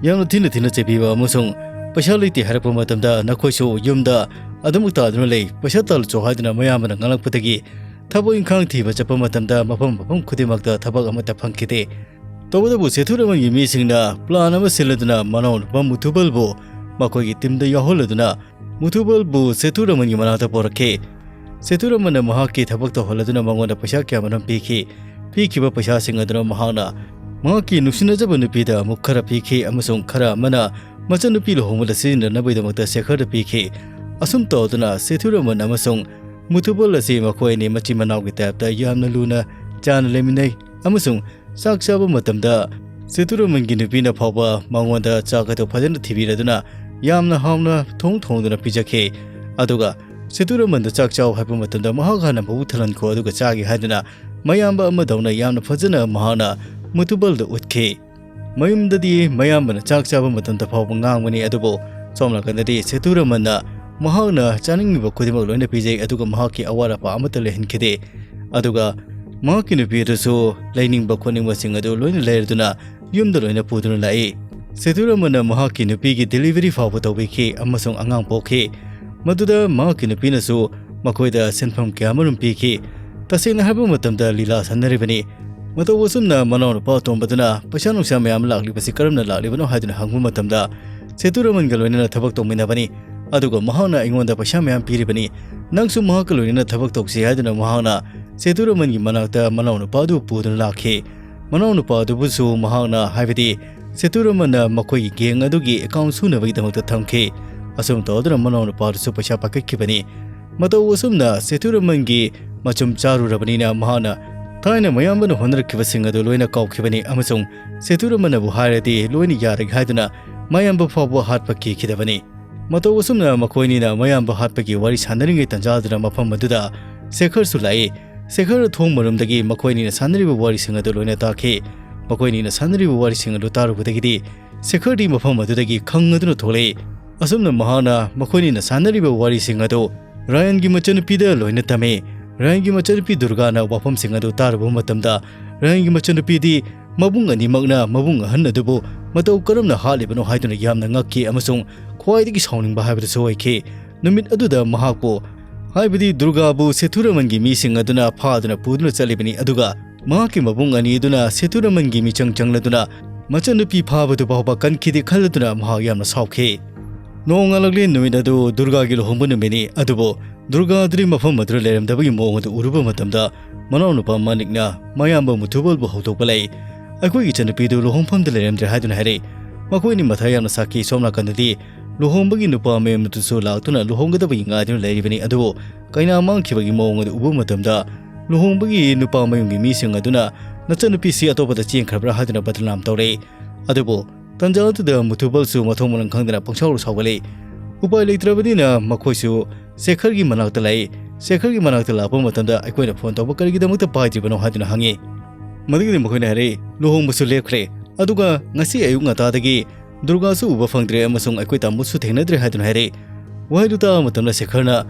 ꯌꯥꯝꯅ ꯊꯤꯅ ꯊꯤꯅ ꯆꯩꯕꯤꯕ ꯑꯃꯁꯨꯡ ꯄꯩꯁꯥ ꯂꯩꯇꯦ ꯍꯥꯏꯔꯛꯄ ꯃꯇꯝꯗ ꯅꯈꯣꯏꯁꯨ ꯌꯨꯝꯗ ꯑꯗꯨꯃꯛ ꯇꯥꯗꯨꯅ ꯂꯩ, ꯄꯩꯁꯥ ꯇꯥꯜꯂꯨꯆꯣ ꯍꯥꯏꯗꯨꯅ ꯃꯌꯥꯝꯕꯅ ꯉꯥꯡꯂꯛꯄꯗꯒꯤ ꯊꯕꯛ ꯏꯪꯈꯥꯡ ꯊꯤꯕ ꯆꯠꯄ ꯃꯇꯝꯗ ꯃꯐꯝ ꯃꯐꯝ ꯈꯨꯗꯤꯡꯃꯛꯇ ꯊꯕꯛ ꯑꯃꯠꯇ ꯐꯪꯈꯤꯗꯦ꯫ ꯇꯧꯕꯇꯕꯨ ꯁꯦꯊꯨꯔꯥꯃꯟꯒꯤ ꯃꯤꯁꯤꯡꯅ plan ꯑꯃ ꯁꯤꯜꯂꯗꯨꯅ ꯃꯅꯥꯎꯅꯨꯄꯥ ꯃꯨꯊꯨꯕꯜꯕꯨ ꯃꯈꯣꯏꯒꯤ teamꯗ ꯌꯥꯎꯍꯜꯂꯗꯨꯅ ꯃꯨꯊꯨꯕꯜꯕꯨ ꯁꯦꯊꯨꯔꯥꯃꯟꯒꯤ ꯃꯅꯥꯛꯇ ꯄꯣꯔꯛꯈꯤ꯫ ꯁꯦꯊꯨꯔꯥꯃꯟꯅ ꯃꯍꯥꯛꯀꯤ ꯊꯕꯛ ꯇꯧꯍꯜꯂꯗꯨꯅ ꯃꯉꯣꯟꯗ ꯄꯩꯁꯥ ꯀꯌꯥꯃꯔꯨꯝ ꯄꯤꯈꯤ꯫ ꯄꯤꯈꯤꯕ ꯄꯩꯁꯥꯁꯤꯡ ꯑꯗꯨꯅ ꯃꯍꯥꯛꯅ ꯃꯍꯥꯛꯀꯤ ꯅꯨꯡꯁꯤꯅꯖꯕ ꯅꯨꯄꯤꯗ ꯑꯃꯨꯛ ꯈꯔ ꯄꯤꯈꯤ ꯑꯃꯁꯨꯡ ꯈꯔ ꯑꯃꯅ ꯃꯆꯟꯅꯨꯄꯤ ꯂꯨꯍꯣꯡꯕꯗ ꯁꯤꯖꯤꯟꯅꯅꯕꯒꯤꯗꯃꯛꯇ ꯁꯦꯈꯔꯗ ꯄꯤꯈꯤ꯫ ꯑꯁꯨꯝ ꯇꯧꯗꯨꯅ ꯁꯦꯊꯨꯔꯥꯃꯟ ꯑꯃꯁꯨꯡ ꯃꯨꯊꯨꯕꯜ ꯑꯁꯤ ꯃꯈꯣꯏ ꯑꯅꯤ ꯃꯆꯤꯟ ꯃꯅꯥꯎꯒꯤ typeꯇ ꯌꯥꯝꯅ ꯂꯨꯅ ꯆꯥꯟꯅ ꯂꯩꯃꯤꯟꯅꯩ ꯑꯃꯁꯨꯡ ꯆꯥꯛ ꯆꯥꯕ ꯃꯇꯝꯗ ꯁꯦꯇꯨꯔꯥꯃꯟꯒꯤ ꯅꯨꯄꯤꯅ ꯐꯥꯎꯕ ꯃꯉꯣꯟꯗ ꯆꯥꯛ ꯑꯗꯨ ꯐꯖꯅ ꯊꯤꯕꯤꯔꯗꯨꯅ ꯌꯥꯝꯅ ꯍꯥꯎꯅ ꯊꯣꯡ ꯊꯣꯡꯗꯨꯅ ꯄꯤꯖꯈꯤ꯫ ꯑꯗꯨꯒ ꯁꯦꯇꯨꯔꯥꯃꯟꯗ ꯆꯥꯛ ꯆꯥꯎ ꯍꯥꯏꯕ ꯃꯇꯝꯗ ꯃꯍꯥꯛ ꯍꯥꯟꯅ ꯃꯕꯨꯛ ꯊꯜꯍꯟꯈꯣ ꯑꯗꯨꯒ ꯆꯥꯒꯦ ꯍꯥꯏꯗꯨꯅ ꯃꯌꯥꯝꯕ ꯑꯃꯗꯧꯅ ꯌꯥꯝꯅ ꯐꯖꯅ ꯃꯍꯥꯛꯅ ꯃꯨꯇꯨꯕꯜꯗ ꯎꯠꯈꯤ꯫ ꯃꯌꯨꯝꯗꯗꯤ ꯃꯌꯥꯝꯕꯅ ꯆꯥꯛ ꯆꯥꯕ ꯃꯇꯝꯗ ꯐꯥꯎꯕ ꯉꯥꯡꯕꯅꯤ, ꯑꯗꯨꯕꯨ ꯁꯣꯝ ꯅꯥꯀꯟꯗꯗꯤ ꯁꯦꯇꯨꯔꯥꯃꯟꯅ ꯃꯍꯥꯛꯅ ꯆꯥꯅꯤꯡꯂꯤꯕ ꯈꯨꯗꯤꯡꯃꯛ ꯂꯣꯏꯅ ꯄꯤꯖꯩ, ꯑꯗꯨꯒ ꯃꯍꯥꯛꯀꯤ ꯑꯋꯥꯠ ꯑꯄꯥ ꯑꯃꯠꯇ ꯂꯩꯍꯟꯈꯤꯗꯦ꯫ ꯑꯗꯨꯒ ꯃꯍꯥꯛꯀꯤ ꯅꯨꯄꯤ ꯑꯗꯨꯁꯨ ꯂꯩꯅꯤꯡꯕ ꯈꯣꯠꯅꯤꯡꯕꯁꯤꯡ ꯑꯗꯨ ꯂꯣꯏꯅ ꯂꯩꯔꯗꯨꯅ ꯌꯨꯝꯗ ꯂꯣꯏꯅ ꯄꯨꯗꯨꯅ ꯂꯥꯛꯏ꯫ ꯁꯦꯇꯨꯔꯥꯃꯟꯅ ꯃꯍꯥꯛꯀꯤ ꯅꯨꯄꯤꯒꯤ delivery ꯐꯥꯎꯕ ꯇꯧꯕꯤꯈꯤ ꯑꯃꯁꯨꯡ ꯑꯉꯥꯡ ꯄꯣꯛꯈꯤ꯫ ꯃꯗꯨꯗ ꯃꯍꯥꯛꯀꯤ ꯅꯨꯄꯤꯅꯁꯨ ꯃꯈꯣꯏꯗ ꯁꯦꯟꯐꯝ ꯀꯌꯥ ꯑꯃꯔꯣꯝ ꯄꯤꯈꯤ꯫ ꯇꯁꯦꯡꯅ ꯍꯥꯏꯕ ꯃꯇꯝꯗ ꯂꯤꯂꯥ ꯁꯥꯟꯅꯔꯤꯕꯅꯤ꯫ ꯃꯇꯧ ꯑꯁꯨꯝꯅ ꯃꯅꯥꯎꯅꯨꯄꯥ ꯑꯇꯣꯝꯕꯗꯨꯅ ꯄꯩꯁꯥ ꯅꯨꯡꯁꯥ ꯃꯌꯥꯝ ꯂꯥꯛꯂꯤꯕꯁꯤ ꯀꯔꯝꯅ ꯂꯥꯛꯂꯤꯕꯅꯣ ꯍꯥꯏꯗꯨꯅ ꯍꯪꯕ ꯃꯇꯝꯗ, ꯁꯦꯇꯨꯔꯥꯃꯟꯒ ꯂꯣꯏꯅꯅ ꯊꯕꯛ ꯇꯧꯃꯤꯟꯅꯕꯅꯤ, ꯑꯗꯨꯒ ꯃꯍꯥꯛꯅ ꯑꯩꯉꯣꯟꯗ ꯄꯩꯁꯥ ꯃꯌꯥꯝ ꯄꯤꯔꯤꯕꯅꯤ, ꯅꯪꯁꯨ ꯃꯍꯥꯛꯀ ꯂꯣꯏꯅꯅ ꯊꯕꯛ ꯇꯧꯁꯤ ꯍꯥꯏꯗꯨꯅ ꯃꯍꯥꯛꯅ ꯁꯦꯇꯨꯔꯥꯃꯟꯒꯤ ꯃꯅꯥꯛꯇ ꯃꯅꯥꯎꯅꯨꯄꯥ ꯑꯗꯨ ꯄꯨꯗꯨꯅ ꯂꯥꯛꯈꯤ꯫ ꯃꯅꯥꯎꯅꯨꯄꯥ ꯑꯗꯨꯕꯨꯁꯨ ꯃꯍꯥꯛꯅ, ꯍꯥꯏꯕꯗꯤ ꯁꯦꯇꯨꯔꯥꯃꯟꯅ ꯃꯈꯣꯏꯒꯤ gang ꯑꯗꯨꯒꯤ account ꯁꯨꯅꯕꯒꯤꯗꯃꯛꯇ ꯊꯝꯈꯤ꯫ ꯑꯁꯨꯝ ꯇꯧꯗꯨꯅ ꯃꯅꯥꯎꯅꯨꯄꯥ ꯑꯗꯨꯁꯨ ꯄꯩꯁꯥ ꯄꯥꯏꯈꯠꯈꯤꯕꯅꯤ꯫ ꯃꯇꯧ ꯑꯁꯨꯝꯅ ꯁꯦꯇꯨꯔꯥꯃꯟꯒꯤ ꯃꯆꯨꯝ ꯆꯥꯔꯨꯔꯕꯅꯤꯅ ꯃꯍꯥꯛꯅ ꯊꯥꯏꯅ ꯃꯌꯥꯝꯕꯅ ꯍꯣꯠꯅꯔꯛꯈꯤꯕꯁꯤꯡ ꯑꯗꯨ ꯂꯣꯏꯅ ꯀꯥꯎꯈꯤꯕꯅꯤ ꯑꯃꯁꯨꯡ ꯁꯦꯇꯨꯔꯥꯃꯟꯅꯕꯨ ꯍꯥꯏꯔꯗꯤ ꯂꯣꯏꯅ ꯌꯥꯔꯒꯦ ꯍꯥꯏꯗꯨꯅ ꯃꯌꯥꯝꯕ ꯐꯥꯎꯕ ꯍꯥꯠꯄ ꯀꯤꯈꯤꯗꯕꯅꯤ꯫ ꯃꯇꯧ ꯑꯁꯨꯝꯅ ꯃꯈꯣꯏꯅꯤꯅ ꯃꯌꯥꯝꯕ ꯍꯥꯠꯄꯒꯤ ꯋꯥꯔꯤ ꯁꯥꯟꯅꯔꯤꯉꯩ ꯇꯥꯟꯖꯥꯗꯨꯗ ꯃꯐꯝ ꯑꯗꯨꯗ ꯁꯦꯈꯔꯁꯨ ꯂꯥꯛꯏ꯫ ꯁꯦꯈꯔ ꯊꯣꯡ ꯃꯔꯨꯝꯗꯒꯤ ꯃꯈꯣꯏꯅꯤꯅ ꯁꯥꯟꯅꯔꯤꯕ ꯋꯥꯔꯤꯁꯤꯡ ꯑꯗꯨ ꯂꯣꯏꯅ ꯇꯥꯈꯤ꯫ ꯃꯈꯣꯏꯅꯤꯅ ꯁꯥꯟꯅꯔꯤꯕ ꯋꯥꯔꯤꯁꯤꯡ ꯑꯗꯨ ꯇꯥꯔꯨꯕꯗꯒꯤꯗꯤ ꯁꯦꯈꯔꯗꯤ ꯃꯐꯝ ꯑꯗꯨꯗꯒꯤ ꯈꯪꯉꯗꯨꯅ ꯊꯣꯛꯂꯛꯏ꯫ ꯑꯁꯨꯝꯅ ꯃꯍꯥꯛꯅ ꯃꯈꯣꯏꯅꯤꯅ ꯁꯥꯟꯅꯔꯤꯕ ꯋꯥꯔꯤꯁꯤꯡ ꯑꯗꯨ ꯔꯥꯌꯟꯒꯤ ꯃꯆꯟꯅꯨꯄꯤꯗ ꯂꯣꯏꯅ ꯇꯝꯃꯤ꯫ ꯔꯥꯌꯟꯒꯤ ꯃꯆꯟꯅꯨꯄꯤ ꯗꯨꯔꯒꯥꯅ ꯋꯥꯐꯝꯁꯤꯡ ꯑꯗꯨ ꯇꯥꯔꯨꯕ ꯃꯇꯝꯗ, ꯔꯥꯌꯟꯒꯤ ꯃꯆꯟꯅꯨꯄꯤꯗꯤ ꯃꯕꯨꯡ ꯑꯅꯤꯃꯛꯅ ꯃꯕꯨꯡ ꯑꯍꯟ ꯑꯗꯨꯕꯨ ꯃꯇꯧ ꯀꯔꯝꯅ ꯍꯥꯠꯂꯤꯕꯅꯣ ꯍꯥꯏꯗꯨꯅ ꯌꯥꯝꯅ ꯉꯛꯈꯤ ꯑꯃꯁꯨꯡ ꯈ꯭ꯋꯥꯏꯗꯒꯤ ꯁꯥꯎꯅꯤꯡꯕ ꯍꯥꯏꯕꯗꯨꯁꯨ ꯑꯣꯏꯈꯤ꯫ ꯅꯨꯃꯤꯠ ꯑꯗꯨꯗ ꯃꯍꯥꯛꯄꯨ, ꯍꯥꯏꯕꯗꯤ ꯗꯨꯔꯒꯥꯕꯨ ꯁꯦꯊꯨꯔꯃꯟꯒꯤ ꯃꯤꯁꯤꯡ ꯑꯗꯨꯅ ꯐꯥꯗꯨꯅ ꯄꯨꯗꯨꯅ ꯆꯠꯂꯤꯕꯅꯤ, ꯑꯗꯨꯒ ꯃꯍꯥꯛꯀꯤ ꯃꯕꯨꯡ ꯑꯅꯤ ꯑꯗꯨꯅ ꯁꯦꯊꯨꯔꯃꯟꯒꯤ ꯃꯤꯆꯪ ꯆꯪꯂꯗꯨꯅ ꯃꯆꯟꯅꯨꯄꯤ ꯐꯥꯕꯗꯨ ꯐꯥꯎꯕ ꯀꯟꯈꯤꯗꯦ ꯈꯜꯂꯗꯨꯅ ꯃꯍꯥꯛ ꯌꯥꯝꯅ ꯁꯥꯎꯈꯤ꯫ ꯅꯣꯡꯉꯥꯜꯂꯛꯂꯦ꯫ ꯅꯨꯃꯤꯠ ꯑꯗꯨ ꯗꯨꯔꯒꯥꯒꯤ ꯂꯨꯍꯣꯡꯕ ꯅꯨꯃꯤꯠꯅꯤ, ꯑꯗꯨꯕꯨ ꯗꯨꯔꯒꯥ ꯑꯗꯨꯗꯤ ꯃꯐꯝ ꯑꯗꯨꯗ ꯂꯩꯔꯝꯗꯕꯒꯤ ꯃꯑꯣꯡ ꯑꯗꯨ ꯎꯔꯨꯕ ꯃꯇꯝꯗ, ꯃꯅꯥꯎꯅꯨꯄꯥ ꯃꯥꯅꯤꯛꯅ ꯃꯌꯥꯝꯕ ꯃꯨꯊꯨꯕꯜꯕꯨ ꯍꯧꯗꯣꯛꯄ ꯂꯩ꯫ "ꯑꯩꯈꯣꯏꯒꯤ ꯏꯆꯟꯅꯨꯄꯤꯗꯨ ꯂꯨꯍꯣꯡꯐꯝꯗ ꯂꯩꯔꯝꯗ꯭ꯔꯦ" ꯍꯥꯏꯗꯨꯅ ꯍꯥꯏꯔꯛꯏ꯫ ꯃꯈꯣꯏꯅꯤ ꯃꯊꯥ ꯌꯥꯝꯅ ꯁꯥꯈꯤ꯫ ꯁꯣꯝ ꯅꯥꯀꯟꯗꯗꯤ ꯂꯨꯍꯣꯡꯕꯒꯤ ꯅꯨꯄꯥ ꯃꯌꯨꯝꯗꯨꯁꯨ ꯂꯥꯛꯇꯨꯅ ꯂꯨꯍꯣꯡꯒꯗꯕꯒꯤ ꯉꯥꯏꯗꯨꯅ ꯂꯩꯔꯤꯕꯅꯤ꯫ ꯑꯗꯨꯕꯨ ꯀꯩꯅꯥ ꯃꯥꯡꯈꯤꯕꯒꯤ ꯃꯑꯣꯡ ꯑꯗꯨ ꯎꯕ ꯃꯇꯝꯗ, ꯂꯨꯍꯣꯡꯕꯒꯤ ꯅꯨꯄꯥ ꯃꯌꯨꯝꯒꯤ ꯃꯤꯁꯤꯡ ꯑꯗꯨꯅ ꯅꯆꯟꯅꯨꯄꯤꯁꯤ ꯑꯇꯣꯞꯄꯗ ꯆꯦꯟꯈ꯭ꯔꯕ꯭ꯔꯥ ꯍꯥꯏꯗꯨꯅ ꯕꯗꯅꯥꯝ ꯇꯧꯔꯛꯏ꯫ ꯑꯗꯨꯕꯨ ꯇꯟꯖꯥ ꯑꯗꯨꯗ ꯃꯨꯊꯨꯕꯜꯁꯨ ꯃꯊꯣꯡ ꯃꯔꯝ ꯈꯪꯗꯅ ꯄꯪꯁꯥꯎꯗ ꯁꯥꯎꯒꯠꯂꯛꯏ꯫ ꯎꯄꯥꯏ ꯂꯩꯇ꯭ꯔꯕꯅꯤꯅ ꯃꯈꯣꯏꯁꯨ ꯁꯦꯈꯔꯒꯤ ꯃꯅꯥꯛꯇ ꯂꯥꯛꯏ꯫ ꯁꯦꯈꯔꯒꯤ ꯃꯅꯥꯛꯇ ꯂꯥꯛꯄ ꯃꯇꯝꯗ ꯑꯩꯈꯣꯏꯅ ꯐꯣꯟ ꯇꯧꯕ ꯀꯔꯤꯒꯤꯗꯃꯛꯇ ꯄꯥꯏꯗ꯭ꯔꯤꯕꯅꯣ ꯍꯥꯏꯗꯨꯅ ꯍꯪꯉꯤ꯫ ꯃꯗꯨꯒꯤꯗꯤ ꯃꯈꯣꯏꯅ ꯍꯥꯏꯔꯛꯏ, ꯂꯨꯍꯣꯡꯕꯁꯨ ꯂꯦꯞꯈ꯭ꯔꯦ, ꯑꯗꯨꯒ ꯉꯁꯤ ꯑꯌꯨꯛ ꯉꯟꯇꯥꯗꯒꯤ ꯗꯨꯔꯒꯥꯁꯨ ꯎꯕ ꯐꯪꯗ꯭ꯔꯦ ꯑꯃꯁꯨꯡ ꯑꯩꯈꯣꯏ ꯇꯥꯃꯣꯁꯨ ꯊꯦꯡꯅꯗ꯭ꯔꯦ ꯍꯥꯏꯗꯨꯅ ꯍꯥꯏꯔꯛꯏ꯫ ꯋꯥꯍꯩꯗꯨ ꯇꯥꯕ ꯃꯇꯝꯗ ꯁꯦꯈꯔꯅ,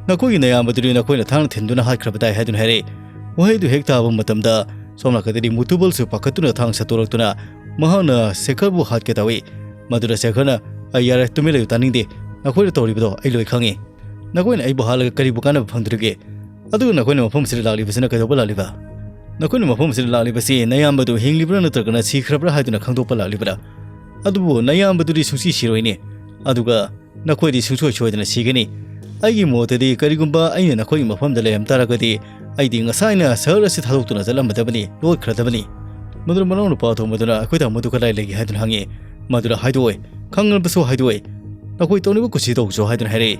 "ꯅꯈꯣꯏꯒꯤ ꯅꯌꯥꯝꯕꯗꯨꯗꯤ ꯅꯈꯣꯏꯅ ꯊꯥꯡꯅ ꯊꯤꯟꯗꯨꯅ ꯍꯥꯠꯈ꯭ꯔꯕ ꯇꯥꯏ" ꯍꯥꯏꯗꯨꯅ ꯍꯥꯏꯔꯛꯏ꯫ ꯋꯥꯍꯩꯗꯨ ꯍꯦꯛ ꯇꯥꯕ ꯃꯇꯝꯗ ꯁꯣꯝ ꯅꯥꯀꯟꯗꯗꯤ ꯃꯨꯇꯨꯕꯜꯁꯨ ꯄꯥꯈꯠꯇꯨꯅ ꯊꯥꯡ ꯁꯠꯇꯣꯔꯛꯇꯨꯅ ꯃꯍꯥꯛꯅ ꯁꯦꯈꯔꯕꯨ ꯍꯥꯠꯀꯦ ꯇꯧꯏ꯫ ꯃꯗꯨꯗ ꯁꯦꯈꯔꯅ, "ꯑꯩ ꯌꯥꯔꯦ, ꯇꯨꯃꯤꯟ ꯂꯩꯌꯨ, ꯇꯥꯅꯤꯡꯗꯦ꯫ ꯅꯈꯣꯏꯅ ꯇꯧꯔꯤꯕꯗꯣ ꯑꯩ ꯂꯣꯏ ꯈꯪꯏ꯫ ꯅꯈꯣꯏꯅ ꯑꯩꯕꯨ ꯍꯥꯠꯂꯒ ꯀꯔꯤꯕꯨ ꯀꯥꯟꯅꯕ ꯐꯪꯗꯣꯔꯤꯒꯦ? ꯑꯗꯨꯒ ꯅꯈꯣꯏꯅ ꯃꯐꯝ ꯑꯁꯤꯗ ꯂꯥꯛꯂꯤꯕꯁꯤꯅ ꯀꯩꯗꯧꯕ ꯂꯥꯛꯂꯤꯕ? ꯅꯈꯣꯏꯅ ꯃꯐꯝ ꯑꯁꯤꯗ ꯂꯥꯛꯂꯤꯕꯁꯤ ꯅꯌꯥꯝꯕꯗꯨ ꯍꯤꯡꯂꯤꯕ꯭ꯔꯥ ꯅꯠꯇ꯭ꯔꯒꯅ ꯁꯤꯈ꯭ꯔꯕ꯭ꯔꯥ ꯍꯥꯏꯗꯨꯅ ꯈꯪꯗꯣꯛꯄ ꯂꯥꯛꯂꯤꯕ꯭ꯔꯥ? ꯑꯗꯨꯕꯨ ꯅꯌꯥꯝꯕꯗꯨꯗꯤ ꯁꯨꯡꯁꯤ ꯁꯤꯔꯣꯏꯅꯦ꯫ ꯑꯗꯨꯒ ꯅꯈꯣꯏꯗꯤ ꯁꯨꯡꯁꯣꯏ ꯁꯣꯏꯗꯅ ꯁꯤꯒꯅꯤ꯫ ꯑꯩꯒꯤ ꯃꯣꯠꯇꯗꯤ ꯀꯔꯤꯒꯨꯝꯕ ꯑꯩꯅ ꯅꯈꯣꯏꯒꯤ ꯃꯐꯝꯗ ꯂꯩꯔꯝ ꯇꯥꯔꯒꯗꯤ ꯑꯩꯗꯤ ꯉꯁꯥꯏꯅ ꯁꯍꯔ ꯑꯁꯤ ꯊꯥꯗꯣꯛꯇꯨꯅ ꯆꯠꯂꯝꯃꯗꯕꯅꯤ, ꯂꯣꯠꯈ꯭ꯔꯗꯕꯅꯤ꯫" ꯃꯗꯨꯅ ꯃꯅꯥꯎꯅꯨꯄꯥ ꯑꯇꯣꯝꯕꯗꯨꯅ, "ꯑꯩꯈꯣꯏ ꯇꯥꯃꯣꯗꯨ ꯀꯗꯥꯏ ꯂꯩꯒꯦ?" ꯍꯥꯏꯗꯨꯅ ꯍꯪꯉꯤ꯫ ꯃꯗꯨꯅ ꯍꯥꯏꯗꯣꯛꯑꯣꯏ, ꯈꯪꯂꯕꯁꯨ ꯍꯥꯏꯗꯣꯛꯑꯣꯏ꯫ "ꯅꯈꯣꯏ ꯇꯧꯅꯤꯡꯕ ꯀꯨꯁꯤ ꯇꯧꯖꯧ" ꯍꯥꯏꯗꯨꯅ ꯍꯥꯏꯔꯛꯏ꯫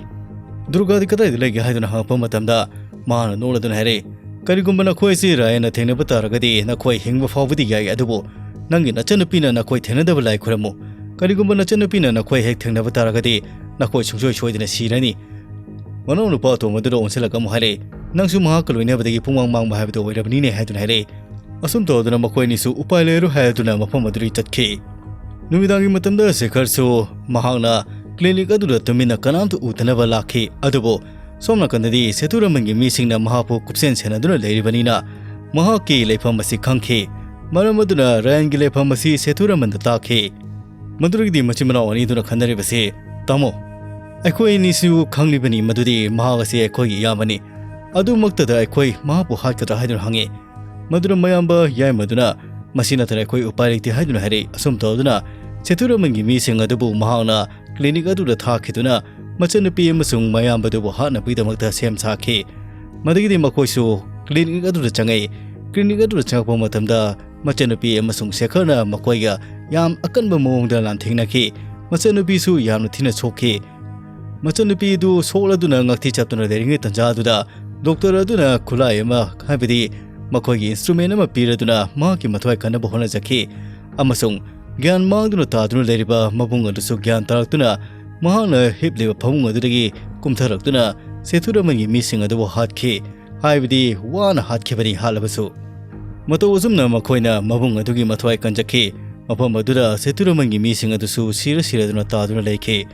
"ꯗꯨꯔꯒꯥꯗꯤ ꯀꯗꯥꯏꯗ ꯂꯩꯒꯦ?" ꯍꯥꯏꯗꯨꯅ ꯍꯪꯉꯛꯄ ꯃꯇꯝꯗ ꯃꯍꯥꯛꯅ ꯅꯣꯛꯂꯗꯨꯅ ꯍꯥꯏꯔꯛꯏ, "ꯀꯔꯤꯒꯨꯝꯕ ꯅꯈꯣꯏ ꯑꯁꯤ ꯔꯥꯌꯟꯅ ꯊꯦꯡꯅꯕ ꯇꯥꯔꯒꯗꯤ ꯅꯈꯣꯏ ꯍꯤꯡꯕ ꯐꯥꯎꯕꯗꯤ ꯌꯥꯏ, ꯑꯗꯨꯕꯨ ꯅꯪꯒꯤ ꯅꯆꯟꯅꯨꯄꯤꯅ ꯅꯈꯣꯏ ꯊꯦꯡꯅꯗꯕ ꯂꯥꯏ ꯈꯨꯔꯝꯃꯨ꯫ ꯀꯔꯤꯒꯨꯝꯕ ꯅꯆꯟꯅꯨꯄꯤꯅ ꯅꯈꯣꯏ ꯍꯦꯛ ꯊꯦꯡꯅꯕ ꯇꯥꯔꯒꯗꯤ ꯅꯈꯣꯏ ꯁꯨꯡꯁꯣꯏ ꯁꯣꯏꯗꯅ ꯁꯤꯔꯅꯤ꯫" ꯃꯅꯥꯎꯅꯨꯄꯥ ꯑꯇꯣꯝꯕꯗꯨꯗ ꯑꯣꯟꯁꯤꯜꯂꯒ ꯑꯃꯨꯛ ꯍꯥꯏꯔꯛꯏ, "ꯅꯪꯁꯨ ꯃꯍꯥꯛꯀ ꯂꯣꯏꯅꯕꯗꯒꯤ ꯄꯨꯡꯃꯥꯡ ꯃꯥꯡꯕ ꯍꯥꯏꯕꯗꯨ ꯑꯣꯏꯔꯕꯅꯤꯅꯦ" ꯍꯥꯏꯗꯨꯅ ꯍꯥꯏꯔꯛꯏ꯫ ꯑꯁꯨꯝ ꯇꯧꯗꯨꯅ ꯃꯈꯣꯏ ꯑꯅꯤꯁꯨ ꯎꯄꯥꯏ ꯂꯩꯔꯣꯏ ꯍꯥꯏꯗꯨꯅ ꯃꯐꯝ ꯑꯗꯨꯗꯒꯤ ꯆꯠꯈꯤ꯫ ꯅꯨꯃꯤꯗꯥꯡꯒꯤ ꯃꯇꯝꯗ ꯁꯦꯈꯔꯁꯨ ꯃꯍꯥꯛꯅ ꯀ꯭ꯂꯤꯅꯤꯛ ꯑꯗꯨꯗ ꯇꯨꯃꯤꯟꯅ ꯀꯅꯥꯝꯇ ꯎꯗꯅꯕ ꯂꯥꯛꯈꯤ꯫ ꯑꯗꯨꯕꯨ ꯁꯣꯝ ꯅꯥꯀꯟꯗꯗꯤ ꯁꯦꯊꯨꯔꯥꯃꯟꯒꯤ ꯃꯤꯁꯤꯡꯅ ꯃꯍꯥꯛꯄꯨ ꯀꯨꯞꯁꯦꯟ ꯁꯦꯟꯅꯗꯨꯅ ꯂꯩꯔꯤꯕꯅꯤꯅ ꯃꯍꯥꯛꯀꯤ ꯂꯩꯐꯝ ꯑꯁꯤ ꯈꯪꯈꯤ꯫ ꯃꯔꯝ ꯑꯗꯨꯅ ꯔꯥꯌꯟꯒꯤ ꯂꯩꯐꯝ ꯑꯁꯤ ꯁꯦꯊꯨꯔꯥꯃꯟꯗ ꯇꯥꯛꯈꯤ꯫ ꯃꯗꯨꯗꯒꯤꯗꯤ ꯃꯆꯤꯟ ꯃꯅꯥꯎ ꯑꯅꯤꯗꯨꯅ ꯈꯟꯅꯔꯤꯕꯁꯤ, "ꯇꯥꯃꯣ, ꯑꯩꯈꯣꯏ ꯑꯅꯤꯁꯨ ꯈꯪꯂꯤꯕꯅꯤ ꯃꯗꯨꯗꯤ ꯃꯍꯥꯛ ꯑꯁꯤ ꯑꯩꯈꯣꯏꯒꯤ ꯏꯌꯥꯝꯕꯅꯤ꯫ ꯑꯗꯨꯃꯛꯇꯗ ꯑꯩꯈꯣꯏ ꯃꯍꯥꯛꯄꯨ ꯍꯥꯠꯀꯗ꯭ꯔꯥ?" ꯍꯥꯏꯗꯨꯅ ꯍꯪꯉꯤ꯫ ꯃꯗꯨꯅ ꯃꯌꯥꯝꯕ ꯌꯥꯏꯃꯗꯨꯅ, "ꯃꯁꯤ ꯅꯠꯇꯅ ꯑꯩꯈꯣꯏ ꯎꯄꯥꯏ ꯂꯩꯇꯦ" ꯍꯥꯏꯗꯨꯅ ꯍꯥꯏꯔꯛꯏ꯫ ꯑꯁꯨꯝ ꯇꯧꯗꯨꯅ ꯁꯦꯊꯨꯔꯥꯃꯟꯒꯤ ꯃꯤꯁꯤꯡ ꯑꯗꯨꯕꯨ ꯃꯍꯥꯛꯅ ꯀ꯭ꯂꯤꯅꯤꯛ ꯑꯗꯨꯗ ꯊꯥꯈꯤꯗꯨꯅ ꯃꯆꯟꯅꯨꯄꯤ ꯑꯃꯁꯨꯡ ꯃꯌꯥꯝꯕꯗꯨꯕꯨ ꯍꯥꯠꯅꯕꯒꯤꯗꯃꯛꯇ ꯁꯦꯝ ꯁꯥꯈꯤ꯫ ꯃꯗꯒꯤꯗꯤ ꯃꯈꯣꯏꯁꯨ ꯀ꯭ꯂꯤꯅꯤꯛ ꯑꯗꯨꯗ ꯆꯪꯉꯛꯏ꯫ ꯀ꯭ꯂꯤꯅꯤꯛ ꯑꯗꯨꯗ ꯆꯪꯉꯛꯄ ꯃꯇꯝꯗ ꯃꯆꯟꯅꯨꯄꯤ ꯑꯃꯁꯨꯡ ꯁꯦꯈꯔꯅ ꯃꯈꯣꯏꯒ ꯌꯥꯝ ꯑꯀꯟꯕ ꯃꯑꯣꯡꯗ ꯂꯥꯟꯊꯦꯡꯅꯈꯤ꯫ ꯃꯆꯟꯅꯨꯄꯤꯁꯨ ꯌꯥꯝꯅ ꯊꯤꯅ ꯁꯣꯛꯈꯤ꯫ ꯃꯆꯟꯅꯨꯄꯤ ꯑꯗꯨ ꯁꯣꯛꯂꯗꯨꯅ ꯉꯛꯊꯤ ꯆꯞꯇꯨꯅ ꯂꯩꯔꯤꯉꯩ ꯇꯟꯖꯥ ꯑꯗꯨꯗ ꯗꯣꯛꯇꯔ ꯑꯗꯨꯅ ꯈꯨꯠꯂꯥꯏ ꯑꯃ, ꯍꯥꯏꯕꯗꯤ ꯃꯈꯣꯏꯒꯤ instrument ꯑꯃ ꯄꯤꯔꯗꯨꯅ ꯃꯍꯥꯛꯀꯤ ꯃꯊ꯭ꯋꯥꯏ ꯀꯟꯅꯕ ꯍꯣꯠꯅꯖꯈꯤ, ꯑꯃꯁꯨꯡ ꯒ꯭ꯌꯥꯟ ꯃꯥꯡꯗꯨꯅ ꯇꯥꯗꯨꯅ ꯂꯩꯔꯤꯕ ꯃꯕꯨꯡ ꯑꯗꯨꯁꯨ ꯒ꯭ꯌꯥꯟ ꯇꯥꯔꯛꯇꯨꯅ ꯃꯍꯥꯛꯅ ꯍꯤꯞꯂꯤꯕ ꯐꯃꯨꯡ ꯑꯗꯨꯗꯒꯤ ꯀꯨꯝꯊꯔꯛꯇꯨꯅ ꯁꯦꯊꯨꯔꯥꯃꯟꯒꯤ ꯃꯤꯁꯤꯡ ꯑꯗꯨꯕꯨ ꯍꯥꯠꯈꯤ, ꯍꯥꯏꯕꯗꯤ ꯋꯥꯅ ꯍꯥꯠꯈꯤꯕꯅꯤ ꯍꯥꯠꯂꯕꯁꯨ꯫ ꯃꯇꯧ ꯑꯁꯨꯝꯅ ꯃꯈꯣꯏꯅ ꯃꯕꯨꯡ ꯑꯗꯨꯒꯤ ꯃꯊ꯭ꯋꯥꯏ ꯀꯟꯖꯈꯤ꯫ ꯃꯐꯝ ꯑꯗꯨꯗ ꯁꯦꯊꯨꯔꯥꯃꯟꯒꯤ ꯃꯤꯁꯤꯡ ꯑꯗꯨꯁꯨ ꯁꯤꯔ ꯁꯤꯔꯗꯨꯅ ꯇꯥꯗꯨꯅ ꯂꯩꯈꯤ꯫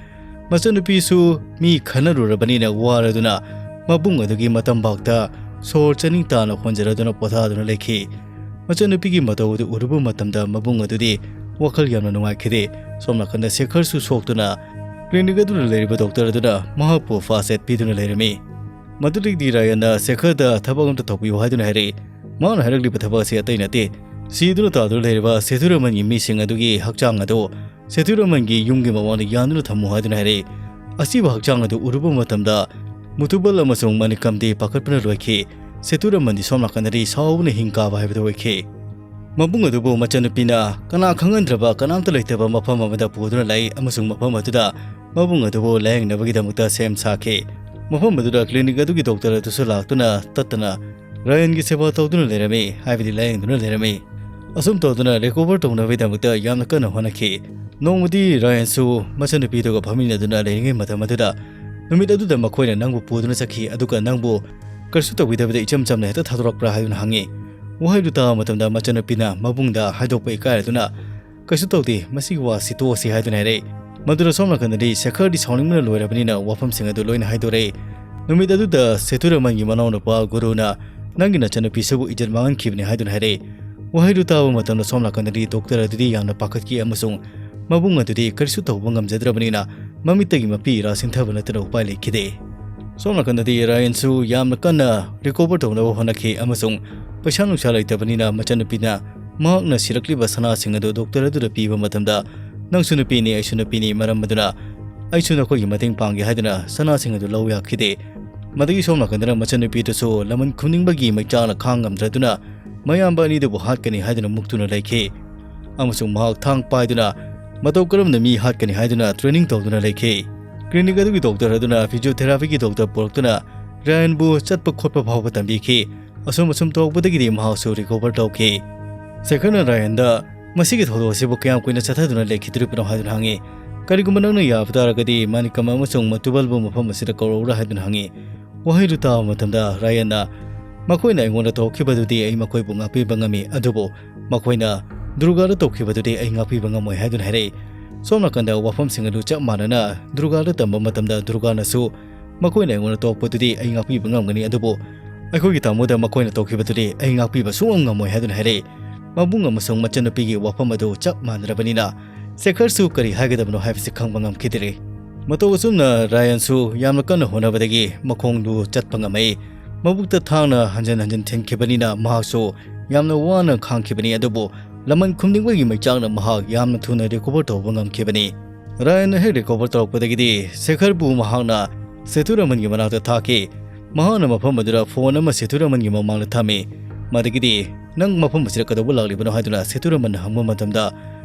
ꯃꯆꯟꯅꯨꯄꯤꯁꯨ ꯃꯤ ꯈꯟꯅꯔꯨꯔꯕꯅꯤꯅ ꯋꯥꯔꯗꯨꯅ ꯃꯕꯨꯡ ꯑꯗꯨꯒꯤ ꯃꯇꯝꯕꯥꯛꯇ ꯁꯣꯔ ꯆꯅꯤꯡ ꯇꯥꯅ ꯍꯣꯟꯖꯔꯗꯨꯅ ꯄꯣꯊꯥꯗꯨꯅ ꯂꯩꯈꯤ꯫ ꯃꯆꯟꯅꯨꯄꯤꯒꯤ ꯃꯇꯧ ꯑꯗꯨ ꯎꯔꯨꯕ ꯃꯇꯝꯗ ꯃꯕꯨꯡ ꯑꯗꯨꯗꯤ ꯋꯥꯈꯜ ꯌꯥꯝꯅ ꯅꯨꯡꯉꯥꯏꯈꯤꯗꯦ꯫ ꯁꯣꯝ ꯅꯥꯀꯟꯗ ꯁꯦꯈꯔꯁꯨ ꯁꯣꯛꯇꯨꯅ ꯀ꯭ꯂꯤꯅꯤꯛ ꯑꯗꯨꯗ ꯂꯩꯔꯤꯕ ꯗꯣꯛꯇꯔ ꯑꯗꯨꯅ ꯃꯍꯥꯛꯄꯨ first aid ꯄꯤꯗꯨꯅ ꯂꯩꯔꯝꯃꯤ꯫ ꯃꯗꯨꯗꯒꯤꯗꯤ ꯔꯥꯌꯟꯅ ꯁꯦꯈꯔꯗ ꯊꯕꯛ ꯑꯃꯇ ꯇꯧꯕꯤꯌꯨ ꯍꯥꯏꯗꯨꯅ ꯍꯥꯏꯔꯛꯏ꯫ ꯃꯍꯥꯛꯅ ꯍꯥꯏꯔꯛꯂꯤꯕ ꯊꯕꯛ ꯑꯁꯤ ꯑꯇꯩ ꯅꯠꯇꯦ, ꯁꯤꯗꯨꯅ ꯇꯥꯗꯨꯅ ꯂꯩꯔꯤꯕ ꯁꯦꯊꯨꯔꯥꯃꯟꯒꯤ ꯃꯤꯁꯤꯡ ꯑꯗꯨꯒꯤ ꯍꯛꯆꯥꯡ ꯑꯗꯨ ꯁꯦꯊꯨꯔꯥꯃꯟꯒꯤ ꯌꯨꯝꯒꯤ ꯃꯃꯥꯡꯗ ꯌꯥꯟꯗꯨꯅ ꯊꯝꯃꯨ ꯍꯥꯏꯗꯨꯅ ꯍꯥꯏꯔꯛꯏ꯫ ꯑꯁꯤꯕ ꯍꯛꯆꯥꯡ ꯑꯗꯨ ꯎꯔꯨꯕ ꯃꯇꯝꯗ ꯃꯨꯊꯨꯕꯜ ꯑꯃꯁꯨꯡ ꯃꯅꯤꯀꯝꯗꯤ ꯄꯥꯈꯠꯄꯅ ꯂꯣꯏꯈꯤ꯫ ꯁꯦꯊꯨꯔꯥꯃꯟꯗꯤ ꯁꯣꯝ ꯅꯥꯀꯟꯗꯗꯤ ꯁꯥꯎꯕꯅ ꯍꯤꯡ ꯀꯥꯕ ꯍꯥꯏꯕꯗꯨ ꯑꯣꯏꯈꯤ꯫ ꯃꯕꯨꯡ ꯑꯗꯨꯕꯨ ꯃꯆꯟꯅꯨꯄꯤꯅ ꯀꯅꯥ ꯈꯪꯍꯟꯗ꯭ꯔꯕ ꯀꯅꯥꯝꯇ ꯂꯩꯇꯕ ꯃꯐꯝ ꯑꯃꯗ ꯄꯨꯗꯨꯅ ꯂꯥꯛꯏ ꯑꯃꯁꯨꯡ ꯃꯐꯝ ꯑꯗꯨꯗ ꯃꯕꯨꯡ ꯑꯗꯨꯕꯨ ꯂꯥꯌꯦꯡꯅꯕꯒꯤꯗꯃꯛꯇ ꯁꯦꯝ ꯁꯥꯈꯤ꯫ ꯃꯐꯝ ꯑꯗꯨꯗ ꯀ꯭ꯂꯤꯅꯤꯛ ꯑꯗꯨꯒꯤ ꯗꯣꯛꯇꯔ ꯑꯗꯨꯁꯨ ꯂꯥꯛꯇꯨꯅ ꯇꯠꯇꯅ ꯔꯥꯌꯟꯒꯤ ꯁꯦꯕꯥ ꯇꯧꯗꯨꯅ ꯂꯩꯔꯝꯃꯤ, ꯍꯥꯏꯕꯗꯤ ꯂꯥꯌꯦꯡꯗꯨꯅ ꯂꯩꯔꯝꯃꯤ꯫ ꯑꯁꯨꯝ ꯇꯧꯗꯨꯅ recover ꯇꯧꯅꯕꯒꯤꯗꯃꯛꯇ ꯌꯥꯝꯅ ꯀꯟꯅ ꯍꯣꯠꯅꯈꯤ꯫ ꯅꯣꯡꯃꯗꯤ ꯔꯥꯌꯟꯁꯨ ꯃꯆꯟꯅꯨꯄꯤꯗꯨꯒ ꯐꯝꯃꯤꯟꯅꯗꯨꯅ ꯂꯩꯔꯤꯉꯩ ꯃꯇꯝ ꯑꯗꯨꯗ, "ꯅꯨꯃꯤꯠ ꯑꯗꯨꯗ ꯃꯈꯣꯏꯅ ꯅꯪꯕꯨ ꯄꯨꯗꯨꯅ ꯆꯠꯈꯤ, ꯑꯗꯨꯒ ꯅꯪꯕꯨ ꯀꯔꯤꯁꯨ ꯇꯧꯕꯤꯗꯕꯗ ꯏꯆꯝ ꯆꯝꯅ ꯍꯦꯛꯇ ꯊꯥꯗꯣꯔꯛꯄ꯭ꯔꯥ?" ꯍꯥꯏꯗꯨꯅ ꯍꯪꯉꯤ꯫ ꯋꯥꯍꯩꯗꯨ ꯇꯥꯕ ꯃꯇꯝꯗ ꯃꯆꯟꯅꯨꯄꯤꯅ ꯃꯕꯨꯡꯗ ꯍꯥꯏꯗꯣꯛꯄ ꯏꯀꯥꯏꯔꯗꯨꯅ, "ꯀꯩꯁꯨ ꯇꯧꯗꯦ, ꯃꯁꯤꯒꯤ ꯋꯥꯁꯤ ꯇꯣꯛꯑꯁꯤ" ꯍꯥꯏꯗꯨꯅ ꯍꯥꯏꯔꯛꯏ꯫ ꯃꯗꯨꯗ ꯁꯣꯝ ꯅꯥꯀꯟꯗꯗꯤ ꯁꯦꯈꯔꯗꯤ ꯁꯥꯎꯅꯤꯡꯕꯅ ꯂꯣꯏꯔꯕꯅꯤꯅ ꯋꯥꯐꯝꯁꯤꯡ ꯑꯗꯨ ꯂꯣꯏꯅ ꯍꯥꯏꯗꯣꯔꯛꯏ꯫ ꯅꯨꯃꯤꯠ ꯑꯗꯨꯗ ꯁꯦꯊꯨꯔꯥꯃꯟꯒꯤ ꯃꯅꯥꯎꯅꯨꯄꯥ ꯒꯨꯔꯨꯅ, "ꯅꯪꯒꯤ ꯅꯆꯟꯅꯨꯄꯤꯁꯤꯕꯨ ꯏꯖꯠ ꯃꯥꯡꯍꯟꯈꯤꯕꯅꯤ" ꯍꯥꯏꯗꯨꯅ ꯍꯥꯏꯔꯛꯏ꯫ ꯋꯥꯍꯩꯗꯨ ꯇꯥꯕ ꯃꯇꯝꯗ ꯁꯣꯝ ꯅꯥꯀꯟꯗꯗꯤ ꯗꯣꯛꯇꯔ ꯑꯗꯨꯗꯤ ꯌꯥꯝꯅ ꯄꯥꯈꯠꯈꯤ ꯑꯃꯁꯨꯡ ꯃꯕꯨꯡ ꯑꯗꯨꯗꯤ ꯀꯔꯤꯁꯨ ꯇꯧꯕ ꯉꯝꯖꯗ꯭ꯔꯕꯅꯤꯅ ꯃꯃꯤꯠꯇꯒꯤ ꯃꯄꯤ ꯏꯔꯥ ꯆꯤꯟꯊꯕ ꯅꯠꯇꯅ ꯎꯄꯥꯏ ꯂꯩꯈꯤꯗꯦ꯫ ꯁꯣꯝ ꯅꯥꯀꯟꯗꯗꯤ ꯔꯥꯌꯟꯁꯨ ꯌꯥꯝꯅ ꯀꯟꯅ recover ꯇꯧꯅꯕ ꯍꯣꯠꯅꯈꯤ ꯑꯃꯁꯨꯡ ꯄꯩꯁꯥ ꯅꯨꯡꯁꯥ ꯂꯩꯇꯕꯅꯤꯅ ꯃꯆꯟꯅꯨꯄꯤꯅ ꯃꯍꯥꯛꯅ ꯁꯤꯔꯛꯂꯤꯕ ꯁꯅꯥꯁꯤꯡ ꯑꯗꯨ ꯗꯣꯛꯇꯔ ꯑꯗꯨꯗ ꯄꯤꯕ ꯃꯇꯝꯗ, "ꯅꯪꯁꯨ ꯅꯨꯄꯤꯅꯤ, ꯑꯩꯁꯨ ꯅꯨꯄꯤꯅꯤ, ꯃꯔꯝ ꯑꯗꯨꯅ ꯑꯩꯁꯨ ꯅꯈꯣꯏꯒꯤ ꯃꯇꯦꯡ ꯄꯥꯡꯒꯦ" ꯍꯥꯏꯗꯨꯅ ꯁꯅꯥꯁꯤꯡ ꯑꯗꯨ ꯂꯧ ꯌꯥꯈꯤꯗꯦ꯫ ꯃꯗꯨꯒꯤ ꯁꯣꯝ ꯅꯥꯀꯟꯗꯅ ꯃꯆꯟꯅꯨꯄꯤꯗꯨꯁꯨ ꯂꯃꯟ ꯈꯨꯝꯅꯤꯡꯕꯒꯤ ꯃꯩꯆꯥꯛꯅ ꯈꯥꯡ ꯉꯝꯗ꯭ꯔꯗꯨꯅ ꯃꯌꯥꯝꯕ ꯑꯅꯤꯗꯨꯕꯨ ꯍꯥꯠꯀꯅꯤ ꯍꯥꯏꯗꯨꯅ ꯃꯨꯛꯇꯨꯅ ꯂꯩꯈꯤ꯫ ꯑꯃꯁꯨꯡ ꯃꯍꯥꯛ ꯊꯥꯡ ꯄꯥꯏꯗꯨꯅ ꯃꯇꯧ ꯀꯔꯝꯅ ꯃꯤ ꯍꯥꯠꯀꯅꯤ ꯍꯥꯏꯗꯨꯅ training ꯇꯧꯗꯨꯅ ꯂꯩꯈꯤ꯫ ꯀ꯭ꯂꯤꯅꯤꯛ ꯑꯗꯨꯒꯤ ꯗꯣꯛꯇꯔ ꯑꯗꯨꯅ physiotherapyꯒꯤ ꯗꯣꯛꯇꯔ ꯄꯨꯔꯛꯇꯨꯅ ꯔꯥꯌꯟꯕꯨ ꯆꯠꯄ ꯈꯣꯠꯄ ꯐꯥꯎꯕ ꯇꯝꯕꯤꯈꯤ꯫ ꯑꯁꯨꯝ ꯑꯁꯨꯝ ꯇꯧꯔꯛꯄꯗꯒꯤꯗꯤ ꯃꯍꯥꯛꯁꯨ ꯔꯤꯀꯣꯚꯔ ꯇꯧꯈꯤ꯫ ꯁꯦꯈꯔꯅ ꯔꯥꯌꯟꯗ ꯃꯁꯤꯒꯤ ꯊꯧꯗꯣꯛ ꯑꯁꯤꯕꯨ ꯀꯌꯥꯝ ꯀꯨꯏꯅ ꯆꯠꯊꯗꯨꯅ ꯂꯩꯈꯤꯗꯣꯔꯤꯕꯅꯣ ꯍꯥꯏꯗꯨꯅ ꯍꯪꯉꯤ꯫ ꯀꯔꯤꯒꯨꯝꯕ ꯅꯪꯅ ꯌꯥꯕ ꯇꯥꯔꯒꯗꯤ ꯃꯥꯅꯤꯀꯝ ꯑꯃꯁꯨꯡ ꯃꯇꯨꯕꯜꯕꯨ ꯃꯐꯝ ꯑꯁꯤꯗ ꯀꯧꯔꯛꯎꯔꯥ ꯍꯥꯏꯗꯨꯅ ꯍꯪꯉꯤ꯫ ꯋꯥꯍꯩꯗꯨ ꯇꯥꯕ ꯃꯇꯝꯗ ꯔꯥꯌꯟꯅ, "ꯃꯈꯣꯏꯅ ꯑꯩꯉꯣꯟꯗ ꯇꯧꯈꯤꯕꯗꯨꯗꯤ ꯑꯩ ꯃꯈꯣꯏꯕꯨ ꯉꯥꯛꯄꯤꯕ ꯉꯝꯃꯤ, ꯑꯗꯨꯕꯨ ꯃꯈꯣꯏꯅ ꯗꯨꯔꯒꯥꯗ ꯇꯧꯈꯤꯕꯗꯨꯗꯤ ꯑꯩ ꯉꯥꯛꯄꯤꯕ ꯉꯝꯃꯣꯏ" ꯍꯥꯏꯗꯨꯅ ꯍꯥꯏꯔꯛꯏ꯫ ꯁꯣꯝ ꯅꯥꯀꯟꯗ ꯋꯥꯐꯝꯁꯤꯡ ꯑꯗꯨ ꯆꯞ ꯃꯥꯟꯅꯅ ꯗꯨꯔꯒꯥꯗ ꯇꯝꯕ ꯃꯇꯝꯗ ꯗꯨꯔꯒꯥꯅꯁꯨ, "ꯃꯈꯣꯏꯅ ꯑꯩꯉꯣꯟꯗ ꯇꯧꯔꯛꯄꯗꯨꯗꯤ ꯑꯩ ꯉꯥꯛꯄꯤꯕ ꯉꯝꯒꯅꯤ, ꯑꯗꯨꯕꯨ ꯑꯩꯈꯣꯏꯒꯤ ꯇꯥꯃꯣꯗ ꯃꯈꯣꯏꯅ ꯇꯧꯈꯤꯕꯗꯨꯗꯤ ꯑꯩ ꯉꯥꯛꯄꯤꯕ ꯁꯨꯡꯉꯝ ꯉꯝꯃꯣꯏ" ꯍꯥꯏꯗꯨꯅ ꯍꯥꯏꯔꯛꯏ꯫ ꯃꯕꯨꯡ ꯑꯃꯁꯨꯡ ꯃꯆꯟꯅꯨꯄꯤꯒꯤ ꯋꯥꯐꯝ ꯑꯗꯨ ꯆꯞ ꯃꯥꯟꯅꯔꯕꯅꯤꯅ ꯁꯦꯈꯔꯁꯨ ꯀꯔꯤ ꯍꯥꯏꯒꯗꯕꯅꯣ ꯍꯥꯏꯕꯁꯤ ꯈꯪꯕ ꯉꯝꯈꯤꯗ꯭ꯔꯦ꯫ ꯃꯇꯧ ꯑꯁꯨꯝꯅ ꯔꯥꯌꯟꯁꯨ ꯌꯥꯝꯅ ꯀꯟꯅ ꯍꯣꯠꯅꯕꯗꯒꯤ ꯃꯈꯣꯡꯗꯨ ꯆꯠꯄ ꯉꯝꯃꯛꯏ꯫ ꯃꯕꯨꯛꯇ ꯊꯥꯡꯅ ꯍꯟꯖꯤꯟ ꯍꯟꯖꯤꯟ ꯊꯤꯟꯈꯤꯕꯅꯤꯅ ꯃꯍꯥꯛꯁꯨ ꯌꯥꯝꯅ ꯋꯥꯅ ꯈꯥꯡꯈꯤꯕꯅꯤ, ꯑꯗꯨꯕꯨ ꯂꯃꯟ ꯈꯨꯝꯅꯤꯡꯕꯒꯤ ꯃꯩꯆꯥꯛꯅ ꯃꯍꯥꯛ ꯌꯥꯝꯅ ꯊꯨꯅ ꯔꯤꯀꯣꯚꯔ ꯇꯧꯕ ꯉꯝꯈꯤꯕꯅꯤ꯫ ꯔꯥꯌꯟꯅ ꯍꯦꯛ ꯔꯤꯀꯣꯚꯔ ꯇꯧꯔꯛꯄꯗꯒꯤꯗꯤ ꯁꯦꯈꯔꯕꯨ ꯃꯍꯥꯛꯅ ꯁꯦꯊꯨꯔꯥꯃꯟꯒꯤ ꯃꯅꯥꯛꯇ ꯊꯥꯈꯤ꯫ ꯃꯍꯥꯛꯅ ꯃꯐꯝ ꯑꯗꯨꯗ ꯐꯣꯟ ꯑꯃ ꯁꯦꯊꯨꯔꯥꯃꯟꯒꯤ ꯃꯃꯥꯡꯗ ꯊꯝꯃꯤ꯫ ꯃꯗꯒꯤꯗꯤ, "ꯅꯪ ꯃꯐꯝ ꯑꯁꯤꯗ ꯀꯩꯗꯧꯕ ꯂꯥꯛꯂꯤꯕꯅꯣ?" ꯍꯥꯏꯗꯨꯅ ꯁꯦꯊꯨꯔꯥꯃꯟꯅ ꯍꯪꯕ ꯃꯇꯝꯗ,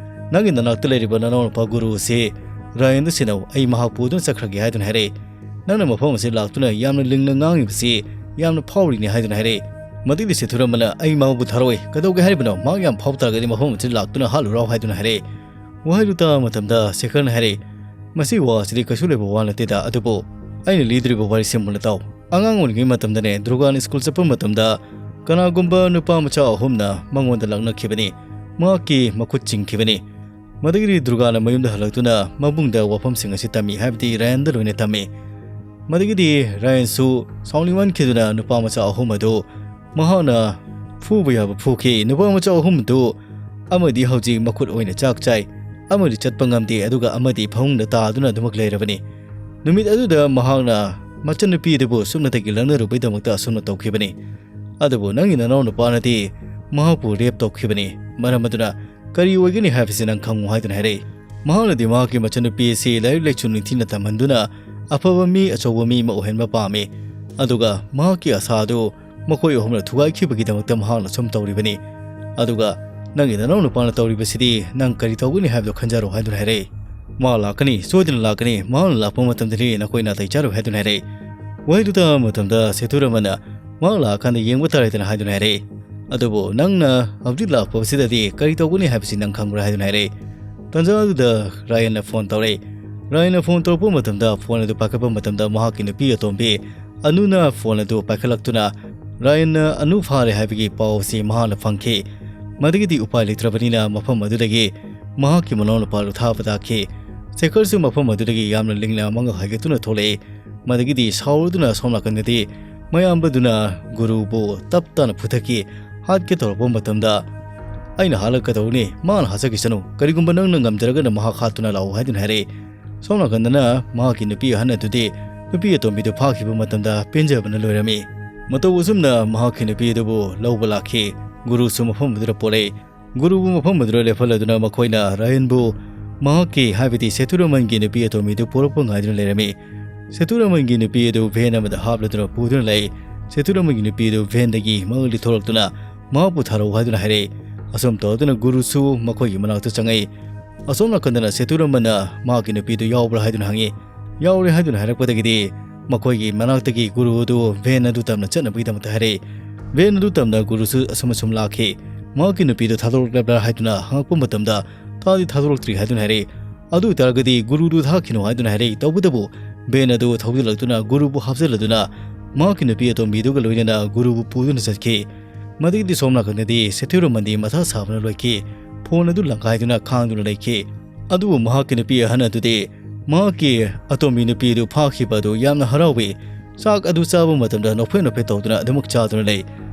"ꯅꯪꯒꯤ ꯅꯅꯥꯛꯇ ꯂꯩꯔꯤꯕ ꯅꯅꯥꯎꯅꯨꯄꯥ ꯒꯨꯔꯨ ꯑꯁꯤ ꯔꯥꯌꯟꯗ ꯁꯤꯟꯅꯧ, ꯑꯩ ꯃꯍꯥꯛ ꯄꯨꯗꯨꯅ ꯆꯠꯈ꯭ꯔꯒꯦ" ꯍꯥꯏꯗꯨꯅ ꯍꯥꯏꯔꯛꯏ꯫ "ꯅꯪꯅ ꯃꯐꯝ ꯑꯁꯤꯗ ꯂꯥꯛꯇꯨꯅ ꯌꯥꯝꯅ ꯂꯤꯡꯅ ꯉꯥꯡꯉꯤꯕꯁꯤ ꯌꯥꯝꯅ ꯐꯥꯎꯔꯤꯅꯤ" ꯍꯥꯏꯗꯨꯅ ꯍꯥꯏꯔꯛꯏ꯫ ꯃꯗꯒꯤꯗꯤ ꯁꯦꯊꯨꯔꯥꯃꯟꯅ, "ꯑꯩ ꯃꯍꯥꯛꯄꯨ ꯊꯥꯔꯛꯑꯣꯏ, ꯀꯩꯗꯧꯒꯦ ꯍꯥꯏꯔꯤꯕꯅꯣ? ꯃꯍꯥꯛ ꯌꯥꯝ ꯐꯥꯎ ꯇꯥꯔꯒꯗꯤ ꯃꯐꯝ ꯑꯁꯤꯗ ꯂꯥꯛꯇꯨꯅ ꯍꯥꯠꯂꯨꯔꯥꯎ" ꯍꯥꯏꯗꯨꯅ ꯍꯥꯏꯔꯛꯏ꯫ ꯋꯥꯍꯩꯗꯨ ꯇꯥꯕ ꯃꯇꯝꯗ ꯁꯦꯈꯔꯅ ꯍꯥꯏꯔꯛꯏ, "ꯃꯁꯤ ꯋꯥ ꯑꯁꯤꯗꯤ ꯀꯩꯁꯨ ꯂꯩꯕ ꯋꯥ ꯅꯠꯇꯦꯗ, ꯑꯗꯨꯕꯨ ꯑꯩꯅ ꯂꯤꯗꯣꯔꯤꯕ ꯋꯥꯔꯤꯁꯤ ꯃꯨꯟꯅ ꯇꯥꯎ꯫ ꯑꯉꯥꯡ ꯑꯣꯏꯔꯤꯉꯩ ꯃꯇꯝꯗꯅꯦ, ꯗꯨꯔꯒꯥꯅ ꯁ꯭ꯀꯨꯜ ꯆꯠꯄ ꯃꯇꯝꯗ ꯀꯅꯥꯒꯨꯝꯕ ꯅꯨꯄꯥ ꯃꯆꯥ ꯑꯍꯨꯝꯅ ꯃꯉꯣꯟꯗ ꯂꯛꯅꯈꯤꯕꯅꯤ꯫ ꯃꯍꯥꯛꯀꯤ ꯃꯈꯨꯠ ꯆꯤꯡꯈꯤꯕꯅꯤ꯫ ꯃꯗꯒꯤꯗꯤ ꯗꯨꯔꯒꯥꯅ ꯃꯌꯨꯝꯗ ꯍꯜꯂꯛꯇꯨꯅ ꯃꯕꯨꯡꯗ ꯋꯥꯐꯝꯁꯤꯡ ꯑꯁꯤ ꯇꯝꯃꯤ, ꯍꯥꯏꯕꯗꯤ ꯔꯥꯌꯟꯗ ꯂꯣꯏꯅ ꯇꯝꯃꯤ꯫ ꯃꯗꯒꯤꯗꯤ ꯔꯥꯌꯟꯁꯨ ꯁꯥꯎꯅꯤꯡꯃꯟꯈꯤꯗꯨꯅ ꯅꯨꯄꯥ ꯃꯆꯥ ꯑꯍꯨꯝ ꯑꯗꯨ ꯃꯍꯥꯛꯅ ꯐꯨꯕ ꯌꯥꯕ ꯐꯨꯈꯤ꯫ ꯅꯨꯄꯥ ꯃꯆꯥ ꯑꯍꯨꯝꯗꯨ ꯑꯃꯗꯤ ꯍꯧꯖꯤꯛ ꯃꯈꯨꯠ ꯑꯣꯏꯅ ꯆꯥꯛ ꯆꯥꯏ, ꯑꯃꯗꯤ ꯆꯠꯄ ꯉꯝꯗꯦ, ꯑꯗꯨꯒ ꯑꯃꯗꯤ ꯐꯃꯨꯡꯗ ꯇꯥꯗꯨꯅ ꯑꯗꯨꯃꯛ ꯂꯩꯔꯕꯅꯤ꯫ ꯅꯨꯃꯤꯠ ꯑꯗꯨꯗ ꯃꯍꯥꯛꯅ ꯃꯆꯟꯅꯨꯄꯤ ꯑꯗꯨꯕꯨ ꯁꯨꯞꯅꯇꯒꯤ ꯂꯛꯅꯔꯨꯕꯩꯗꯃꯛꯇ ꯑꯁꯨꯝꯅ ꯇꯧꯈꯤꯕꯅꯤ꯫ ꯑꯗꯨꯕꯨ ꯅꯪꯒꯤ ꯅꯅꯥꯎ ꯅꯨꯄꯥꯅꯗꯤ ꯃꯍꯥꯛꯄꯨ ꯔꯦꯞ ꯇꯧꯈꯤꯕꯅꯤ꯫ ꯃꯔꯝ ꯑꯗꯨꯅ ꯀꯔꯤ ꯑꯣꯏꯒꯅꯤ ꯍꯥꯏꯕꯁꯤ ꯅꯪ ꯈꯪꯉꯨ" ꯍꯥꯏꯗꯨꯅ ꯍꯥꯏꯔꯛꯏ꯫ ꯃꯍꯥꯛꯅꯗꯤ ꯃꯍꯥꯛꯀꯤ ꯃꯆꯟꯅꯨꯄꯤ ꯑꯁꯤ ꯂꯥꯏꯔꯤꯛ ꯂꯥꯏꯁꯨ ꯅꯤꯡꯊꯤꯅ ꯇꯝꯍꯟꯗꯨꯅ ꯑꯐꯕ ꯃꯤ, ꯑꯆꯧꯕ ꯃꯤ ꯑꯃ ꯑꯣꯏꯍꯟꯕ ꯄꯥꯝꯃꯤ꯫ ꯑꯗꯨꯒ ꯃꯍꯥꯛꯀꯤ ꯑꯁꯥ ꯑꯗꯨ ꯃꯈꯣꯏ ꯑꯍꯨꯝꯅ ꯊꯨꯒꯥꯏꯈꯤꯕꯒꯤꯗꯃꯛꯇ ꯃꯍꯥꯛꯅ ꯁꯨꯝ ꯇꯧꯔꯤꯕꯅꯤ꯫ ꯑꯗꯨꯒ ꯅꯪꯒꯤ ꯅꯅꯥꯎ ꯅꯨꯄꯥꯅ ꯇꯧꯔꯤꯕꯁꯤꯗꯤ ꯅꯪ ꯀꯔꯤ ꯇꯧꯒꯅꯤ ꯍꯥꯏꯕꯗꯨ ꯈꯟꯖꯔꯣ ꯍꯥꯏꯗꯨꯅ ꯍꯥꯏꯔꯛꯏ꯫ "ꯃꯥ ꯂꯥꯛꯀꯅꯤ, ꯁꯣꯏꯗꯅ ꯂꯥꯛꯀꯅꯤ, ꯃꯍꯥꯛꯅ ꯂꯥꯛꯄ ꯃꯇꯝꯗꯗꯤ ꯅꯈꯣꯏ ꯅꯥꯇꯩ ꯆꯥꯔꯣꯏ" ꯍꯥꯏꯗꯨꯅ ꯍꯥꯏꯔꯛꯏ꯫ ꯋꯥꯍꯩꯗꯨ ꯇꯥꯕ ꯃꯇꯝꯗ ꯁꯦꯊꯨꯔꯥꯃꯟꯅ, ꯃꯍꯥꯛ ꯂꯥꯛꯑꯀꯥꯟꯗ ꯌꯦꯡꯕ ꯇꯥꯔꯦꯗꯅ ꯍꯥꯏꯗꯨꯅ ꯍꯥꯏꯔꯛꯏ꯫ ꯑꯗꯨꯕꯨ ꯅꯪꯅ ꯍꯧꯖꯤꯛ ꯂꯥꯛꯄꯁꯤꯗꯗꯤ ꯀꯔꯤ ꯇꯧꯒꯅꯤ ꯍꯥꯏꯕꯁꯤ ꯅꯪ ꯈꯪꯕ꯭ꯔꯥ ꯍꯥꯏꯗꯨꯅ ꯍꯥꯏꯔꯛꯏ꯫ ꯇꯥꯟꯖꯥ ꯑꯗꯨꯗ ꯔꯥꯌꯟꯅ ꯐꯣꯟ ꯇꯧꯔꯛꯏ꯫ ꯔꯥꯌꯟꯅ ꯐꯣꯟ ꯇꯧꯔꯛꯄ ꯃꯇꯝꯗ ꯐꯣꯟ ꯑꯗꯨ ꯄꯥꯏꯈꯠꯄ ꯃꯇꯝꯗ ꯃꯍꯥꯛꯀꯤ ꯅꯨꯄꯤ ꯑꯇꯣꯝꯕꯤ ꯑꯅꯨꯅ ꯐꯣꯟ ꯑꯗꯨ ꯄꯥꯏꯈꯠꯂꯛꯇꯨꯅ ꯔꯥꯌꯟꯅ ꯑꯅꯨ ꯐꯥꯔꯦ ꯍꯥꯏꯕꯒꯤ ꯄꯥꯎ ꯑꯁꯤ ꯃꯍꯥꯛꯅ ꯐꯪꯈꯤ꯫ ꯃꯗꯨꯒꯤꯗꯤ ꯎꯄꯥꯏ ꯂꯩꯇ꯭ꯔꯕꯅꯤꯅ ꯃꯐꯝ ꯑꯗꯨꯗꯒꯤ ꯃꯍꯥꯛꯀꯤ ꯃꯅꯥꯎꯅꯨꯄꯥ ꯑꯗꯨ ꯊꯥꯕ ꯇꯥꯈꯤ꯫ ꯁꯦꯈꯔꯁꯨ ꯃꯐꯝ ꯑꯗꯨꯗꯒꯤ ꯌꯥꯝꯅ ꯂꯤꯡꯅ ꯃꯪꯒꯜ ꯍꯥꯏꯒꯠꯇꯨꯅ ꯊꯣꯛꯂꯛꯏ꯫ ꯃꯗꯒꯤꯗꯤ ꯁꯥꯎꯔꯗꯨꯅ ꯑꯁꯣꯝ ꯅꯥꯀꯟꯗꯗꯤ ꯃꯌꯥꯝꯕꯗꯨꯅ ꯒꯨꯔꯨꯕꯨ ꯇꯞ ꯇꯥꯅ ꯐꯨꯊꯈꯤ꯫ ꯍꯥꯠꯀꯦ ꯇꯧꯔꯛꯄ ꯃꯇꯝꯗ, "ꯑꯩꯅ ꯍꯥꯠꯂꯒ ꯀꯩꯗꯧꯅꯤ? ꯃꯥꯅ ꯍꯥꯠꯆꯈꯤꯁꯅꯨ꯫ ꯀꯔꯤꯒꯨꯝꯕ ꯅꯪꯅ ꯉꯝꯖꯔꯒꯅ ꯃꯍꯥꯛ ꯍꯥꯠꯇꯨꯅ ꯂꯥꯛꯎ" ꯍꯥꯏꯗꯨꯅ ꯍꯥꯏꯔꯛꯏ꯫ ꯁꯣꯝ ꯅꯥꯀꯟꯗꯅ ꯃꯍꯥꯛꯀꯤ ꯅꯨꯄꯤ ꯑꯍꯟ ꯑꯗꯨꯗꯤ ꯅꯨꯄꯤ ꯑꯇꯣꯝꯕꯤꯗꯨ ꯐꯥꯈꯤꯕ ꯃꯇꯝꯗ ꯄꯦꯟꯖꯕꯅ ꯂꯣꯏꯔꯝꯃꯤ꯫ ꯃꯇꯧ ꯑꯁꯨꯝꯅ ꯃꯍꯥꯛꯀꯤ ꯅꯨꯄꯤ ꯑꯗꯨꯕꯨ ꯂꯧꯕ ꯂꯥꯛꯈꯤ꯫ ꯒꯨꯔꯨꯁꯨ ꯃꯐꯝ ꯑꯗꯨꯗ ꯄꯣꯔꯛꯏ꯫ ꯒꯨꯔꯨꯕꯨ ꯃꯐꯝ ꯑꯗꯨꯗ ꯂꯦꯞꯍꯜꯂꯗꯨꯅ ꯃꯈꯣꯏꯅ ꯔꯥꯌꯟꯕꯨ ꯃꯍꯥꯛꯀꯤ, ꯍꯥꯏꯕꯗꯤ ꯁꯦꯇꯨꯔꯥꯃꯟꯒꯤ ꯅꯨꯄꯤ ꯑꯇꯣꯝꯕꯤꯗꯨ ꯄꯣꯔꯛꯄ ꯉꯥꯏꯗꯨꯅ ꯂꯩꯔꯝꯃꯤ꯫ ꯁꯦꯇꯨꯔꯥꯃꯟꯒꯤ ꯅꯨꯄꯤ ꯑꯗꯨ ꯚꯦꯟ ꯑꯃꯗ ꯍꯥꯞꯂꯗꯨꯅ ꯄꯨꯗꯨꯅ ꯂꯩ꯫ ꯁꯦꯇꯨꯔꯥꯃꯟꯒꯤ ꯅꯨꯄꯤ ꯑꯗꯨ ꯚꯦꯟꯗꯒꯤ ꯃꯉꯛꯂꯤ ꯊꯣꯛꯂꯛꯇꯨꯅ ꯃꯍꯥꯛꯄꯨ ꯊꯥꯔꯛꯎ ꯍꯥꯏꯗꯨꯅ ꯍꯥꯏꯔꯛꯏ꯫ ꯑꯁꯨꯝ ꯇꯧꯗꯨꯅ ꯒꯨꯔꯨꯁꯨ ꯃꯈꯣꯏꯒꯤ ꯃꯅꯥꯛꯇ ꯆꯪꯉꯛꯏ꯫ ꯑꯁꯣꯝ ꯅꯥꯀꯟꯗꯅ ꯁꯦꯇꯨꯔꯥꯃꯟꯅ ꯃꯍꯥꯛꯀꯤ ꯅꯨꯄꯤꯗꯨ ꯌꯥꯎꯕ꯭ꯔꯥ ꯍꯥꯏꯗꯨꯅ ꯍꯪꯉꯤ꯫ ꯌꯥꯎꯔꯦ ꯍꯥꯏꯗꯨꯅ ꯍꯥꯏꯔꯛꯄꯗꯒꯤꯗꯤ ꯃꯈꯣꯏꯒꯤ ꯃꯅꯥꯛꯇꯒꯤ ꯒꯨꯔꯨ ꯑꯗꯨ ꯚꯦꯟ ꯑꯗꯨ ꯇꯝꯅ ꯆꯠꯅꯕꯒꯤꯗꯃꯛꯇ ꯍꯥꯏꯔꯛꯏ꯫ ꯚꯦꯟ ꯑꯗꯨ ꯇꯝꯅ ꯒꯨꯔꯨꯁꯨ ꯑꯁꯨꯝ ꯑꯁꯨꯝ ꯂꯥꯛꯈꯤ꯫ ꯃꯍꯥꯛꯀꯤ ꯅꯨꯄꯤꯗꯨ ꯊꯥꯗꯣꯔꯛꯂꯕ꯭ꯔꯥ ꯍꯥꯏꯗꯨꯅ ꯍꯪꯉꯛꯄ ꯃꯇꯝꯗ ꯊꯥꯗꯤ ꯊꯥꯗꯣꯔꯛꯇ꯭ꯔꯤ ꯍꯥꯏꯗꯨꯅ ꯍꯥꯏꯔꯛꯏ꯫ ꯑꯗꯨ ꯑꯣꯏꯇꯥꯔꯒꯗꯤ ꯒꯨꯔꯨꯗꯨ ꯊꯥꯈꯤꯅꯨ ꯍꯥꯏꯗꯨꯅ ꯍꯥꯏꯔꯛꯏ꯫ ꯇꯧꯕꯇꯕꯨ ꯚꯦꯟ ꯑꯗꯨ ꯊꯧꯖꯤꯜꯂꯛꯇꯨꯅ ꯒꯨꯔꯨꯕꯨ ꯍꯥꯞꯆꯤꯜꯂꯗꯨꯅ ꯃꯍꯥꯛꯀꯤ ꯅꯨꯄꯤ ꯑꯇꯣꯝꯕꯤꯗꯨꯒ ꯂꯣꯏꯅꯅ ꯒꯨꯔꯨꯕꯨ ꯄꯨꯗꯨꯅ ꯆꯠꯈꯤ꯫ ꯃꯗꯨꯒꯤꯗꯤ ꯁꯣꯝ ꯅꯥꯀꯟꯗꯗꯤ ꯁꯦꯇꯨꯔꯥꯃꯟꯗꯤ ꯃꯊꯥ ꯁꯥꯕꯅ ꯂꯣꯏꯈꯤ꯫ ꯐꯣꯟ ꯑꯗꯨ ꯂꯪꯀꯥꯏꯗꯨꯅ ꯈꯥꯡꯗꯨꯅ ꯂꯩꯈꯤ꯫ ꯑꯗꯨꯕꯨ ꯃꯍꯥꯛꯀꯤ ꯅꯨꯄꯤ ꯑꯍꯟ ꯑꯗꯨꯗꯤ ꯃꯍꯥꯛꯀꯤ ꯑꯇꯣꯝꯕꯤ ꯅꯨꯄꯤ ꯑꯗꯨ ꯐꯥꯈꯤꯕ ꯑꯗꯨ ꯌꯥꯝꯅ ꯍꯔꯥꯎꯏ꯫ ꯆꯥꯛ ꯑꯗꯨ ꯆꯥꯕ ꯃꯇꯝꯗ ꯅꯣꯛꯐꯦꯠ ꯅꯣꯛꯐꯦꯠ ꯇꯧꯗꯨꯅ ꯑꯗꯨꯃꯛ ꯆꯥꯗꯨꯅ ꯂꯩ꯫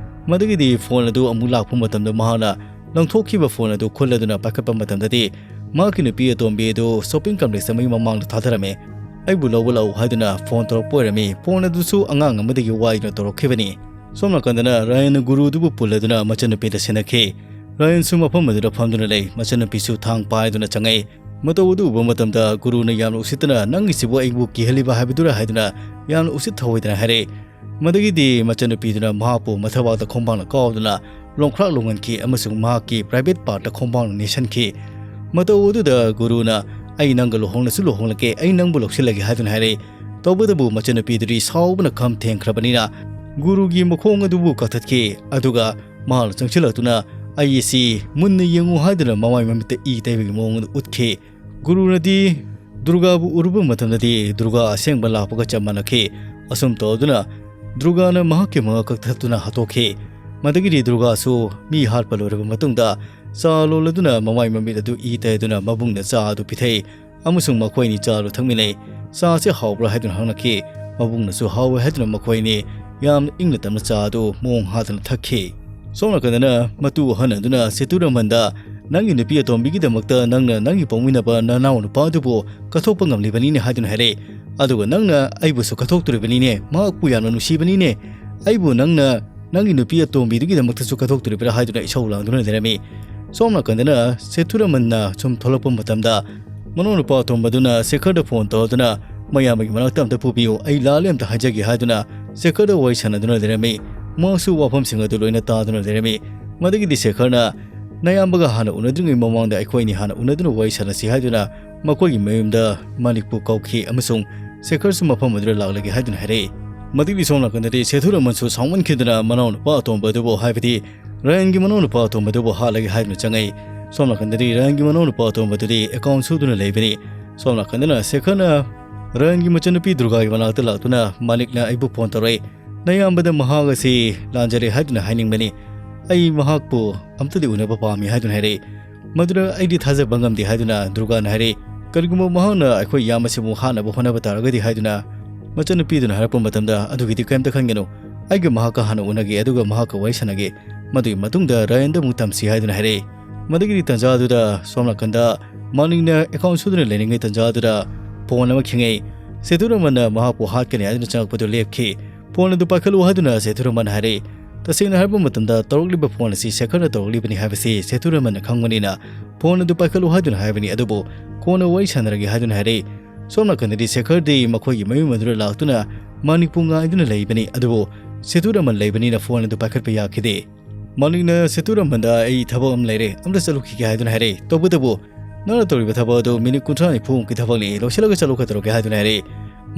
ꯃꯗꯨꯒꯤꯗꯤ ꯐꯣꯟ ꯑꯗꯨ ꯑꯃꯨꯛ ꯂꯥꯛꯄ ꯃꯇꯝꯗ ꯃꯍꯥꯛꯅ ꯂꯪꯊꯣꯛꯈꯤꯕ ꯐꯣꯟ ꯑꯗꯨ ꯈꯨꯜꯂꯗꯨꯅ ꯄꯥꯏꯈꯠꯄ ꯃꯇꯝꯗꯗꯤ ꯃꯍꯥꯛꯀꯤ ꯅꯨꯄꯤ ꯑꯇꯣꯝꯕꯤ ꯑꯗꯨ ꯁꯣꯞꯄꯤꯡ ꯀꯝꯄ꯭ꯂꯦꯛꯁ ꯑꯃꯒꯤ ꯃꯃꯥꯡꯗ ꯊꯥꯗꯔꯝꯃꯤ꯫ "ꯑꯩꯕꯨ ꯂꯧꯕ ꯂꯥꯛꯎ" ꯍꯥꯏꯗꯨꯅ ꯐꯣꯟ ꯇꯧꯔꯛꯄ ꯑꯣꯏꯔꯝꯃꯤ꯫ ꯐꯣꯟ ꯑꯗꯨꯁꯨ ꯑꯉꯥꯡ ꯑꯃꯗꯒꯤ ꯋꯥꯏꯗꯨꯅ ꯇꯧꯔꯛꯈꯤꯕꯅꯤ꯫ ꯁꯣꯝ ꯅꯥꯀꯟꯗꯅ ꯔꯥꯌꯟꯅ ꯒꯨꯔꯨꯗꯨꯕꯨ ꯄꯨꯜꯂꯗꯨꯅ ꯃꯆꯟꯅꯨꯄꯤꯗ ꯁꯤꯟꯅꯈꯤ꯫ ꯔꯥꯌꯟꯁꯨ ꯃꯐꯝ ꯑꯗꯨꯗ ꯐꯝꯗꯨꯅ ꯂꯩ꯫ ꯃꯆꯟꯅꯨꯄꯤꯁꯨ ꯊꯥꯡ ꯄꯥꯏꯗꯨꯅ ꯆꯪꯉꯛꯏ꯫ ꯃꯇꯧ ꯑꯗꯨ ꯎꯕ ꯃꯇꯝꯗ ꯒꯨꯔꯨꯅ ꯌꯥꯝꯅ ꯎꯁꯤꯠꯇꯅ, "ꯅꯪꯒꯤꯁꯤꯕꯨ ꯑꯩꯕꯨ ꯀꯤꯍꯜꯂꯤꯕ ꯍꯥꯏꯕꯗꯨꯔꯥ?" ꯍꯥꯏꯗꯨꯅ ꯌꯥꯝꯅ ꯎꯁꯤꯠ ꯊꯑꯣꯏꯗꯅ ꯍꯥꯏꯔꯛꯏ꯫ ꯃꯗꯒꯤꯗꯤ ꯃꯆꯟꯅꯨꯄꯤꯗꯨꯅ ꯃꯍꯥꯛꯄꯨ ꯃꯊꯕꯥꯛꯇ ꯈꯣꯡꯕꯥꯡꯅ ꯀꯥꯎꯗꯨꯅ ꯂꯣꯡꯈ꯭ꯔꯥꯛ ꯂꯣꯡꯍꯟꯈꯤ ꯑꯃꯁꯨꯡ ꯃꯍꯥꯛꯀꯤ ꯄ꯭ꯔꯥꯏꯚꯦꯠ ꯄꯥꯔꯠꯇ ꯈꯣꯡꯕꯥꯡꯅ ꯅꯦꯠꯁꯟꯈꯤ꯫ ꯃꯇꯧ ꯑꯗꯨꯗ ꯒꯨꯔꯨꯅ, "ꯑꯩ ꯅꯪꯒ ꯂꯨꯍꯣꯡꯂꯁꯨ ꯂꯨꯍꯣꯡꯂꯒꯦ, ꯑꯩ ꯅꯪꯕꯨ ꯂꯧꯁꯤꯜꯂꯒꯦ" ꯍꯥꯏꯗꯨꯅ ꯍꯥꯏꯔꯛꯏ꯫ ꯇꯧꯕꯇꯕꯨ ꯃꯆꯟꯅꯨꯄꯤꯗꯨꯗꯤ ꯁꯥꯎꯕꯅ ꯈꯝ ꯊꯦꯡꯈ꯭ꯔꯕꯅꯤꯅ ꯒꯨꯔꯨꯒꯤ ꯃꯈꯣꯡ ꯑꯗꯨꯕꯨ ꯀꯛꯊꯠꯈꯤ꯫ ꯑꯗꯨꯒ ꯃꯍꯥꯛꯅ ꯆꯪꯁꯤꯜꯂꯛꯇꯨꯅ ꯑꯩ ꯑꯁꯤ ꯃꯨꯟꯅ ꯌꯦꯡꯉꯨ ꯍꯥꯏꯗꯨꯅ ꯃꯃꯥꯏ ꯃꯃꯤꯠꯇ ꯏ ꯇꯩꯕꯒꯤ ꯃꯑꯣꯡ ꯑꯗꯨ ꯎꯠꯈꯤ꯫ ꯒꯨꯔꯨꯅꯗꯤ ꯗꯨꯔꯒꯥꯕꯨ ꯎꯔꯨꯕ ꯃꯇꯝꯗꯗꯤ ꯗꯨꯔꯒꯥ ꯑꯁꯦꯡꯕ ꯂꯥꯛꯄꯒ ꯆꯞ ꯃꯥꯟꯅꯈꯤ꯫ ꯑꯁꯨꯝ ꯇꯧꯗꯨꯅ ꯗꯨꯔꯒꯥꯅ ꯃꯍꯥꯛꯀꯤ ꯃꯉꯛ ꯀꯛꯊꯠꯇꯨꯅ ꯍꯥꯠꯇꯣꯛꯈꯤ꯫ ꯃꯗꯒꯤꯗꯤ ꯗꯨꯔꯒꯥꯁꯨ ꯃꯤ ꯍꯥꯠꯄ ꯂꯣꯏꯔꯕ ꯃꯇꯨꯡꯗ ꯆꯥ ꯂꯣꯜꯂꯗꯨꯅ ꯃꯃꯥꯏ ꯃꯃꯤꯠ ꯑꯗꯨ ꯏ ꯇꯩꯗꯨꯅ ꯃꯕꯨꯡꯅ ꯆꯥ ꯑꯗꯨ ꯄꯤꯊꯩ꯫ ꯑꯃꯁꯨꯡ ꯃꯈꯣꯏ ꯑꯅꯤ ꯆꯥ ꯑꯗꯨ ꯊꯛꯃꯤꯟꯅꯩ꯫ ꯆꯥ ꯑꯁꯤ ꯍꯥꯎꯕ꯭ꯔꯥ ꯍꯥꯏꯗꯨꯅ ꯍꯪꯂꯛꯈꯤ꯫ ꯃꯕꯨꯡꯅꯁꯨ ꯍꯥꯎꯋꯦ ꯍꯥꯏꯗꯨꯅ ꯃꯈꯣꯏ ꯑꯅꯤ ꯌꯥꯝꯅ ꯏꯪꯅ ꯇꯞꯅ ꯆꯥ ꯑꯗꯨ ꯃꯑꯣꯡ ꯍꯥꯗꯅ ꯊꯛꯈꯤ꯫ ꯁꯣꯝ ꯅꯥꯀꯟꯗꯅ ꯃꯇꯨ ꯑꯍꯟ ꯑꯗꯨꯅ ꯁꯦꯇꯨꯔꯃꯟꯗ, "ꯅꯪꯒꯤ ꯅꯨꯄꯤ ꯑꯇꯣꯝꯕꯤꯒꯤꯗꯃꯛꯇ ꯅꯪꯅ ꯅꯪꯒꯤ ꯄꯣꯛꯃꯤꯟꯅꯕ ꯅꯅꯥꯎ ꯅꯨꯄꯥ ꯑꯗꯨꯕꯨ ꯀꯠꯊꯣꯛꯄ ꯉꯝꯂꯤꯕꯅꯤꯅꯦ" ꯍꯥꯏꯗꯨꯅ ꯍꯥꯏꯔꯛꯏ꯫ "ꯑꯗꯨꯒ ꯅꯪꯅ ꯑꯩꯕꯨꯁꯨ ꯀꯠꯊꯣꯛꯇꯣꯔꯤꯕꯅꯤꯅꯦ, ꯃꯍꯥꯛꯄꯨ ꯌꯥꯝꯅ ꯅꯨꯡꯁꯤꯕꯅꯤꯅꯦ꯫ ꯑꯩꯕꯨ ꯅꯪꯅ ꯅꯪꯒꯤ ꯅꯨꯄꯤ ꯑꯇꯣꯝꯕꯤꯗꯨꯒꯤꯗꯃꯛꯇꯁꯨ ꯀꯠꯊꯣꯛꯇꯣꯔꯤꯕ꯭ꯔꯥ?" ꯍꯥꯏꯗꯨꯅ ꯏꯁꯧ ꯂꯥꯡꯗꯨꯅ ꯂꯩꯔꯝꯃꯤ꯫ ꯁꯣꯝ ꯅꯥꯀꯟꯗꯅ ꯁꯦꯇꯨꯔꯃꯟꯅ ꯁꯨꯝ ꯊꯣꯛꯂꯛꯄ ꯃꯇꯝꯗ ꯃꯅꯥꯎꯅꯨꯄꯥ ꯑꯇꯣꯝꯕꯗꯨꯅ ꯁꯦꯈꯔꯗ ꯐꯣꯟ ꯇꯧꯗꯨꯅ, "ꯃꯌꯥꯝꯕꯒꯤ ꯃꯅꯥꯛꯇ ꯑꯝꯇ ꯄꯨꯕꯤꯌꯨ, ꯑꯩ ꯂꯥꯜꯂꯦ ꯑꯝꯇ ꯍꯥꯏꯖꯒꯦ" ꯍꯥꯏꯗꯨꯅ ꯁꯦꯈꯔꯗ ꯋꯥꯔꯤ ꯁꯥꯟꯅꯗꯨꯅ ꯂꯩꯔꯝꯃꯤ꯫ ꯃꯍꯥꯛꯁꯨ ꯋꯥꯐꯝꯁꯤꯡ ꯑꯗꯨ ꯂꯣꯏꯅ ꯇꯥꯗꯨꯅ ꯂꯩꯔꯝꯃꯤ꯫ ꯃꯗꯒꯤꯗꯤ ꯁꯦꯈꯔꯅ, "ꯅꯌꯥꯝꯕꯒ ꯍꯥꯟꯅ ꯎꯅꯗ꯭ꯔꯤꯉꯩ ꯃꯃꯥꯡꯗ ꯑꯩꯈꯣꯏ ꯑꯅꯤ ꯍꯥꯟꯅ ꯎꯅꯗꯨꯅ ꯋꯥꯔꯤ ꯁꯥꯟꯅꯁꯤ" ꯍꯥꯏꯗꯨꯅ ꯃꯈꯣꯏꯒꯤ ꯃꯌꯨꯝꯗ ꯃꯥꯅꯤꯛꯄꯨ ꯀꯧꯈꯤ ꯑꯃꯁꯨꯡ ꯁꯦꯈꯔꯁꯨ ꯃꯐꯝ ꯑꯗꯨꯗ ꯂꯥꯛꯂꯒꯦ ꯍꯥꯏꯗꯨꯅ ꯍꯥꯏꯔꯛꯏ꯫ ꯃꯗꯒꯤꯗꯤ ꯁꯣꯝ ꯅꯥꯀꯟꯗꯗꯤ ꯁꯦꯊꯨꯔꯃꯟꯁꯨ ꯁꯥꯎꯃꯟꯈꯤꯗꯨꯅ ꯃꯅꯥꯎꯅꯨꯄꯥ ꯑꯇꯣꯝꯕ ꯑꯗꯨꯕꯨ, ꯍꯥꯏꯕꯗꯤ ꯔꯌꯟꯒꯤ ꯃꯅꯥꯎꯅꯨꯄꯥ ꯑꯇꯣꯝꯕꯗꯨꯕꯨ ꯍꯥꯠꯂꯒꯦ ꯍꯥꯏꯗꯨꯅ ꯆꯪꯉꯛꯏ꯫ ꯁꯣꯝ ꯅꯥꯀꯟꯗꯗꯤ ꯔꯌꯟꯒꯤ ꯃꯅꯥꯎꯅꯨꯄꯥ ꯑꯇꯣꯝꯕꯗꯨꯗꯤ ꯑꯦꯀꯥꯎꯟ ꯁꯨꯗꯨꯅ ꯂꯩꯕꯅꯤ꯫ ꯁꯣꯝ ꯅꯥꯀꯟꯗꯅ ꯁꯦꯈꯔꯅ ꯔꯌꯟꯒꯤ ꯃꯆꯟꯅꯨꯄꯤ ꯗꯨꯔꯒꯥꯒꯤ ꯃꯅꯥꯛꯇ ꯂꯥꯛꯇꯨꯅ, "ꯃꯥꯅꯤꯛꯅ ꯑꯩꯕꯨ ꯐꯣꯟ ꯇꯧꯔꯛꯏ꯫ ꯅꯌꯥꯝꯕꯗ ꯃꯍꯥꯛ ꯑꯁꯤ ꯂꯥꯟꯖꯔꯦ ꯍꯥꯏꯗꯨꯅ ꯍꯥꯏꯅꯤꯡꯕꯅꯤ꯫ ꯑꯩ ꯃꯍꯥꯛꯄꯨ ꯑꯝꯇꯗꯤ ꯎꯅꯕ ꯄꯥꯝꯃꯤ" ꯍꯥꯏꯗꯨꯅ ꯍꯥꯏꯔꯛꯏ꯫ ꯃꯗꯨꯗ ꯑꯩꯗꯤ ꯊꯥꯖꯕ ꯉꯝꯗꯦ ꯍꯥꯏꯗꯨꯅ ꯗꯨꯔꯒꯥꯅ ꯍꯥꯏꯔꯛꯏ꯫ "ꯀꯔꯤꯒꯨꯝꯕ ꯃꯍꯥꯛꯅ ꯑꯩꯈꯣꯏ ꯏꯌꯥꯝꯕꯁꯤꯕꯨ ꯍꯥꯠꯅꯕ ꯍꯣꯠꯅꯕ ꯇꯥꯔꯒꯗꯤ" ꯍꯥꯏꯗꯨꯅ ꯃꯆꯟꯅꯨꯄꯤꯗꯨꯅ ꯍꯥꯏꯔꯛꯄ ꯃꯇꯝꯗ, "ꯑꯗꯨꯒꯤꯗꯤ ꯀꯔꯤꯝꯇ ꯈꯟꯒꯅꯨ꯫ ꯑꯩꯒ ꯃꯍꯥꯛꯀ ꯍꯥꯟꯅ ꯎꯅꯒꯦ, ꯑꯗꯨꯒ ꯃꯍꯥꯛꯀ ꯋꯥꯔꯤ ꯁꯥꯟꯅꯒꯦ꯫ ꯃꯗꯨꯒꯤ ꯃꯇꯨꯡꯗ ꯔꯌꯟꯗ ꯑꯃꯨꯛ ꯇꯝꯁꯤ" ꯍꯥꯏꯗꯨꯅ ꯍꯥꯏꯔꯛꯏ꯫ ꯃꯗꯨꯒꯤ ꯇꯥꯟꯖꯥꯗꯨꯗ ꯁꯣꯝ ꯅꯥꯀꯟꯗ ꯃꯥꯅꯤꯛꯅ ꯑꯦꯀꯥꯎꯟ ꯁꯨꯗꯨꯅ ꯂꯩꯔꯤꯉꯩ ꯇꯥꯟꯖꯥꯗꯨꯗ ꯐꯣꯟ ꯑꯃ ꯈꯤꯡꯉꯛꯏ꯫ ꯁꯦꯇꯨꯔꯃꯟꯅ ꯃꯍꯥꯛꯄꯨ ꯍꯥꯠꯀꯅꯤ ꯍꯥꯏꯗꯨꯅ ꯆꯪꯉꯛꯄꯗꯨ ꯂꯦꯞꯈꯤ꯫ ꯐꯣꯟ ꯑꯗꯨ ꯄꯥꯏꯈꯠꯂꯨ ꯍꯥꯏꯗꯨꯅ ꯁꯦꯊꯨꯔꯃꯟ ꯍꯥꯏꯔꯛꯏ꯫ ꯇꯁꯦꯡꯅ ꯍꯥꯏꯔꯕ ꯃꯇꯝꯗ ꯇꯧꯔꯛꯂꯤꯕ ꯐꯣꯟ ꯑꯁꯤ ꯁꯦꯈꯔꯅ ꯇꯧꯔꯛꯂꯤꯕꯅꯤ ꯍꯥꯏꯕꯁꯤ ꯁꯦꯊꯨꯔꯃꯟꯅ ꯈꯪꯕꯅꯤꯅ ꯐꯣꯟ ꯑꯗꯨ ꯄꯥꯏꯈꯠꯂꯨ ꯍꯥꯏꯗꯨꯅ ꯍꯥꯏꯕꯅꯤ, ꯑꯗꯨꯕꯨ ꯀꯣꯟꯅ ꯋꯥꯔꯤ ꯁꯥꯟꯅꯔꯒꯦ ꯍꯥꯏꯗꯨꯅ ꯍꯥꯏꯔꯛꯏ꯫ ꯁꯣꯝ ꯅꯥꯀꯟꯗꯗꯤ ꯁꯦꯈꯔꯗꯤ ꯃꯈꯣꯏꯒꯤ ꯃꯌꯨꯝ ꯑꯗꯨꯗ ꯂꯥꯛꯇꯨꯅ ꯃꯥꯅꯤꯛꯄꯨ ꯉꯥꯏꯗꯨꯅ ꯂꯩꯕꯅꯤ, ꯑꯗꯨꯕꯨ ꯁꯦꯊꯨꯔꯃꯟ ꯂꯩꯕꯅꯤꯅ ꯐꯣꯟ ꯑꯗꯨ ꯄꯥꯏꯈꯠꯄ ꯌꯥꯈꯤꯗꯦ꯫ ꯃꯥꯅꯤꯛꯅ ꯁꯦꯊꯨꯔꯃꯟꯗ, "ꯑꯩ ꯊꯕꯛ ꯑꯃ ꯂꯩꯔꯦ, ꯑꯝꯇ ꯆꯠꯂꯨꯈꯤꯒꯦ" ꯍꯥꯏꯗꯨꯅ ꯍꯥꯏꯔꯛꯏ꯫ ꯇꯧꯕꯇꯕꯨ ꯅꯪꯅ ꯇꯧꯔꯤꯕ ꯊꯕꯛ ꯑꯗꯨ ꯃꯤꯅꯤꯠ ꯀꯨꯟꯊ꯭ꯔꯥ ꯅꯤꯐꯨꯃꯨꯛꯀꯤ ꯊꯕꯛꯅꯤ, ꯂꯣꯏꯁꯤꯜꯂꯒ ꯆꯠꯂꯨ ꯀꯩꯗꯧꯔꯒꯦ ꯍꯥꯏꯗꯨꯅ ꯍꯥꯏꯔꯛꯏ꯫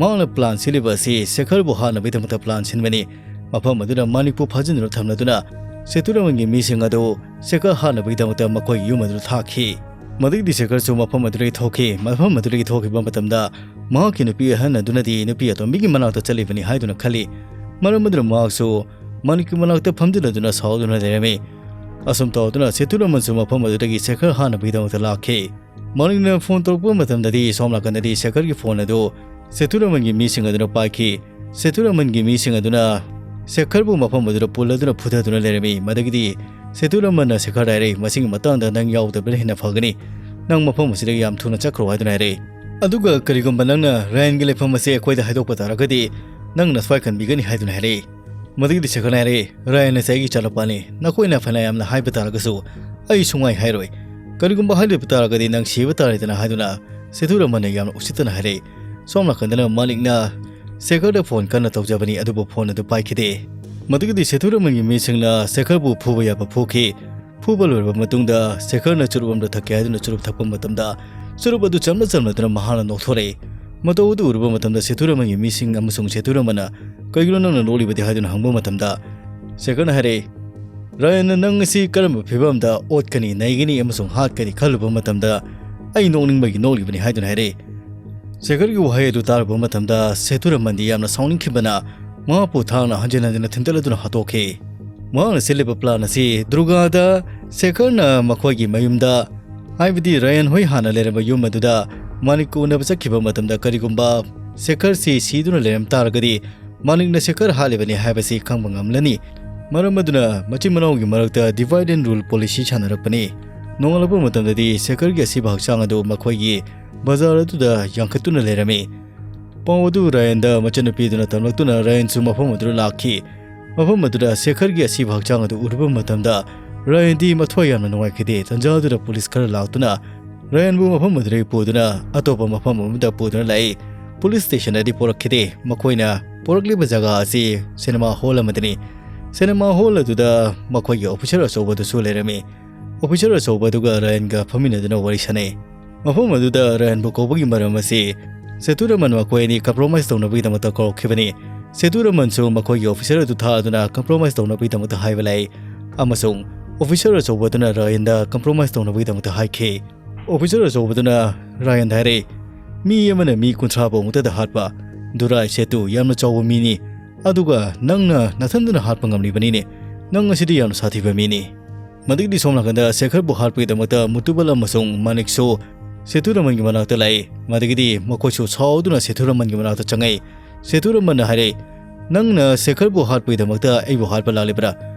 ꯃꯍꯥꯛꯅ ꯄ꯭ꯂꯥꯟ ꯁꯤꯜꯂꯤꯕ ꯑꯁꯤ ꯁꯦꯈꯔꯕꯨ ꯍꯥꯠꯅꯕꯒꯤꯗꯃꯛꯇ ꯄ꯭ꯂꯥꯟ ꯁꯤꯟꯕꯅꯤ꯫ ꯃꯐꯝ ꯑꯗꯨꯗ ꯃꯥꯅꯤꯛꯄꯨ ꯐꯥꯖꯤꯟꯗꯨꯅ ꯊꯝꯂꯗꯨꯅ ꯁꯦꯇꯨꯔꯥꯃꯟꯒꯤ ꯃꯤꯁꯤꯡ ꯑꯗꯨ ꯁꯦꯈꯔ ꯍꯥꯠꯅꯕꯒꯤꯗꯃꯛꯇ ꯃꯈꯣꯏꯒꯤ ꯌꯨꯝ ꯑꯗꯨꯗ ꯊꯥꯈꯤ꯫ ꯃꯗꯨꯒꯤꯗꯤ ꯁꯦꯈꯔꯁꯨ ꯃꯐꯝ ꯑꯗꯨꯗꯒꯤ ꯊꯣꯛꯈꯤ꯫ ꯃꯐꯝ ꯑꯗꯨꯗꯒꯤ ꯊꯣꯛꯈꯤꯕ ꯃꯇꯝꯗ ꯃꯍꯥꯛꯀꯤ ꯅꯨꯄꯤ ꯑꯍꯟ ꯑꯗꯨꯅꯗꯤ ꯅꯨꯄꯤ ꯑꯇꯣꯝꯕꯤꯒꯤ ꯃꯅꯥꯛꯇ ꯆꯠꯂꯤꯕꯅꯤ ꯍꯥꯏꯗꯨꯅ ꯈꯜꯂꯤ꯫ ꯃꯔꯝ ꯑꯗꯨꯅ ꯃꯍꯥꯛꯁꯨ ꯃꯥꯅꯤꯛꯀꯤ ꯃꯅꯥꯛꯇ ꯐꯝꯖꯤꯜꯂꯗꯨꯅ ꯁꯥꯎꯗꯨꯅ ꯂꯩꯔꯝꯃꯤ꯫ ꯑꯁꯨꯝ ꯇꯧꯗꯨꯅ ꯁꯦꯇꯨꯔꯥꯃꯟꯁꯨ ꯃꯐꯝ ꯑꯗꯨꯗꯒꯤ ꯁꯦꯈꯔ ꯍꯥꯠꯅꯕꯒꯤꯗꯃꯛꯇ ꯂꯥꯛꯈꯤ꯫ ꯃꯥꯅꯤꯛꯅ ꯐꯣꯟ ꯇꯧꯔꯛꯄ ꯃꯇꯝꯗꯗꯤ ꯁꯣꯝ ꯅꯥꯀꯟꯗꯗꯤ ꯁꯦꯈꯔꯒꯤ ꯐꯣꯟ ꯑꯗꯨ ꯁꯦꯇꯨꯔꯥꯃꯟꯒꯤ ꯃꯤꯁꯤꯡ ꯑꯗꯨꯅ ꯄꯥꯏꯈꯤ꯫ ꯁꯦꯇꯨꯔꯥꯃꯟꯒꯤ ꯃꯤꯁꯤꯡ ꯑꯗꯨꯅ ꯁꯦꯈꯔꯕꯨ ꯃꯐꯝ ꯑꯗꯨꯗ ꯄꯨꯜꯂꯗꯨꯅ ꯐꯨꯊꯗꯨꯅ ꯂꯩꯔꯝꯃꯤ꯫ ꯃꯗꯒꯤꯗꯤ ꯁꯦꯇꯨꯔꯥꯃꯟꯅ ꯁꯦꯈꯔꯗ ꯍꯥꯏꯔꯦ, "ꯃꯁꯤꯒꯤ ꯃꯇꯥꯡꯗ ꯅꯪ ꯌꯥꯎꯗꯕꯅ ꯍꯦꯟꯅ ꯐꯒꯅꯤ꯫ ꯅꯪ ꯃꯐꯝ ꯑꯁꯤꯗꯒꯤ ꯌꯥꯝ ꯊꯨꯅ ꯆꯠꯈ꯭ꯔꯣ" ꯍꯥꯏꯗꯨꯅ ꯍꯥꯏꯔꯦ꯫ "ꯑꯗꯨꯒ ꯀꯔꯤꯒꯨꯝꯕ ꯅꯪꯅ ꯔꯥꯌꯟꯒꯤ ꯂꯩꯐꯝ ꯑꯁꯤ ꯑꯩꯈꯣꯏꯗ ꯍꯥꯏꯗꯣꯛꯄ ꯇꯥꯔꯒꯗꯤ ꯅꯪ ꯅꯊ꯭ꯋꯥꯏ ꯀꯟꯕꯤꯒꯅꯤ" ꯍꯥꯏꯗꯨꯅ ꯍꯥꯏꯔꯦ꯫ ꯃꯗꯒꯤꯗꯤ ꯁꯦꯈꯔꯅ ꯍꯥꯏꯔꯦ, "ꯔꯥꯌꯟ ꯑꯁꯤ ꯑꯩꯒꯤ ꯏꯆꯥꯅꯨꯄꯥꯅꯤ꯫ ꯅꯈꯣꯏꯅ ꯐꯅ ꯌꯥꯝꯅ ꯍꯥꯏꯕ ꯇꯥꯔꯒꯁꯨ ꯑꯩ ꯁꯨꯡꯉꯥꯏ ꯍꯥꯏꯔꯣꯏ꯫ ꯀꯔꯤꯒꯨꯝꯕ ꯍꯥꯏꯔꯤꯕ ꯇꯥꯔꯒꯗꯤ ꯅꯪ ꯁꯤꯕ ꯇꯥꯔꯦꯗꯅ" ꯍꯥꯏꯗꯨꯅ ꯁꯦꯇꯨꯔꯥꯃꯟꯅ ꯌꯥꯝꯅ ꯎꯁꯤꯠꯇꯅ ꯍꯥꯏꯔꯦ꯫ ꯁꯣꯝ ꯅꯥꯀꯟꯗꯅ ꯃꯥꯅꯤꯛꯅ ꯁꯦꯈꯔꯗ ꯐꯣꯟ ꯀꯟꯅ ꯇꯧꯖꯕꯅꯤ, ꯑꯗꯨꯕꯨ ꯐꯣꯟ ꯑꯗꯨ ꯄꯥꯏꯈꯤꯗꯦ꯫ ꯃꯗꯨꯒꯤꯗꯤ ꯁꯦꯇꯨꯔꯥꯃꯟꯒꯤ ꯃꯤꯁꯤꯡꯅ ꯁꯦꯈꯔꯕꯨ ꯐꯨꯕ ꯌꯥꯕ ꯐꯨꯈꯤ꯫ ꯐꯨꯕ ꯂꯣꯏꯔꯕ ꯃꯇꯨꯡꯗ ꯁꯦꯈꯔꯅ ꯆꯨꯔꯨꯞ ꯑꯃꯗ ꯊꯛꯀꯦ ꯍꯥꯏꯗꯨꯅ ꯆꯨꯔꯨꯞ ꯊꯛꯄ ꯃꯇꯝꯗ ꯆꯨꯔꯨꯞ ꯑꯗꯨ ꯆꯝꯅ ꯆꯝꯅꯗꯨꯅ ꯃꯍꯥꯛꯅ ꯅꯣꯛꯊꯣꯔꯛꯏ꯫ ꯃꯇꯧ ꯑꯗꯨ ꯎꯔꯨꯕ ꯃꯇꯝꯗ ꯁꯦꯇꯨꯔꯥꯃꯟꯒꯤ ꯃꯤꯁꯤꯡ ꯑꯃꯁꯨꯡ ꯁꯦꯇꯨꯔꯥꯃꯟꯅ "ꯀꯩꯒꯤꯅꯣ ꯅꯪꯅ ꯅꯣꯛꯂꯤꯕꯗꯤ?" ꯍꯥꯏꯗꯨꯅ ꯍꯪꯕ ꯃꯇꯝꯗ ꯁꯦꯈꯔꯅ ꯍꯥꯏꯔꯛꯏ, "ꯔꯥꯌꯟꯅ ꯅꯪ ꯑꯁꯤ ꯀꯔꯝꯕ ꯐꯤꯕꯝꯗ ꯑꯣꯠꯀꯅꯤ, ꯅꯩꯒꯅꯤ ꯑꯃꯁꯨꯡ ꯍꯥꯠꯀꯅꯤ ꯈꯜꯂꯨꯕ ꯃꯇꯝꯗ ꯑꯩ ꯅꯣꯛꯅꯤꯡꯕꯒꯤ ꯅꯣꯛꯂꯤꯕꯅꯤ" ꯍꯥꯏꯗꯨꯅ ꯍꯥꯏꯔꯛꯏ꯫ ꯁꯦꯈꯔꯒꯤ ꯋꯥꯍꯩ ꯑꯗꯨ ꯇꯥꯔꯨꯕ ꯃꯇꯝꯗ ꯁꯦꯇꯨꯔꯥꯃꯟꯗꯤ ꯌꯥꯝꯅ ꯁꯥꯎꯅꯤꯡꯈꯤꯕꯅ ꯃꯍꯥꯛꯄꯨ ꯊꯥꯡꯅ ꯍꯟꯖꯤꯟ ꯍꯟꯖꯤꯟꯅ ꯊꯤꯟꯇꯠꯂꯗꯨꯅ ꯍꯥꯠꯇꯣꯛꯈꯤ꯫ ꯃꯍꯥꯛꯅ ꯁꯤꯜꯂꯤꯕ ꯄ꯭ꯂꯥꯟ ꯑꯁꯤ ꯗꯨꯔꯒꯥꯗ ꯁꯦꯈꯔꯅ ꯃꯈꯣꯏꯒꯤ ꯃꯌꯨꯝꯗ, ꯍꯥꯏꯕꯗꯤ ꯔꯥꯌꯟ ꯍꯣꯏ ꯍꯥꯟꯅ ꯂꯩꯔꯝꯕ ꯌꯨꯝ ꯑꯗꯨꯗ ꯃꯥꯅꯤꯛꯀ ꯎꯅꯕ ꯆꯠꯈꯤꯕ ꯃꯇꯝꯗ ꯀꯔꯤꯒꯨꯝꯕ ꯁꯦꯈꯔꯁꯤ ꯁꯤꯗꯨꯅ ꯂꯩꯔꯝ ꯇꯥꯔꯒꯗꯤ ꯃꯥꯅꯤꯛꯅ ꯁꯦꯈꯔ ꯍꯥꯠꯂꯤꯕꯅꯤ ꯍꯥꯏꯕꯁꯤ ꯈꯪꯕ ꯉꯝꯂꯅꯤ꯫ ꯃꯔꯝ ꯑꯗꯨꯅ ꯃꯆꯤꯟ ꯃꯅꯥꯎꯒꯤ ꯃꯔꯛꯇ divide and rule policy ꯁꯥꯟꯅꯔꯛꯄꯅꯤ꯫ ꯅꯣꯡꯉꯥꯜꯂꯛꯄ ꯃꯇꯝꯗꯗꯤ ꯁꯦꯈꯔꯒꯤ ꯑꯁꯤꯕ ꯍꯛꯆꯥꯡ ꯑꯗꯨ ꯃꯈꯣꯏꯒꯤ ꯕꯖꯥꯔ ꯑꯗꯨꯗ ꯌꯥꯟꯈꯠꯇꯨꯅ ꯂꯩꯔꯝꯃꯤ꯫ ꯄꯥꯎ ꯑꯗꯨ ꯔꯥꯌꯟꯗ ꯃꯆꯟꯅꯨꯄꯤꯗꯨꯅ ꯇꯝꯂꯛꯇꯨꯅ ꯔꯥꯌꯟꯁꯨ ꯃꯐꯝ ꯑꯗꯨꯗ ꯂꯥꯛꯈꯤ꯫ ꯃꯐꯝ ꯑꯗꯨꯗ ꯁꯦꯈꯔꯒꯤ ꯑꯁꯤꯕ ꯍꯛꯆꯥꯡ ꯑꯗꯨ ꯎꯔꯨꯕ ꯃꯇꯝꯗ ꯔꯥꯌꯟꯗꯤ ꯃꯊ꯭ꯋꯥꯏ ꯌꯥꯝꯅ ꯅꯨꯡꯉꯥꯏꯈꯤꯗꯦ꯫ ꯇꯟꯖꯥ ꯑꯗꯨꯗ ꯄꯨꯂꯤꯁ ꯈꯔ ꯂꯥꯛꯇꯨꯅ ꯔꯥꯌꯟꯕꯨ ꯃꯐꯝ ꯑꯗꯨꯗꯒꯤ ꯄꯨꯗꯨꯅ ꯑꯇꯣꯞꯄ ꯃꯐꯝ ꯑꯃꯗ ꯄꯨꯗꯨꯅ ꯂꯥꯛꯏ꯫ ꯄꯨꯂꯤꯁ ꯁ꯭ꯇꯦꯁꯟꯗꯗꯤ ꯄꯨꯔꯛꯈꯤꯗꯦ꯫ ꯃꯈꯣꯏꯅ ꯄꯨꯔꯛꯂꯤꯕ ꯖꯒꯥ ꯑꯁꯤ ꯁꯤꯅꯦꯃꯥ ꯍꯣꯜ ꯑꯃꯗꯅꯤ꯫ ꯁꯤꯅꯦꯃꯥ ꯍꯣꯜ ꯑꯗꯨꯗ ꯃꯈꯣꯏꯒꯤ ꯑꯣꯐꯤꯁꯔ ꯑꯆꯧꯕꯗꯨꯁꯨ ꯂꯩꯔꯝꯃꯤ꯫ ꯑꯣꯐꯤꯁꯔ ꯑꯆꯧꯕ ꯑꯗꯨꯒ ꯔꯥꯌꯟꯒ ꯐꯝꯃꯤꯟꯅꯗꯨꯅ ꯋꯥꯔꯤ ꯁꯥꯅꯩ꯫ ꯃꯐꯝ ꯑꯗꯨꯗ ꯔꯥꯌꯟꯕꯨ ꯀꯧꯕꯒꯤ ꯃꯔꯝ ꯑꯁꯤ ꯁꯦꯇꯨꯔꯥꯃꯟ ꯃꯈꯣꯏ ꯑꯅꯤ compromise ꯇꯧꯅꯕꯒꯤꯗꯃꯛꯇ ꯀꯧꯔꯛꯈꯤꯕꯅꯤ꯫ ꯁꯦꯇꯨ ꯔꯃꯟꯁꯨ ꯃꯈꯣꯏꯒꯤ officer ꯑꯗꯨ ꯊꯥꯗꯨꯅ compromise ꯇꯧꯅꯕꯒꯤꯗꯃꯛꯇ ꯍꯥꯏꯕ ꯂꯥꯛꯏ, ꯑꯃꯁꯨꯡ officer ꯑꯆꯧꯕꯗꯨꯅ ꯔꯥꯌꯟꯗ compromise ꯇꯧꯅꯕꯒꯤꯗꯃꯛꯇ ꯍꯥꯏꯈꯤ꯫ Officer ꯑꯆꯧꯕꯗꯨꯅ ꯔꯥꯌꯟꯗ ꯍꯥꯏꯔꯛꯏ, "ꯃꯤ ꯑꯃꯅ ꯃꯤ ꯀꯨꯟꯊ꯭ꯔꯥ ꯐꯥꯎ ꯑꯃꯨꯛꯇꯗ ꯍꯥꯠꯄ, ꯗꯨꯔꯥꯏ ꯁꯦꯇꯨ ꯌꯥꯝꯅ ꯆꯥꯎꯕ ꯃꯤꯅꯤ, ꯑꯗꯨꯒ ꯅꯪꯅ ꯅꯊꯟꯗꯅ ꯍꯥꯠꯄ ꯉꯝꯂꯤꯕꯅꯤꯅꯦ꯫ ꯅꯪ ꯑꯁꯤꯗꯤ ꯌꯥꯝꯅ ꯁꯥꯊꯤꯕ ꯃꯤꯅꯤ"꯫ ꯃꯗꯨꯒꯤꯗꯤ ꯁꯣꯝ ꯅꯥꯀꯟꯗ ꯁꯦꯈꯔꯕꯨ ꯍꯥꯠꯄꯒꯤꯗꯃꯛꯇ ꯃꯨꯇꯨꯕꯜ ꯑꯃꯁꯨꯡ ꯃꯥꯅꯤꯛꯁꯨ ꯁꯦꯇꯨ ꯔꯃꯟꯒꯤ ꯃꯅꯥꯛꯇ ꯂꯥꯛꯏ꯫ ꯃꯗꯨꯒꯤꯗꯤ ꯃꯈꯣꯏꯁꯨ ꯁꯥꯎꯗꯨꯅ ꯁꯦꯇꯨ ꯔꯃꯟꯒꯤ ꯃꯅꯥꯛꯇ ꯆꯪꯉꯛꯏ꯫ ꯁꯦꯇꯨ ꯔꯃꯟꯅ ꯍꯥꯏꯔꯛꯏ, "ꯅꯪꯅ ꯁꯦꯈꯔꯕꯨ ꯍꯥꯠꯄꯒꯤꯗꯃꯛꯇ ꯑꯩꯕꯨ ꯍꯥꯠꯄ ꯂꯥꯛꯂꯤꯕ꯭ꯔꯥ?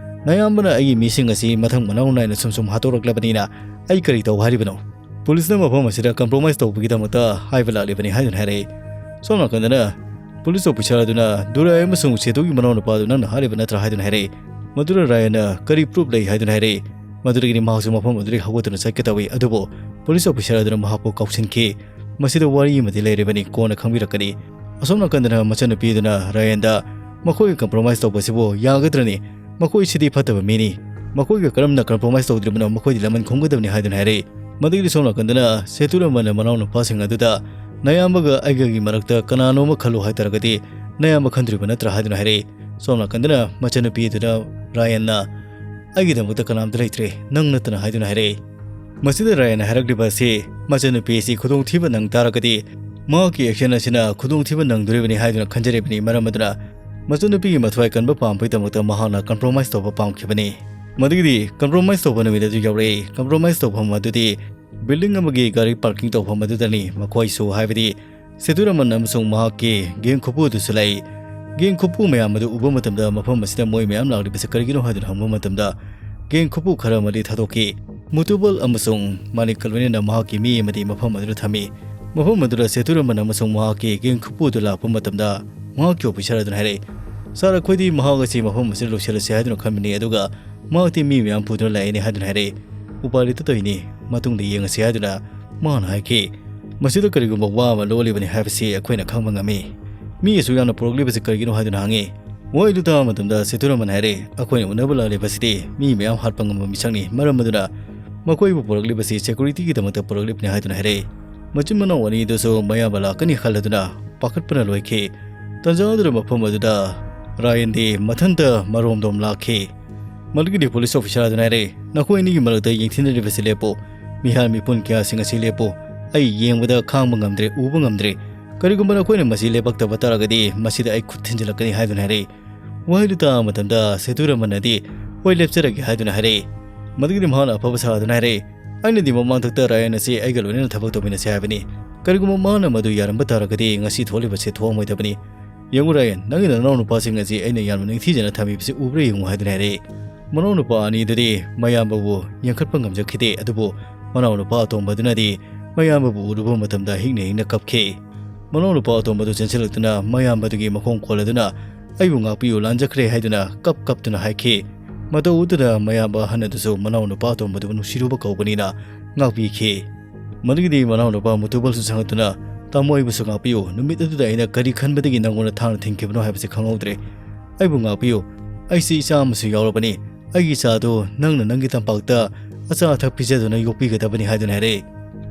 ꯅꯌꯥꯝꯕꯅ ꯑꯩꯒꯤ ꯃꯤꯁꯤꯡ ꯑꯁꯤ ꯃꯊꯪ ꯃꯅꯥꯎ ꯅꯥꯏꯅ ꯁꯨꯝ ꯁꯨꯝ ꯍꯥꯠꯇꯣꯔꯛꯂꯕꯅꯤꯅ ꯑꯩ ꯀꯔꯤ ꯇꯧ ꯍꯥꯏꯔꯤꯕꯅꯣ? ꯄꯨꯂꯤꯁꯅ ꯃꯐꯝ ꯑꯁꯤꯗ compromise ꯇꯧꯕꯒꯤꯗꯃꯛꯇ ꯍꯥꯏꯕ ꯂꯥꯛꯂꯤꯕꯅꯤ" ꯍꯥꯏꯗꯨꯅ ꯍꯥꯏꯔꯛꯏ꯫ ꯁꯣꯝ ꯅꯥꯀꯟꯗꯅ police officer ꯑꯗꯨꯅ ꯗꯨꯔꯥꯏ ꯑꯃꯁꯨꯡ ꯁꯦꯇꯨꯒꯤ ꯃꯅꯥꯎꯅꯨꯄꯥ ꯑꯗꯨ ꯅꯪꯅ ꯍꯥꯠꯂꯤꯕ ꯅꯠꯇ꯭ꯔꯥ ꯍꯥꯏꯗꯨꯅ ꯍꯥꯏꯔꯛꯏ꯫ ꯃꯗꯨꯗ ꯔꯥꯌꯟꯅ "ꯀꯔꯤ proof ꯂꯩ?" ꯍꯥꯏꯗꯨꯅ ꯍꯥꯏꯔꯛꯏ꯫ ꯃꯗꯨꯗꯒꯤꯗꯤ ꯃꯍꯥꯛꯁꯨ ꯃꯐꯝ ꯑꯗꯨꯗꯒꯤ ꯍꯧꯒꯠꯇꯨꯅ ꯆꯠꯀꯦ ꯇꯧꯏ, ꯑꯗꯨꯕꯨ police officer ꯑꯗꯨꯅ ꯃꯍꯥꯛꯄꯨ ꯀꯥꯎꯁꯤꯟꯈꯤ꯫ "ꯃꯁꯤꯗ ꯋꯥꯔꯤ ꯑꯃꯗꯤ ꯂꯩꯔꯤꯕꯅꯤ, ꯀꯣꯟꯅ ꯈꯪꯕꯤꯔꯛꯀꯅꯤ"꯫ ꯑꯁꯣꯝ ꯅꯥꯀꯟꯗꯅ ꯃꯆꯟꯅꯨꯄꯤ ꯑꯗꯨꯅ ꯔꯥꯌꯟꯗ "ꯃꯈꯣꯏꯒ compromise ꯇꯧꯕꯁꯤꯕꯨ ꯌꯥꯒꯗ꯭ꯔꯅꯤ? ꯃꯈꯣꯏꯁꯤꯗꯤ ꯐꯠꯇꯕ ꯃꯤꯅꯤ꯫ ꯃꯈꯣꯏꯒ ꯀꯔꯝꯅ compromise ꯇꯧꯗ꯭ꯔꯤꯕꯅꯣ? ꯃꯈꯣꯏꯗꯤ ꯂꯃꯟ ꯈꯨꯝꯒꯗꯕꯅꯤ" ꯍꯥꯏꯗꯨꯅ ꯍꯥꯏꯔꯛꯏ꯫ ꯃꯗꯨꯒꯤꯗꯤ ꯁꯣꯝ ꯅꯥꯀꯟꯗꯅ ꯁꯦꯇꯨ ꯔꯃꯟꯅ ꯃꯅꯥꯎꯅꯨꯄꯥꯁꯤꯡ ꯑꯗꯨꯗ "ꯅꯌꯥꯝꯕꯒ ꯑꯩꯒꯒꯤ ꯃꯔꯛꯇ ꯀꯅꯥꯅꯣ ꯑꯃ ꯈꯜꯂꯨ ꯍꯥꯏꯇꯥꯔꯒꯗꯤ ꯅꯌꯥꯝꯕ ꯈꯟꯗ꯭ꯔꯤꯕ ꯅꯠꯇ꯭ꯔꯥ?" ꯍꯥꯏꯗꯨꯅ ꯍꯥꯏꯔꯛꯏ꯫ ꯁꯣꯝ ꯅꯥꯀꯟꯗꯅ ꯃꯆꯟꯅꯨꯄꯤ ꯑꯗꯨꯅ ꯔꯥꯌꯟꯅ "ꯑꯩꯒꯤꯗꯃꯛꯇ ꯀꯅꯥꯝꯇ ꯂꯩꯇ꯭ꯔꯦ, ꯅꯪ ꯅꯠꯇꯅ" ꯍꯥꯏꯗꯨꯅ ꯍꯥꯏꯔꯛꯏ꯫ ꯃꯁꯤꯗ ꯔꯥꯌꯟꯅ ꯍꯥꯏꯔꯛꯂꯤꯕ ꯑꯁꯤ ꯃꯆꯟꯅꯨꯄꯤ ꯑꯁꯤ ꯈꯨꯗꯣꯡꯊꯤꯕ ꯅꯪ ꯇꯥꯔꯒꯗꯤ ꯃꯍꯥꯛꯀꯤ action ꯑꯁꯤꯅ ꯈꯨꯗꯣꯡꯊꯤꯕ ꯅꯪꯗꯣꯔꯤꯕꯅꯤ ꯍꯥꯏꯗꯨꯅ ꯈꯟꯖꯔꯤꯕꯅꯤ꯫ ꯃꯔꯝ ꯑꯗꯨꯅ ꯃꯆꯟꯅꯨꯄꯤꯒꯤ ꯃꯊ꯭ꯋꯥꯏ ꯀꯟꯕ ꯄꯥꯝꯕꯒꯤꯗꯃꯛꯇ ꯃꯍꯥꯛꯅ compromise ꯇꯧꯕ ꯄꯥꯝꯈꯤꯕꯅꯤ꯫ ꯃꯗꯨꯒꯤꯗꯤ compromise ꯇꯧꯕ ꯅꯨꯃꯤꯠ ꯑꯗꯨ ꯌꯧꯔꯛꯏ꯫ Compromise ꯇꯧꯐꯝ ꯑꯗꯨꯗꯤ building ꯑꯃꯒꯤ ꯒꯥꯔꯤ parking ꯇꯧꯐꯝ ꯑꯗꯨꯗꯅꯤ꯫ ꯃꯈꯣꯏꯁꯨ, ꯍꯥꯏꯕꯗꯤ ꯁꯦꯇꯨ ꯔꯃꯟ ꯑꯃꯁꯨꯡ ꯃꯍꯥꯛꯀꯤ gang ꯈꯨꯄꯨ ꯑꯗꯨꯁꯨ ꯂꯥꯛꯏ꯫ Gang ꯈꯨꯄꯨ ꯃꯌꯥꯝ ꯑꯗꯨ ꯎꯕ ꯃꯇꯝꯗ ꯃꯐꯝ ꯑꯁꯤꯗ ꯃꯣꯏ ꯃꯌꯥꯝ ꯂꯥꯛꯂꯤꯕꯁꯤ ꯀꯔꯤꯒꯤꯅꯣ ꯍꯥꯏꯗꯨꯅ ꯍꯪꯕ ꯃꯇꯝꯗ, gang ꯈꯨꯄꯨ ꯈꯔ ꯑꯃꯗꯤ ꯊꯥꯗꯣꯛꯈꯤ꯫ ꯃꯨꯇꯨꯕꯜ ꯑꯃꯁꯨꯡ ꯃꯥꯅꯤꯛꯀ ꯂꯣꯏꯅꯅ ꯃꯍꯥꯛꯀꯤ ꯃꯤ ꯑꯃꯗꯤ ꯃꯐꯝ ꯑꯗꯨꯗ ꯊꯝꯃꯤ꯫ ꯃꯐꯝ ꯑꯗꯨꯗ ꯁꯦꯇꯨ ꯔꯃꯟ ꯑꯃꯁꯨꯡ ꯃꯍꯥꯛꯀꯤ gang ꯈꯨꯄꯨ ꯑꯗꯨ ꯂꯥꯛꯄ ꯃꯇꯝꯗ, ꯃꯍꯥꯛꯀꯤ officer ꯑꯗꯨꯅ ꯍꯥꯏꯔꯛꯏ, "Sir, ꯑꯩꯈꯣꯏꯗꯤ ꯃꯍꯥꯛ ꯑꯁꯤ ꯃꯐꯝ ꯑꯁꯤꯗ ꯂꯣꯏꯁꯤꯜꯂꯁꯤ ꯍꯥꯏꯗꯨꯅ ꯈꯟꯕꯅꯤ, ꯑꯗꯨꯒ ꯃꯍꯥꯛꯇꯤ ꯃꯤ ꯃꯌꯥꯝ ꯄꯨꯗꯨꯅ ꯂꯥꯛꯏꯅꯦ" ꯍꯥꯏꯗꯨꯅ ꯍꯥꯏꯔꯛꯏ꯫ "ꯎꯄꯥꯏ ꯂꯩꯇ ꯇꯧꯔꯤꯅꯤ, ꯃꯇꯨꯡꯗ ꯌꯦꯡꯉꯁꯤ" ꯍꯥꯏꯗꯨꯅ ꯃꯥꯅ ꯍꯥꯏꯈꯤ꯫ ꯃꯁꯤꯗ ꯀꯔꯤꯒꯨꯝꯕ ꯋꯥ ꯑꯃ ꯂꯣꯜꯂꯤꯕꯅꯤ ꯍꯥꯏꯕꯁꯤ ꯑꯩꯈꯣꯏꯅ ꯈꯪꯕ ꯉꯝꯃꯤ꯫ "ꯃꯤ ꯑꯁꯨꯛ ꯌꯥꯝꯅ ꯄꯨꯔꯛꯂꯤꯕꯁꯤ ꯀꯔꯤꯒꯤꯅꯣ?" ꯍꯥꯏꯗꯨꯅ ꯍꯪꯉꯤ꯫ ꯋꯥꯍꯩꯗꯨ ꯇꯥꯕ ꯃꯇꯝꯗ ꯁꯦꯇꯨ ꯔꯃꯟ ꯍꯥꯏꯔꯦ, "ꯑꯩꯈꯣꯏꯅ ꯎꯅꯕ ꯂꯥꯛꯂꯤꯕꯁꯤꯗꯤ ꯃꯤ ꯃꯌꯥꯝ ꯍꯥꯠꯄ ꯉꯝꯕ ꯃꯤꯁꯛꯅꯤ, ꯃꯔꯝ ꯑꯗꯨꯅ ꯃꯈꯣꯏꯕꯨ ꯄꯨꯔꯛꯂꯤꯕꯁꯤ securityꯒꯤꯗꯃꯛꯇ ꯄꯨꯔꯛꯂꯤꯕꯅꯤ" ꯍꯥꯏꯗꯨꯅ ꯍꯥꯏꯔꯛꯏ꯫ ꯃꯆꯤꯟ ꯃꯅꯥꯎ ꯑꯅꯤꯗꯨꯁꯨ ꯃꯌꯥꯝꯕ ꯂꯥꯛꯀꯅꯤ ꯈꯜꯂꯗꯨꯅ ꯄꯥꯈꯠꯄꯅ ꯂꯣꯏꯈꯤ꯫ ꯇꯟꯖꯥꯗꯨꯗ ꯃꯐꯝ ꯑꯗꯨꯗ ꯔꯥꯌꯟꯗꯤ ꯃꯊꯟꯇ ꯃꯔꯣꯝꯗꯣꯝ ꯂꯥꯛꯈꯤ꯫ ꯃꯗꯨꯒꯤꯗꯤ ꯄꯨꯂꯤꯁ ꯑꯣꯐꯤꯁꯥꯔ ꯑꯗꯨꯅ ꯍꯥꯏꯔꯦ, "ꯅꯈꯣꯏ ꯑꯅꯤꯒꯤ ꯃꯔꯛꯇ ꯌꯦꯡꯊꯤꯅꯔꯤꯕꯁꯤ ꯂꯦꯞꯄꯨ꯫ ꯃꯤꯍꯥꯠ ꯃꯤꯄꯨꯟ ꯀꯌꯥꯁꯤꯡ ꯑꯁꯤ ꯂꯦꯞꯄꯨ꯫ ꯑꯩ ꯌꯦꯡꯕꯗ ꯈꯥꯡꯕ ꯉꯝꯗ꯭ꯔꯦ, ꯎꯕ ꯉꯝꯗ꯭ꯔꯦ꯫ ꯀꯔꯤꯒꯨꯝꯕ ꯅꯈꯣꯏꯅ ꯃꯁꯤ ꯂꯦꯞꯄꯛꯇꯕ ꯇꯥꯔꯒꯗꯤ ꯃꯁꯤꯗ ꯑꯩ ꯈꯨꯠ ꯊꯤꯟꯖꯤꯜꯂꯛꯀꯅꯤ" ꯍꯥꯏꯗꯨꯅ ꯍꯥꯏꯔꯛꯏ꯫ ꯋꯥꯍꯩꯗꯨ ꯇꯥꯕ ꯃꯇꯝꯗ ꯁꯦꯇꯨꯔꯥꯃꯟꯅꯗꯤ, "ꯍꯣꯏ, ꯂꯦꯞꯆꯔꯒꯦ" ꯍꯥꯏꯗꯨꯅ ꯍꯥꯏꯔꯛꯏ꯫ ꯃꯗꯨꯒꯤꯗꯤ ꯃꯍꯥꯛꯅ ꯑꯐꯕ ꯁꯥꯗꯨꯅ ꯍꯥꯏꯔꯛꯏ, "ꯑꯩꯅꯗꯤ ꯃꯃꯥꯡꯊꯛꯇ ꯔꯥꯌꯟ ꯑꯁꯤ ꯑꯩꯒ ꯂꯣꯏꯅꯅ ꯊꯕꯛ ꯇꯧꯃꯤꯟꯅꯁꯦ ꯍꯥꯏꯕꯅꯤ꯫ ꯀꯔꯤꯒꯨꯝꯕ ꯃꯥꯅ ꯃꯗꯨ ꯌꯥꯔꯝꯕ ꯇꯥꯔꯒꯗꯤ ꯉꯁꯤ ꯊꯣꯛꯂꯤꯕꯁꯦ ꯊꯣꯛꯑꯝꯃꯣꯏꯗꯕꯅꯤ꯫ ꯌꯦꯡꯉꯨ ꯔꯥꯌꯟ, ꯅꯪꯒꯤ ꯅꯅꯥꯎ ꯅꯨꯄꯥꯁꯤꯡ ꯑꯁꯤ ꯑꯩꯅ ꯌꯥꯝꯅ ꯅꯤꯡꯊꯤꯖꯅ ꯊꯝꯕꯤꯕꯁꯤ ꯎꯕ꯭ꯔꯥ ꯌꯦꯡꯉꯨ" ꯍꯥꯏꯗꯨꯅ ꯍꯥꯏꯔꯛꯏ꯫ ꯃꯅꯥꯎ ꯅꯨꯄꯥ ꯑꯅꯤꯗꯨꯗꯤ ꯃꯌꯥꯝꯕꯕꯨ ꯌꯦꯡꯈꯠꯄ ꯉꯝꯖꯈꯤꯗꯦ, ꯑꯗꯨꯕꯨ ꯃꯅꯥꯎ ꯅꯨꯄꯥ ꯑꯇꯣꯝꯕꯗꯨꯅꯗꯤ ꯃꯌꯥꯝꯕꯕꯨ ꯎꯔꯨꯕ ꯃꯇꯝꯗ ꯍꯤꯡꯅ ꯍꯤꯡꯅ ꯀꯞꯈꯤ꯫ ꯃꯅꯥꯎ ꯅꯨꯄꯥ ꯑꯇꯣꯝꯕꯗꯨ ꯆꯦꯟꯁꯤꯜꯂꯛꯇꯨꯅ ꯃꯌꯥꯝꯕꯗꯨꯒꯤ ꯃꯈꯣꯡ ꯀꯣꯜꯂꯗꯨꯅ, "ꯑꯩꯕꯨ ꯉꯥꯛꯄꯤꯌꯨ, ꯂꯥꯟꯖꯈ꯭ꯔꯦ" ꯍꯥꯏꯗꯨꯅ ꯀꯞ ꯀꯞꯇꯨꯅ ꯍꯥꯏꯈꯤ꯫ ꯃꯇꯧ ꯑꯗꯨꯗ ꯃꯌꯥꯝꯕ ꯑꯍꯟ ꯑꯗꯨꯁꯨ ꯃꯅꯥꯎ ꯅꯨꯄꯥ ꯑꯇꯣꯝꯕꯗꯨꯕꯨ ꯅꯨꯡꯁꯤꯔꯨꯕ ꯀꯧꯕꯅꯤꯅ ꯉꯥꯛꯄꯤꯈꯤ꯫ ꯃꯗꯨꯒꯤꯗꯤ ꯃꯅꯥꯎ ꯅꯨꯄꯥ ꯃꯨꯇꯨꯕꯜꯁꯨ ꯆꯪꯂꯛꯇꯨꯅ, "ꯇꯥꯃꯣ, ꯑꯩꯕꯨꯁꯨ ꯉꯥꯛꯄꯤꯌꯨ꯫ ꯅꯨꯃꯤꯠ ꯑꯗꯨꯗ ꯑꯩꯅ ꯀꯔꯤ ꯈꯟꯕꯗꯒꯤ ꯅꯪꯉꯣꯟꯗ ꯊꯥꯡꯅ ꯊꯤꯟꯈꯤꯕꯅꯣ ꯍꯥꯏꯕꯁꯤ ꯈꯪꯍꯧꯗ꯭ꯔꯦ꯫ ꯑꯩꯕꯨ ꯉꯥꯛꯄꯤꯌꯨ꯫ ꯑꯩꯁꯤ ꯏꯆꯥ ꯑꯃꯁꯨ ꯌꯥꯎꯔꯕꯅꯤ꯫ ꯑꯩꯒꯤ ꯏꯆꯥꯗꯨ ꯅꯪꯅ ꯅꯪꯒꯤ ꯇꯝꯄꯥꯛꯇ ꯑꯆꯥ ꯑꯊꯛ ꯄꯤꯖꯗꯨꯅ ꯌꯣꯛꯄꯤꯒꯗꯕꯅꯤ" ꯍꯥꯏꯗꯨꯅ ꯍꯥꯏꯔꯛꯏ꯫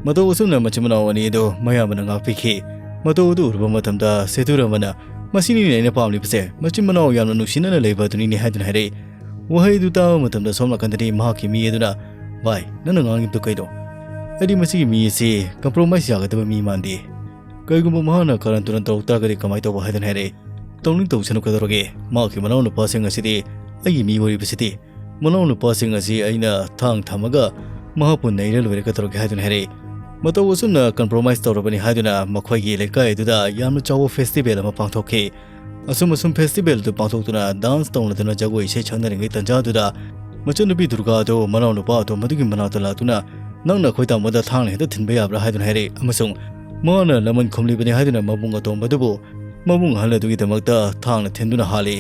ꯃꯇꯧ ꯑꯁꯨꯝꯅ ꯃꯆꯤꯟ ꯃꯅꯥꯎ ꯑꯅꯤ ꯑꯗꯨ ꯃꯌꯥꯝꯕꯅ ꯉꯥꯛꯄꯤꯈꯤ꯫ ꯃꯇꯧ ꯑꯗꯨ ꯎꯔꯨꯕ ꯃꯇꯝꯗ ꯁꯦꯇꯨꯔꯥꯃꯟꯅ, "ꯃꯁꯤꯅꯤꯅꯦ ꯑꯩꯅ ꯄꯥꯝꯂꯤꯕꯁꯦ, ꯃꯆꯤꯟ ꯃꯅꯥꯎ ꯌꯥꯝꯅ ꯅꯨꯡꯁꯤꯅꯅ ꯂꯩꯕ ꯑꯗꯨꯅꯤꯅꯦ" ꯍꯥꯏꯗꯨꯅ ꯍꯥꯏꯔꯛꯏ꯫ ꯋꯥꯍꯩ ꯑꯗꯨ ꯇꯥꯕ ꯃꯇꯝꯗ ꯁꯣꯝ ꯅꯥꯀꯟꯗꯗꯤ ꯃꯍꯥꯛꯀꯤ ꯃꯤ ꯑꯗꯨꯅ, "ꯚꯥꯏ, ꯅꯪꯅ ꯉꯥꯡꯉꯤꯕꯗꯨ ꯀꯩꯅꯣ? ꯑꯩꯗꯤ ꯃꯁꯤꯒꯤ ꯃꯤ ꯑꯁꯤ ꯀꯝꯄ꯭ꯔꯣꯃꯥꯏꯁ ꯌꯥꯒꯗꯕ ꯃꯤ ꯃꯥꯟꯗꯦ꯫ ꯀꯔꯤꯒꯨꯝꯕ ꯃꯍꯥꯛꯅ ꯀꯥꯔꯟ ꯇꯨꯔꯟ ꯇꯧꯔꯛ ꯇꯥꯔꯒꯗꯤ ꯀꯃꯥꯏꯅ ꯇꯧꯕ?" ꯍꯥꯏꯗꯨꯅ ꯍꯥꯏꯔꯛꯏ꯫ "ꯇꯧꯅꯤꯡ ꯇꯧꯁꯅꯨ, ꯀꯩꯗꯧꯔꯒꯦ? ꯃꯍꯥꯛꯀꯤ ꯃꯅꯥꯎ ꯅꯨꯄꯥꯁꯤꯡ ꯑꯁꯤꯗꯤ ꯑꯩꯒꯤ ꯃꯤ ꯑꯣꯏꯔꯤꯕꯁꯤꯗꯤ꯫ ꯃꯅꯥꯎ ꯅꯨꯄꯥꯁꯤꯡ ꯑꯁꯤ ꯑꯩꯅ ꯊꯥꯡ ꯊꯝꯃꯒ ꯃꯍꯥꯛꯄꯨ ꯅꯩꯔ ꯂꯣꯏꯔꯦ, ꯀꯩꯗꯧꯔꯒꯦ?" ꯍꯥꯏꯗꯨꯅ ꯍꯥꯏꯔꯛꯏ꯫ ꯃꯇꯧ ꯑꯁꯨꯝꯅ ꯀꯝꯄ꯭ꯔꯣꯃꯥꯏꯁ ꯇꯧꯔꯕꯅꯤ ꯍꯥꯏꯗꯨꯅ ꯃꯈꯣꯏꯒꯤ ꯂꯩꯀꯥꯏ ꯑꯗꯨꯗ ꯌꯥꯝꯅ ꯆꯥꯎꯕ ꯐꯦꯁꯇꯤꯚꯦꯜ ꯑꯃ ꯄꯥꯡꯊꯣꯛꯈꯤ꯫ ꯑꯁꯨꯝ ꯑꯁꯨꯝ ꯐꯦꯁꯇꯤꯚꯦꯜꯗꯨ ꯄꯥꯡꯊꯣꯛꯇꯨꯅ ꯗꯥꯟꯁ ꯇꯧꯅꯗꯨꯅ ꯖꯒꯣꯏ ꯏꯁꯩ ꯁꯛꯅꯔꯤꯉꯩ ꯇꯟꯖꯥꯗꯨꯗ ꯃꯆꯟꯅꯨꯄꯤ ꯗꯨꯔꯒꯥꯗꯨ ꯃꯅꯥꯎ ꯅꯨꯄꯥ ꯑꯇꯣꯝꯕꯗꯨꯒꯤ ꯃꯅꯥꯛꯇ ꯂꯥꯛꯇꯨꯅ, "ꯅꯪꯅ ꯑꯩꯈꯣꯏ ꯇꯥꯃꯣꯗ ꯊꯥꯡꯅ ꯍꯦꯛꯇ ꯊꯤꯟꯕ ꯌꯥꯕ꯭ꯔꯥ?" ꯍꯥꯏꯗꯨꯅ ꯍꯥꯏꯔꯛꯏ꯫ ꯑꯃꯁꯨꯡ ꯃꯥꯅ ꯂꯃꯟ ꯈꯨꯝꯂꯤꯕꯅꯤ ꯍꯥꯏꯗꯨꯅ ꯃꯕꯨꯡ ꯑꯇꯣꯝꯕꯗꯨꯕꯨ ꯃꯕꯨꯡ ꯑꯍꯜ ꯑꯗꯨꯒꯤꯗꯃꯛꯇ ꯊꯥꯡꯅ ꯊꯤꯟꯗꯨꯅ ꯍꯥꯜꯂꯤ꯫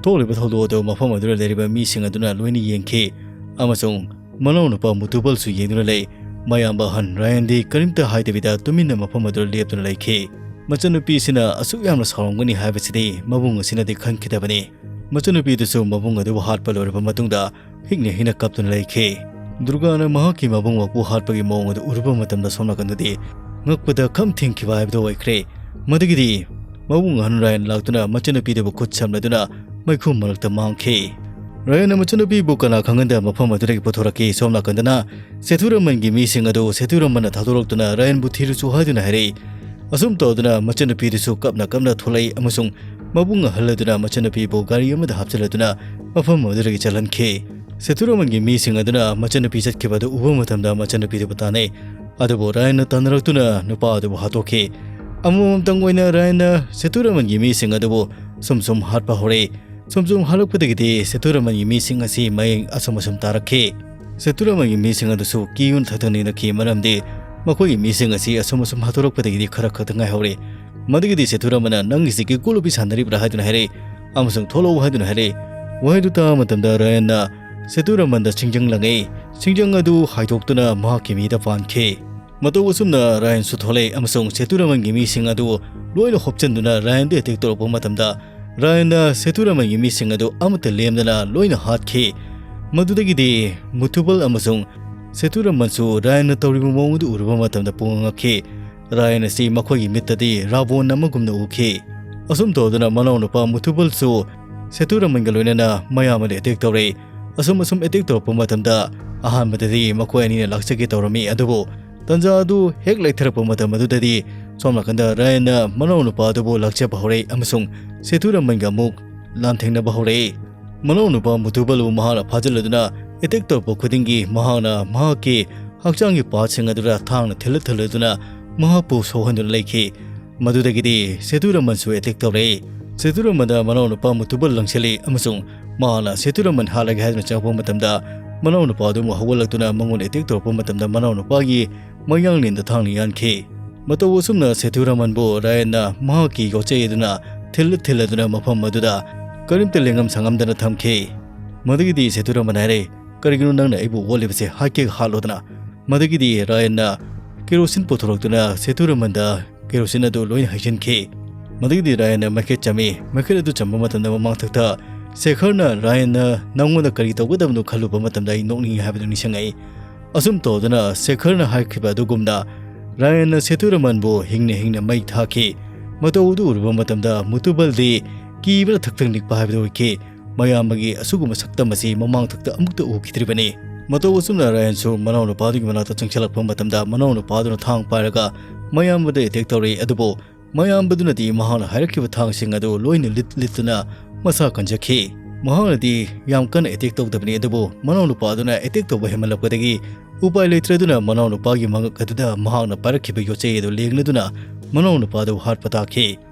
ꯊꯣꯛꯂꯤꯕ ꯊꯧꯗꯣꯛ ꯑꯗꯨ ꯃꯐꯝ ꯑꯗꯨꯗ ꯂꯩꯔꯤꯕ ꯃꯤꯁꯤꯡ ꯑꯗꯨꯅ ꯂꯣꯏꯅ ꯌꯦꯡꯈꯤ, ꯑꯃꯁꯨꯡ ꯃꯅꯥꯎ ꯅꯨꯄꯥ ꯃꯨꯇꯨꯕꯜꯁꯨ ꯌꯦꯡꯗꯨꯅ ꯂꯩ꯫ ꯃꯌꯥꯝꯕ ꯑꯍꯟ ꯔꯥꯌꯟꯗꯤ ꯀꯔꯤꯝꯇ ꯍꯥꯏꯗꯕꯤꯗ ꯇꯨꯃꯤꯟꯅ ꯃꯐꯝ ꯑꯗꯨꯗ ꯂꯦꯞꯇꯨꯅ ꯂꯩꯈꯤ꯫ ꯃꯆꯟꯅꯨꯄꯤꯁꯤꯅ ꯑꯁꯨꯛ ꯌꯥꯝꯅ ꯁꯥꯎꯔꯝꯒꯅꯤ ꯍꯥꯏꯕꯁꯤꯗꯤ ꯃꯕꯨꯡ ꯑꯁꯤꯅꯗꯤ ꯈꯟꯈꯤꯗꯕꯅꯤ꯫ ꯃꯆꯟꯅꯨꯄꯤꯗꯨꯁꯨ ꯃꯕꯨꯡ ꯑꯗꯨꯕꯨ ꯍꯥꯠꯄ ꯂꯣꯏꯔꯕ ꯃꯇꯨꯡꯗ ꯍꯤꯛꯅ ꯍꯤꯛꯅ ꯀꯞꯇꯨꯅ ꯂꯩꯈꯤ꯫ ꯗꯨꯔꯒꯥꯅ ꯃꯍꯥꯛꯀꯤ ꯃꯕꯨꯡꯃꯛꯄꯨ ꯍꯥꯠꯄꯒꯤ ꯃꯑꯣꯡ ꯑꯗꯨ ꯎꯔꯨꯕ ꯃꯇꯝꯗ ꯁꯣꯝ ꯅꯥꯀꯟꯗꯗꯤ ꯉꯛꯄꯗ ꯈꯝ ꯊꯦꯡꯈꯤꯕ ꯍꯥꯏꯕꯗꯨ ꯑꯣꯏꯈ꯭ꯔꯦ꯫ ꯃꯗꯨꯒꯤꯗꯤ ꯃꯕꯨꯡ ꯑꯍꯟ ꯔꯥꯌꯟ ꯂꯥꯛꯇꯨꯅ ꯃꯆꯟꯅꯨꯄꯤꯗꯨꯕꯨ ꯈꯨꯠ ꯁꯝꯂꯗꯨꯅ ꯃꯩꯈꯨ ꯃꯔꯛꯇ ꯃꯥꯡꯈꯤ꯫ ꯔꯥꯌꯟꯅ ꯃꯆꯟꯅꯨꯄꯤꯕꯨ ꯀꯅꯥ ꯈꯪꯍꯟꯗ ꯃꯐꯝ ꯑꯗꯨꯗꯒꯤ ꯄꯨꯊꯣꯔꯛꯈꯤ꯫ ꯁꯣꯝ ꯅꯥꯀꯟꯗꯅ ꯁꯦꯊꯨꯔꯥꯃꯟꯒꯤ ꯃꯤꯁꯤꯡ ꯑꯗꯨ ꯁꯦꯊꯨꯔꯥꯃꯟꯅ ꯊꯥꯗꯣꯔꯛꯇꯨꯅ ꯔꯥꯌꯟꯕꯨ ꯊꯤꯔꯨꯆꯣ ꯍꯥꯏꯗꯨꯅ ꯍꯥꯏꯔꯛꯏ꯫ ꯑꯁꯨꯝ ꯇꯧꯗꯨꯅ ꯃꯆꯟꯅꯨꯄꯤꯗꯨꯁꯨ ꯀꯞꯅ ꯀꯞꯅ ꯊꯣꯛꯂꯛꯏ ꯑꯃꯁꯨꯡ ꯃꯕꯨꯡ ꯑꯍꯜ ꯑꯗꯨꯅ ꯃꯆꯟꯅꯨꯄꯤꯕꯨ ꯒꯥꯔꯤ ꯑꯃꯗ ꯍꯥꯞꯆꯤꯜꯂꯗꯨꯅ ꯃꯐꯝ ꯑꯗꯨꯗꯒꯤ ꯆꯠꯍꯟꯈꯤ꯫ ꯁꯦꯊꯨꯔꯥꯃꯟꯒꯤ ꯃꯤꯁꯤꯡ ꯑꯗꯨꯅ ꯃꯆꯟꯅꯨꯄꯤ ꯆꯠꯈꯤꯕ ꯑꯗꯨ ꯎꯕ ꯃꯇꯝꯗ ꯃꯆꯟꯅꯨꯄꯤꯗꯨꯕꯨ ꯇꯥꯟꯅꯩ꯫ ꯑꯗꯨꯕꯨ ꯔꯥꯌꯟꯅ ꯇꯥꯟꯅꯔꯛꯇꯨꯅ ꯅꯨꯄꯥ ꯑꯗꯨꯕꯨ ꯍꯥꯠꯇꯣꯛꯈꯤ꯫ ꯑꯃꯃꯝꯇꯪ ꯑꯣꯏꯅ ꯔꯥꯌꯟꯅ ꯁꯦꯊꯨꯔꯥꯃꯟꯒꯤ ꯃꯤꯁꯤꯡ ꯑꯗꯨꯕꯨ ꯁꯨꯝ ꯁꯨꯝ ꯍꯥꯠꯄ ꯍꯧꯔꯛꯏ꯫ ꯁꯨꯝ ꯁꯨꯝ ꯍꯥꯠꯂꯛꯄꯗꯒꯤꯗꯤ ꯁꯦꯊꯨꯔꯥꯃꯟꯒꯤ ꯃꯤꯁꯤꯡ ꯑꯁꯤ ꯃꯌꯦꯡ ꯑꯁꯨꯝ ꯑꯁꯨꯝ ꯇꯥꯔꯛꯈꯤ꯫ ꯁꯦꯊꯨꯔꯥꯃꯟꯒꯤ ꯃꯤꯁꯤꯡ ꯑꯗꯨꯁꯨ ꯀꯤꯌꯨꯅ ꯊꯛꯊꯛ ꯅꯤꯛꯅꯈꯤ, ꯃꯔꯝꯗꯤ ꯃꯈꯣꯏꯒꯤ ꯃꯤꯁꯤꯡ ꯑꯁꯤ ꯑꯁꯨꯝ ꯑꯁꯨꯝ ꯍꯥꯠꯇꯣꯔꯛꯄꯗꯒꯤꯗꯤ ꯈꯔ ꯈꯛꯇ ꯉꯥꯏꯍꯧꯔꯦ꯫ ꯃꯗꯨꯒꯤꯗꯤ ꯁꯦꯊꯨꯔꯥꯃꯟꯅ "ꯅꯪꯒꯤꯁꯤ ꯀꯤꯀꯨ ꯂꯨꯄꯤ ꯁꯥꯟꯅꯔꯤꯕ꯭ꯔꯥ?" ꯍꯥꯏꯗꯨꯅ ꯍꯥꯏꯔꯛꯏ ꯑꯃꯁꯨꯡ "ꯊꯣꯛꯂꯛꯎ" ꯍꯥꯏꯗꯨꯅ ꯍꯥꯏꯔꯛꯏ꯫ ꯋꯥꯍꯩꯗꯨ ꯇꯥꯕ ꯃꯇꯝꯗ ꯔꯥꯌꯟꯅ ꯁꯦꯊꯨꯔꯥꯃꯟꯗ ꯁꯤꯡꯖꯪ ꯂꯪꯉꯛꯏ꯫ ꯁꯤꯡꯖꯪ ꯑꯗꯨ ꯍꯥꯏꯗꯣꯛꯇꯨꯅ ꯃꯍꯥꯛꯀꯤ ꯃꯤꯗ ꯄꯥꯟꯈꯤ꯫ ꯃꯇꯧ ꯑꯁꯨꯝꯅ ꯔꯥꯌꯟꯁꯨ ꯊꯣꯛꯂꯛꯏ ꯑꯃꯁꯨꯡ ꯁꯦꯊꯨꯔꯥꯃꯟꯒꯤ ꯃꯤꯁꯤꯡ ꯑꯗꯨ ꯂꯣꯏꯅ ꯍꯣꯞꯆꯤꯟꯗꯨꯅ ꯔꯥꯌꯟꯗ ꯑꯦꯇꯦꯛ ꯇꯧꯔꯛꯄ ꯃꯇꯝꯗ ꯔꯥꯌꯟꯅ ꯁꯦꯊꯨꯔꯥꯃꯟꯒꯤ ꯃꯤꯁꯤꯡ ꯑꯗꯨ ꯑꯃꯠꯇ ꯂꯦꯝꯗꯅ ꯂꯣꯏꯅ ꯍꯥꯠꯈꯤ꯫ ꯃꯗꯨꯗꯒꯤꯗꯤ ꯃꯨꯊꯨꯕꯜ ꯑꯃꯁꯨꯡ ꯁꯦꯊꯨꯔꯥꯃꯟꯁꯨ ꯔꯥꯌꯟꯅ ꯇꯧꯔꯤꯕ ꯃꯑꯣꯡ ꯑꯗꯨ ꯎꯔꯨꯕ ꯃꯇꯝꯗ ꯄꯨꯡꯉꯛ ꯉꯛꯈꯤ꯫ ꯔꯥꯌꯟ ꯑꯁꯤ ꯃꯈꯣꯏꯒꯤ ꯃꯤꯠꯇꯗꯤ ꯔꯥꯕꯣꯟ ꯑꯃꯒꯨꯝꯅ ꯎꯈꯤ꯫ ꯑꯁꯨꯝ ꯇꯧꯗꯨꯅ ꯃꯅꯥꯎꯅꯨꯄꯥ ꯃꯨꯊꯨꯕꯜꯁꯨ ꯁꯦꯊꯨꯔꯥꯃꯟꯒ ꯂꯣꯏꯅꯅ ꯃꯌꯥꯝ ꯑꯃꯗ ꯑꯦꯇꯦꯛ ꯇꯧꯔꯛꯏ꯫ ꯑꯁꯨꯝ ꯑꯁꯨꯝ ꯑꯦꯇꯦꯛ ꯇꯧꯔꯛꯄ ꯃꯇꯝꯗ ꯑꯍꯥꯟꯕꯗꯗꯤ ꯃꯈꯣꯏ ꯑꯅꯤꯅ ꯂꯥꯛꯆꯒꯦ ꯇꯧꯔꯝꯃꯤ, ꯑꯗꯨꯕꯨ ꯇꯟꯖꯥ ꯑꯗꯨ ꯍꯦꯛ ꯂꯩꯊꯔꯛꯄ ꯃꯇꯝ ꯑꯗꯨꯗꯗꯤ ꯁꯣꯝ ꯅꯥꯀꯟꯗ ꯔꯥꯌꯟꯅ ꯃꯅꯥꯎꯅꯨꯄꯥ ꯑꯗꯨꯕꯨ ꯂꯥꯛꯆꯕ ꯍꯧꯔꯛꯏ ꯑꯃꯁꯨꯡ ꯁꯦꯊꯨꯔꯥꯃꯟꯒ ꯑꯃꯨꯛ ꯂꯥꯟꯊꯦꯡꯅꯕ ꯍꯧꯔꯛꯏ꯫ ꯃꯅꯥꯎꯅꯨꯄꯥ ꯃꯨꯊꯨꯕꯜꯕꯨ ꯃꯍꯥꯛꯅ ꯐꯥꯖꯤꯜꯂꯗꯨꯅ ꯑꯦꯇꯦꯛ ꯇꯧꯔꯛꯄ ꯈꯨꯗꯤꯡꯒꯤ ꯃꯍꯥꯛꯅ ꯃꯍꯥꯛꯀꯤ ꯍꯛꯆꯥꯡꯒꯤ ꯄꯥꯔꯠꯁꯤꯡ ꯑꯗꯨꯗ ꯊꯥꯡꯅ ꯊꯤꯜꯂ ꯊꯤꯜꯂꯗꯨꯅ ꯃꯍꯥꯛꯄꯨ ꯁꯣꯛꯍꯟꯗꯨꯅ ꯂꯩꯈꯤ꯫ ꯃꯗꯨꯗꯒꯤꯗꯤ ꯁꯦꯊꯨꯔꯥꯃꯟꯁꯨ ꯑꯦꯇꯦꯛ ꯇꯧꯔꯛꯏ꯫ ꯁꯦꯊꯨꯔꯥꯃꯟꯗ ꯃꯅꯥꯎꯅꯨꯄꯥ ꯃꯨꯊꯨꯕꯜ ꯂꯪꯁꯤꯜꯂꯤ ꯑꯃꯁꯨꯡ ꯃꯍꯥꯛꯅ ꯁꯦꯊꯨꯔꯥꯃꯟ ꯍꯥꯠꯂꯒꯦ ꯍꯥꯏꯗꯨꯅ ꯆꯪꯉꯛꯄ ꯃꯇꯝꯗ ꯃꯅꯥꯎꯅꯨꯄꯥ ꯑꯗꯨ ꯑꯃꯨꯛ ꯍꯧꯒꯠꯂꯛꯇꯨꯅ ꯃꯉꯣꯟꯗ ꯑꯦꯇꯦꯛ ꯇꯧꯔꯛꯄ ꯃꯇꯝꯗ ꯃꯅꯥꯎꯅꯨꯄꯥꯒꯤ ꯃꯌꯥꯡꯂꯦꯟꯗ ꯊꯥꯡꯅ ꯌꯥꯟꯈꯤ꯫ ꯃꯇꯧ ꯑꯁꯨꯝꯅ ꯁꯦꯊꯨꯔꯥꯃꯟꯕꯨ ꯔꯥꯌꯟꯅ ꯃꯍꯥꯛꯀꯤ ꯌꯣꯠꯆꯩ ꯑꯗꯨꯅ ꯊꯤꯜꯂ ꯊꯤꯜꯂꯗꯨꯅ ꯃꯐꯝ ꯑꯗꯨꯗ ꯀꯔꯤꯝꯇ ꯂꯦꯡꯉꯝ ꯁꯥꯉꯝꯗꯅ ꯊꯝꯈꯤ꯫ ꯃꯗꯨꯒꯤꯗꯤ ꯁꯦꯊꯨꯔꯥꯃꯟ ꯍꯥꯏꯔꯦ, "ꯀꯔꯤꯒꯤꯅꯣ ꯅꯪꯅ ꯑꯩꯕꯨ ꯑꯣꯠꯂꯤꯕꯁꯦ? ꯍꯥꯠꯀꯦ ꯍꯥꯠꯂꯣꯗꯅ꯫" ꯃꯗꯨꯒꯤꯗꯤ ꯔꯥꯌꯟꯅ ꯀꯦꯔꯣꯁꯤꯟ ꯄꯨꯊꯣꯔꯛꯇꯨꯅ ꯁꯦꯊꯨꯔꯥꯃꯟꯗ ꯀꯦꯔꯣꯁꯤꯟ ꯑꯗꯨ ꯂꯣꯏꯅ ꯍꯩꯖꯤꯟꯈꯤ꯫ ꯃꯗꯨꯒꯤꯗꯤ ꯔꯥꯌꯟꯅ ꯃꯩꯈꯦꯠ ꯆꯝꯃꯤ꯫ ꯃꯩꯈꯦꯠ ꯑꯗꯨ ꯆꯝꯕ ꯃꯇꯝꯗ ꯃꯃꯥꯡꯊꯛꯇ ꯁꯦꯈꯔꯅ ꯔꯥꯌꯟꯅ ꯅꯪꯉꯣꯟꯗ ꯀꯔꯤ ꯇꯧꯒꯗꯕꯅꯣ ꯈꯜꯂꯨꯕ ꯃꯇꯝꯗ ꯑꯩ ꯅꯣꯛꯅꯤꯡꯉꯤ ꯍꯥꯏꯕꯗꯨ ꯅꯤꯡꯁꯤꯡꯉꯛꯏ꯫ ꯑꯁꯨꯝ ꯇꯧꯗꯨꯅ ꯁꯦꯈꯔꯅ ꯍꯥꯏꯈꯤꯕ ꯑꯗꯨꯒꯨꯝꯅ ꯔꯥꯌꯟꯅ ꯁꯦꯊꯨꯔꯥꯃꯟꯕꯨ ꯍꯤꯡꯅ ꯍꯤꯡꯅ ꯃꯩ ꯊꯥꯈꯤ꯫ ꯃꯇꯧ ꯑꯗꯨ ꯎꯔꯨꯕ ꯃꯇꯝꯗ ꯃꯨꯇꯨꯕꯜꯗꯤ ꯀꯤꯕꯅ ꯊꯛ ꯊꯛ ꯅꯤꯛꯄ ꯍꯥꯏꯕꯗꯨ ꯑꯣꯏꯈꯤ꯫ ꯃꯌꯥꯝꯕꯒꯤ ꯑꯁꯤꯒꯨꯝꯕ ꯁꯛꯇꯝ ꯑꯁꯤ ꯃꯃꯥꯡ ꯊꯛꯇ ꯑꯃꯨꯛꯇ ꯎꯈꯤꯗ꯭ꯔꯤꯕꯅꯤ꯫ ꯃꯇꯧ ꯑꯁꯨꯝꯅ ꯔꯥꯌꯟꯁꯨ ꯃꯅꯥꯎꯅꯨꯄꯥꯗꯨꯒꯤ ꯃꯅꯥꯛꯇ ꯆꯪꯁꯤꯜꯂꯛꯄ ꯃꯇꯝꯗ ꯃꯅꯥꯎꯅꯨꯄꯥꯗꯨꯅ ꯊꯥꯡ ꯄꯥꯏꯔꯒ ꯃꯌꯥꯝꯕꯗ ꯑꯦꯇꯦꯛ ꯇꯧꯔꯛꯏ꯫ ꯑꯗꯨꯕꯨ ꯃꯌꯥꯝꯕꯗꯨꯅꯗꯤ ꯃꯍꯥꯛꯅ ꯍꯥꯏꯔꯛꯈꯤꯕ ꯊꯥꯡꯁꯤꯡ ꯑꯗꯨ ꯂꯣꯏꯅ ꯂꯤꯠ ꯂꯤꯠꯇꯨꯅ ꯃꯁꯥ ꯀꯟꯖꯈꯤ꯫ ꯃꯍꯥꯛꯅꯗꯤ ꯌꯥꯝ ꯀꯟꯅ ꯑꯦꯇꯦꯛ ꯇꯧꯗꯕꯅꯤ, ꯑꯗꯨꯕꯨ ꯃꯅꯥꯎꯅꯨꯄꯥꯗꯨꯅ ꯑꯦꯇꯦꯛ ꯇꯧꯕ ꯍꯦꯟꯃꯜꯂꯛꯄꯗꯒꯤ ꯎꯄꯥꯏ ꯂꯩꯇ꯭ꯔꯗꯨꯅ ꯃꯅꯥꯎꯅꯨꯄꯥꯒꯤ ꯃꯉꯛ ꯑꯗꯨꯗ ꯃꯍꯥꯛꯅ ꯄꯥꯏꯔꯛꯈꯤꯕ ꯌꯣꯠꯆꯩ ꯑꯗꯨ ꯂꯦꯡꯂꯗꯨꯅ ꯃꯅꯥꯎꯅꯨꯄꯥꯗꯨ ꯍꯥꯠꯄ ꯇꯥꯈꯤ꯫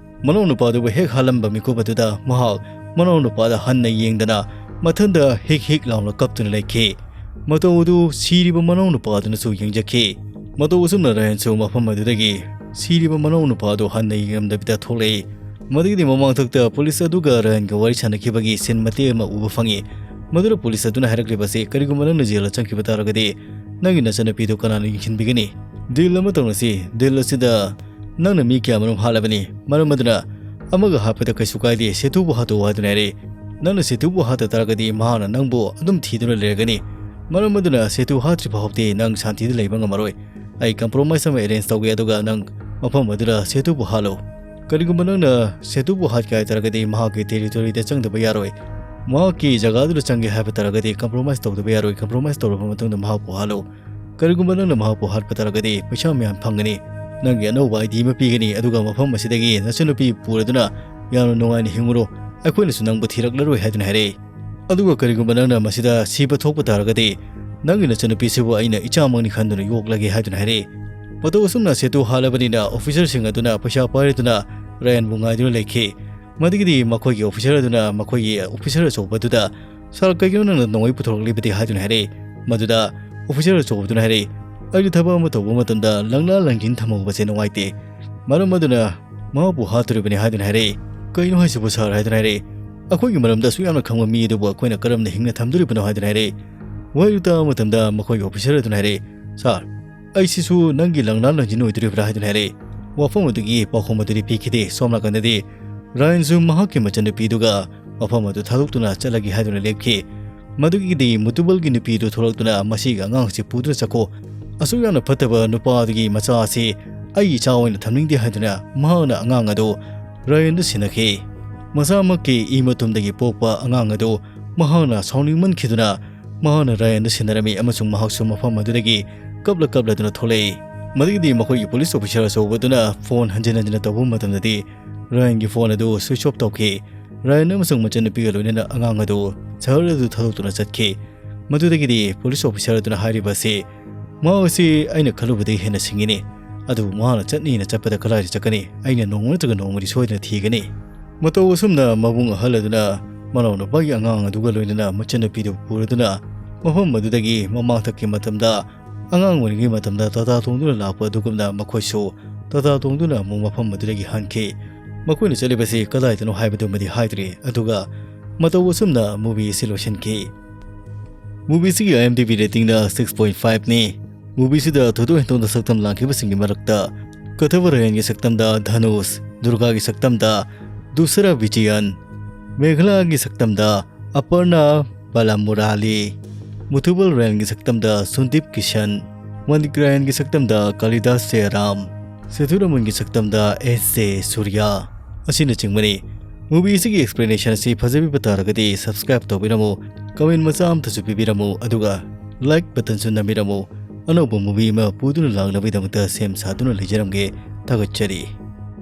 ꯃꯅꯥꯎꯅꯨꯄꯥꯗꯨꯕꯨ ꯍꯦꯛ ꯍꯥꯠꯂꯝꯕ ꯃꯤꯀꯨꯞ ꯑꯗꯨꯗ ꯃꯍꯥꯛ ꯃꯅꯥꯎꯅꯨꯄꯥꯗ ꯍꯟꯅ ꯌꯦꯡꯗꯅ ꯃꯊꯟꯗ ꯍꯤꯛ ꯍꯤꯛ ꯂꯥꯎꯅ ꯀꯞꯇꯨꯅ ꯂꯩꯈꯤ꯫ ꯃꯇꯧ ꯑꯗꯨ ꯁꯤꯔꯤꯕ ꯃꯅꯥꯎꯅꯨꯄꯥꯗꯨꯅꯁꯨ ꯌꯦꯡꯖꯈꯤ꯫ ꯃꯇꯧ ꯑꯁꯨꯝꯅ ꯔꯌꯟꯁꯨ ꯃꯐꯝ ꯑꯗꯨꯗꯒꯤ ꯁꯤꯔꯤꯕ ꯃꯅꯥꯎꯅꯨꯄꯥꯗꯨ ꯍꯟꯅ ꯌꯦꯡꯂꯝꯗꯕꯤꯗ ꯊꯣꯛꯂꯛꯏ꯫ ꯃꯗꯨꯒꯤꯗꯤ ꯃꯃꯥꯡꯊꯛꯇ ꯄꯨꯂꯤꯁ ꯑꯗꯨꯒ ꯔꯌꯟꯒ ꯋꯥꯔꯤ ꯁꯥꯟꯅꯈꯤꯕꯒꯤ ꯁꯤꯟ ꯃꯇꯦꯛ ꯑꯃ ꯎꯕ ꯐꯪꯉꯤ꯫ ꯃꯗꯨꯗ ꯄꯨꯂꯤꯁ ꯑꯗꯨꯅ ꯍꯥꯏꯔꯛꯂꯤꯕꯁꯤ, "ꯀꯔꯤꯒꯨꯝꯕ ꯅꯪꯅ ꯖꯦꯜꯗ ꯆꯪꯈꯤꯕ ꯇꯥꯔꯒꯗꯤ ꯅꯪꯒꯤ ꯅꯆꯟꯅꯨꯄꯤꯗꯨ ꯀꯅꯥꯅ ꯌꯦꯡꯁꯤꯟꯕꯤꯒꯅꯤ? ꯗꯤꯜ ꯑꯃ ꯇꯧꯅꯁꯤ꯫ ꯗꯤꯜ ꯑꯁꯤꯗ ꯅꯪꯅ ꯃꯤ ꯀꯌꯥ ꯃꯔꯨꯝ ꯍꯥꯠꯂꯕꯅꯤ? ꯃꯔꯝ ꯑꯗꯨꯅ ꯑꯃꯒ ꯍꯥꯠꯄꯗ ꯀꯩꯁꯨ ꯀꯥꯏꯗꯦ, ꯁꯦꯇꯨꯕꯨ ꯍꯥꯠꯇꯣꯛꯎ" ꯍꯥꯏꯗꯨꯅ ꯍꯥꯏꯔꯛꯏ꯫ "ꯅꯪꯅ ꯁꯦꯇꯨꯕꯨ ꯍꯥꯠꯇ ꯇꯥꯔꯒꯗꯤ ꯃꯍꯥꯛꯅ ꯅꯪꯕꯨ ꯑꯗꯨꯝ ꯊꯤꯗꯨꯅ ꯂꯩꯔꯒꯅꯤ꯫ ꯃꯔꯝ ꯑꯗꯨꯅ ꯁꯦꯇꯨ ꯍꯥꯠꯇ꯭ꯔꯤ ꯐꯥꯎꯕꯗꯤ ꯅꯪ ꯁꯥꯟꯇꯤꯗ ꯂꯩꯕ ꯉꯝꯃꯔꯣꯏ꯫ ꯑꯩ ꯀꯝꯄ꯭ꯔꯣꯃꯥꯏꯁ ꯑꯃ ꯑꯦꯔꯦꯟꯖ ꯇꯧꯒꯦ, ꯑꯗꯨꯒ ꯅꯪ ꯃꯐꯝ ꯑꯗꯨꯗ ꯁꯦꯇꯨꯕꯨ ꯍꯥꯠꯂꯨ꯫ ꯀꯔꯤꯒꯨꯝꯕ ꯅꯪꯅ ꯁꯦꯇꯨꯕꯨ ꯍꯥꯠꯀꯦ ꯍꯥꯏ ꯇꯥꯔꯒꯗꯤ ꯃꯍꯥꯛꯀꯤ ꯇꯦꯔꯤꯇꯣꯔꯤꯗ ꯆꯪꯗꯕ ꯌꯥꯔꯣꯏ꯫ ꯃꯍꯥꯛꯀꯤ ꯖꯒꯥꯗꯨꯗ ꯆꯪꯒꯦ ꯍꯥꯏꯕ ꯇꯥꯔꯒꯗꯤ ꯀꯝꯄ꯭ꯔꯣꯃꯥꯏꯁ ꯇꯧꯗꯕ ꯌꯥꯔꯣꯏ꯫ ꯀꯝꯄ꯭ꯔꯣꯃꯥꯏꯁ ꯇꯧꯔꯕ ꯃꯇꯨꯡꯗ ꯃꯍꯥꯛꯄꯨ ꯍꯥꯠꯂꯨ꯫ ꯀꯔꯤꯒꯨꯝꯕ ꯅꯪꯅ ꯃꯍꯥꯛꯄꯨ ꯍꯥꯠꯄ ꯇꯥꯔꯒꯗꯤ ꯄꯩꯁꯥ ꯃꯌꯥꯝ ꯐꯪꯒꯅꯤ꯫ ꯅꯪꯒꯤ ꯑꯅꯧꯕ ꯑꯥꯏ ꯗꯤ ꯑꯃ ꯄꯤꯒꯅꯤ, ꯑꯗꯨꯒ ꯃꯐꯝ ꯑꯁꯤꯗꯒꯤ ꯅꯆꯟꯅꯨꯄꯤ ꯄꯨꯔꯗꯨꯅ ꯌꯥꯝꯅ ꯅꯨꯡꯉꯥꯏꯅ ꯍꯤꯡꯉꯨꯔꯣ꯫ ꯑꯩꯈꯣꯏꯅꯁꯨ ꯅꯪꯕꯨ ꯊꯤꯔꯛꯂꯔꯣꯏ" ꯍꯥꯏꯗꯨꯅ ꯍꯥꯏꯔꯛꯏ꯫ "ꯑꯗꯨꯒ ꯀꯔꯤꯒꯨꯝꯕ ꯅꯪꯅ ꯃꯁꯤꯗ ꯁꯤꯕ ꯊꯣꯛꯄ ꯇꯥꯔꯒꯗꯤ ꯅꯪꯒꯤ ꯅꯆꯟꯅꯨꯄꯤꯁꯤꯕꯨ ꯑꯩꯅ ꯏꯆꯥꯃꯛꯅꯤ ꯈꯟꯗꯨꯅ ꯌꯣꯛꯂꯒꯦ" ꯍꯥꯏꯗꯨꯅ ꯍꯥꯏꯔꯛꯏ꯫ ꯃꯇꯧ ꯑꯁꯨꯝꯅ ꯁꯦꯇꯨ ꯍꯥꯠꯂꯕꯅꯤꯅ ꯑꯣꯐꯤꯁꯔꯁꯤꯡ ꯑꯗꯨꯅ ꯄꯩꯁꯥ ꯄꯥꯏꯔꯗꯨꯅ ꯔꯌꯟꯕꯨ ꯉꯥꯏꯗꯨꯅ ꯂꯩꯈꯤ꯫ ꯃꯗꯨꯒꯤꯗꯤ ꯃꯈꯣꯏꯒꯤ ꯑꯣꯐꯤꯁꯔ ꯑꯗꯨꯅ ꯃꯈꯣꯏꯒꯤ ꯑꯣꯐꯤꯁꯔ ꯑꯆꯧꯕꯗꯨꯗ, "ꯁꯥꯔ, ꯀꯩꯒꯤꯅꯣ ꯅꯪꯅ ꯅꯣꯡꯃꯩ ꯄꯨꯊꯣꯔꯛꯂꯤꯕꯗꯤ?" ꯍꯥꯏꯗꯨꯅ ꯍꯥꯏꯔꯛꯏ꯫ ꯃꯗꯨꯗ ꯑꯣꯐꯤꯁꯔ ꯑꯆꯧꯕꯗꯨꯅ ꯍꯥꯏꯔꯛꯏ, "ꯑꯩꯅ ꯊꯕꯛ ꯑꯃ ꯇꯧꯕ ꯃꯇꯝꯗ ꯂꯪꯂꯥ ꯂꯪꯖꯤꯟ ꯊꯝꯍꯧꯕꯁꯦ ꯅꯨꯡꯉꯥꯏꯇꯦ꯫ ꯃꯔꯝ ꯑꯗꯨꯅ ꯃꯍꯥꯛꯄꯨ ꯍꯥꯠꯇꯣꯔꯤꯕꯅꯤ" ꯍꯥꯏꯗꯨꯅ ꯍꯥꯏꯔꯛꯏ꯫ "ꯀꯩꯅꯣ ꯍꯥꯏꯁꯤꯕꯨ, ꯁꯥꯔ?" ꯍꯥꯏꯗꯨꯅ ꯍꯥꯏꯔꯛꯏ꯫ "ꯑꯩꯈꯣꯏꯒꯤ ꯃꯔꯝꯗ ꯑꯁꯨꯛ ꯌꯥꯝꯅ ꯈꯪꯕ ꯃꯤ ꯑꯗꯨꯕꯨ ꯑꯩꯈꯣꯏꯅ ꯀꯔꯝꯅ ꯍꯤꯡꯅ ꯊꯝꯗꯣꯔꯤꯕꯅꯣ?" ꯍꯥꯏꯗꯨꯅ ꯍꯥꯏꯔꯛꯏ꯫ ꯋꯥꯍꯩꯗꯨ ꯇꯥꯕ ꯃꯇꯝꯗ ꯃꯈꯣꯏꯒꯤ ꯑꯣꯐꯤꯁꯔ ꯑꯗꯨꯅ ꯍꯥꯏꯔꯛꯏ, "ꯁꯥꯔ, ꯑꯩꯁꯤꯁꯨ ꯅꯪꯒꯤ ꯂꯪꯂꯥ ꯂꯪꯖꯤꯟ ꯑꯣꯏꯗꯣꯔꯤꯕ꯭ꯔꯥ?" ꯍꯥꯏꯗꯨꯅ ꯍꯥꯏꯔꯛꯏ꯫ ꯋꯥꯐꯝ ꯑꯗꯨꯒꯤ ꯄꯥꯎꯈꯨꯝ ꯑꯗꯨꯗꯤ ꯄꯤꯈꯤꯗꯦ꯫ ꯁꯣꯝ ꯅꯥꯀꯟꯗꯗꯤ ꯔꯥꯌꯟꯁꯨ ꯃꯍꯥꯛꯀꯤ ꯃꯆꯟꯅꯨꯄꯤꯗꯨꯒ ꯃꯐꯝ ꯑꯗꯨ ꯊꯥꯗꯣꯛꯇꯨꯅ ꯆꯠꯂꯒꯦ ꯍꯥꯏꯗꯨꯅ ꯂꯦꯞꯈꯤ꯫ ꯃꯗꯨꯒꯤꯗꯤ ꯃꯨꯇꯨꯕꯜꯒꯤ ꯅꯨꯄꯤꯗꯨ ꯊꯣꯛꯂꯛꯇꯨꯅ, "ꯃꯁꯤꯒꯤ ꯑꯉꯥꯡꯁꯤ ꯄꯨꯗꯨꯅ ꯆꯠꯈꯣ꯫ ꯑꯁꯨꯛ ꯌꯥꯝꯅ ꯐꯠꯇꯕ ꯅꯨꯄꯥ ꯑꯗꯨꯒꯤ ꯃꯆꯥ ꯑꯁꯤ ꯑꯩꯒꯤ ꯏꯆꯥ ꯑꯣꯏꯅ ꯊꯝꯅꯤꯡꯗꯦ ꯍꯥꯏꯗꯨꯅ ꯃꯍꯥꯛꯅ ꯑꯉꯥꯡ ꯑꯗꯨ ꯔꯥꯌꯟꯗ ꯁꯤꯟꯅꯈꯤ꯫ ꯃꯁꯥꯃꯛꯀꯤ ꯏ ꯃꯇꯨꯝꯗꯒꯤ ꯄꯣꯛꯄ ꯑꯉꯥꯡ ꯑꯗꯨ ꯃꯍꯥꯛꯅ ꯁꯥꯎꯅꯤꯡꯃꯟꯈꯤꯗꯨꯅ ꯃꯍꯥꯛꯅ ꯔꯥꯌꯟꯗ ꯁꯤꯟꯅꯔꯝꯃꯤ ꯑꯃꯁꯨꯡ ꯃꯍꯥꯛꯁꯨ ꯃꯐꯝ ꯑꯗꯨꯗꯒꯤ ꯀꯞꯂ ꯀꯞꯂꯗꯨꯅ ꯊꯣꯛꯂꯛꯏ꯫ ꯃꯗꯨꯒꯤꯗꯤ ꯃꯈꯣꯏꯒꯤ ꯄꯨꯂꯤꯁ ꯑꯣꯐꯤꯁꯥꯔ ꯑꯆꯧꯕꯗꯨꯅ ꯐꯣꯟ ꯍꯟꯖꯤꯟ ꯍꯟꯖꯤꯟꯅ ꯇꯧꯕ ꯃꯇꯝꯗꯗꯤ ꯔꯥꯌꯟꯒꯤ ꯐꯣꯟ ꯑꯗꯨ ꯁ꯭ꯋꯤꯆ ꯑꯣꯐ ꯇꯧꯈꯤ꯫ ꯔꯥꯌꯟ ꯑꯃꯁꯨꯡ ꯃꯆꯟꯅꯨꯄꯤꯒ ꯂꯣꯏꯅꯅ ꯑꯉꯥꯡ ꯑꯗꯨ ꯁꯍꯔ ꯑꯗꯨ ꯊꯥꯗꯣꯛꯇꯨꯅ ꯆꯠꯈꯤ꯫ ꯃꯗꯨꯗꯒꯤꯗꯤ ꯄꯨꯂꯤꯁ ꯑꯣꯐꯤꯁꯥꯔ ꯑꯗꯨꯅ ꯍꯥꯏꯔꯤꯕ ꯑꯁꯤ, "ꯃꯍꯥꯛ ꯑꯁꯤ ꯑꯩꯅ ꯈꯜꯂꯨꯕꯗꯒꯤ ꯍꯦꯟꯅ ꯁꯤꯡꯉꯤꯅꯤ, ꯑꯗꯨꯕꯨ ꯃꯍꯥꯛꯅ ꯆꯠꯅꯤꯅ ꯆꯠꯄꯗ ꯀꯗꯥꯏꯗ ꯆꯠꯀꯅꯤ? ꯑꯩꯅ ꯅꯣꯡꯃ ꯅꯠꯇ꯭ꯔꯒ ꯅꯣꯡꯃꯗꯤ ꯁꯣꯏꯗꯅ ꯊꯤꯒꯅꯤ"꯫ ꯃꯇꯧ ꯑꯁꯨꯝꯅ ꯃꯕꯨꯡ ꯑꯍꯜ ꯑꯗꯨꯅ ꯃꯅꯥꯎꯅꯨꯄꯥꯒꯤ ꯑꯉꯥꯡ ꯑꯗꯨꯒ ꯂꯣꯏꯅꯅ ꯃꯆꯟꯅꯨꯄꯤꯗꯨ ꯄꯨꯔꯗꯨꯅ ꯃꯐꯝ ꯑꯗꯨꯗꯒꯤ ꯃꯃꯥꯡꯊꯛꯀꯤ ꯃꯇꯝꯗ ꯑꯉꯥꯡ ꯑꯣꯏꯔꯤꯉꯩ ꯃꯇꯝꯗ ꯇꯥꯇꯥ ꯇꯣꯡꯗꯨꯅ ꯂꯥꯛꯄ ꯑꯗꯨꯒꯨꯝꯅ ꯃꯈꯣꯏꯁꯨ ꯇꯥꯇꯥ ꯇꯣꯡꯗꯨꯅ ꯑꯃꯨꯛ ꯃꯐꯝ ꯑꯗꯨꯗꯒꯤ ꯍꯟꯈꯤ꯫ ꯃꯈꯣꯏꯅ ꯆꯠꯂꯤꯕꯁꯤ ꯀꯗꯥꯏꯗꯅꯣ ꯍꯥꯏꯕꯗꯨꯃꯗꯤ ꯍꯥꯏꯗ꯭ꯔꯤ, ꯑꯗꯨꯒ ꯃꯇꯧ ꯑꯁꯨꯝꯅ movie ꯑꯁꯤ ꯂꯣꯏꯁꯤꯟꯈꯤ꯫ Movie ꯑꯁꯤꯒꯤ IMDb ratingꯅ six point five ꯅꯤ꯫ Movie ꯑꯁꯤꯗ ꯊꯣꯏꯗꯣꯛ ꯍꯦꯟꯗꯣꯛꯅ ꯁꯛꯇꯝ ꯂꯥꯡꯈꯤꯕꯁꯤꯡꯒꯤ ꯃꯔꯛꯇ ꯀꯊꯕ ꯔꯌꯟꯒꯤ ꯁꯛꯇꯝꯗ ꯙꯅꯨꯁ, ꯗꯨꯔꯒꯥꯒꯤ ꯁꯛꯇꯝꯗ ꯗꯨꯁꯔꯥ ꯕꯤꯖꯌꯟ, ꯃꯦꯘꯂꯥꯒꯤ ꯁꯛꯇꯝꯗ ꯑꯄꯔꯅꯥ ꯕꯥꯂꯥꯃꯨꯔꯥꯂꯤ, ꯃꯨꯊꯨꯕꯜ ꯔꯌꯟꯒꯤ ꯁꯛꯇꯝꯗ ꯁꯨꯟꯗꯤꯞ ꯀꯤꯁꯟ, ꯃꯅꯤꯛ ꯔꯌꯟꯒꯤ ꯁꯛꯇꯝꯗ ꯀꯥꯂꯤꯗꯥꯁ ꯖꯌꯔꯥꯝ, ꯁꯦꯊꯨꯔꯥꯃꯟꯒꯤ ꯁꯛꯇꯝꯗ S J ꯁꯨꯔꯌꯥ ꯑꯁꯤꯅꯆꯤꯡꯕꯅꯤ꯫ Movie ꯑꯁꯤꯒꯤ explanation ꯑꯁꯤ ꯐꯖꯕꯤꯕ ꯇꯥꯔꯒꯗꯤ subscribe ꯇꯧꯕꯤꯔꯝꯃꯨ, comment ꯃꯆꯥ ꯑꯃꯇꯁꯨ ꯄꯤꯕꯤꯔꯝꯃꯨ, ꯑꯗꯨꯒ like buttonꯁꯨ ꯅꯝꯕꯤꯔꯝꯃꯨ꯫ ꯑꯅꯧꯕ movie ꯑꯃ ꯄꯨꯗꯨꯅ ꯂꯥꯛꯅꯕꯒꯤꯗꯃꯛꯇ ꯁꯦꯝ ꯁꯥꯗꯨꯅ ꯂꯩꯖꯔꯝꯒꯦ꯫ ꯊꯥꯒꯠꯆꯔꯤ꯫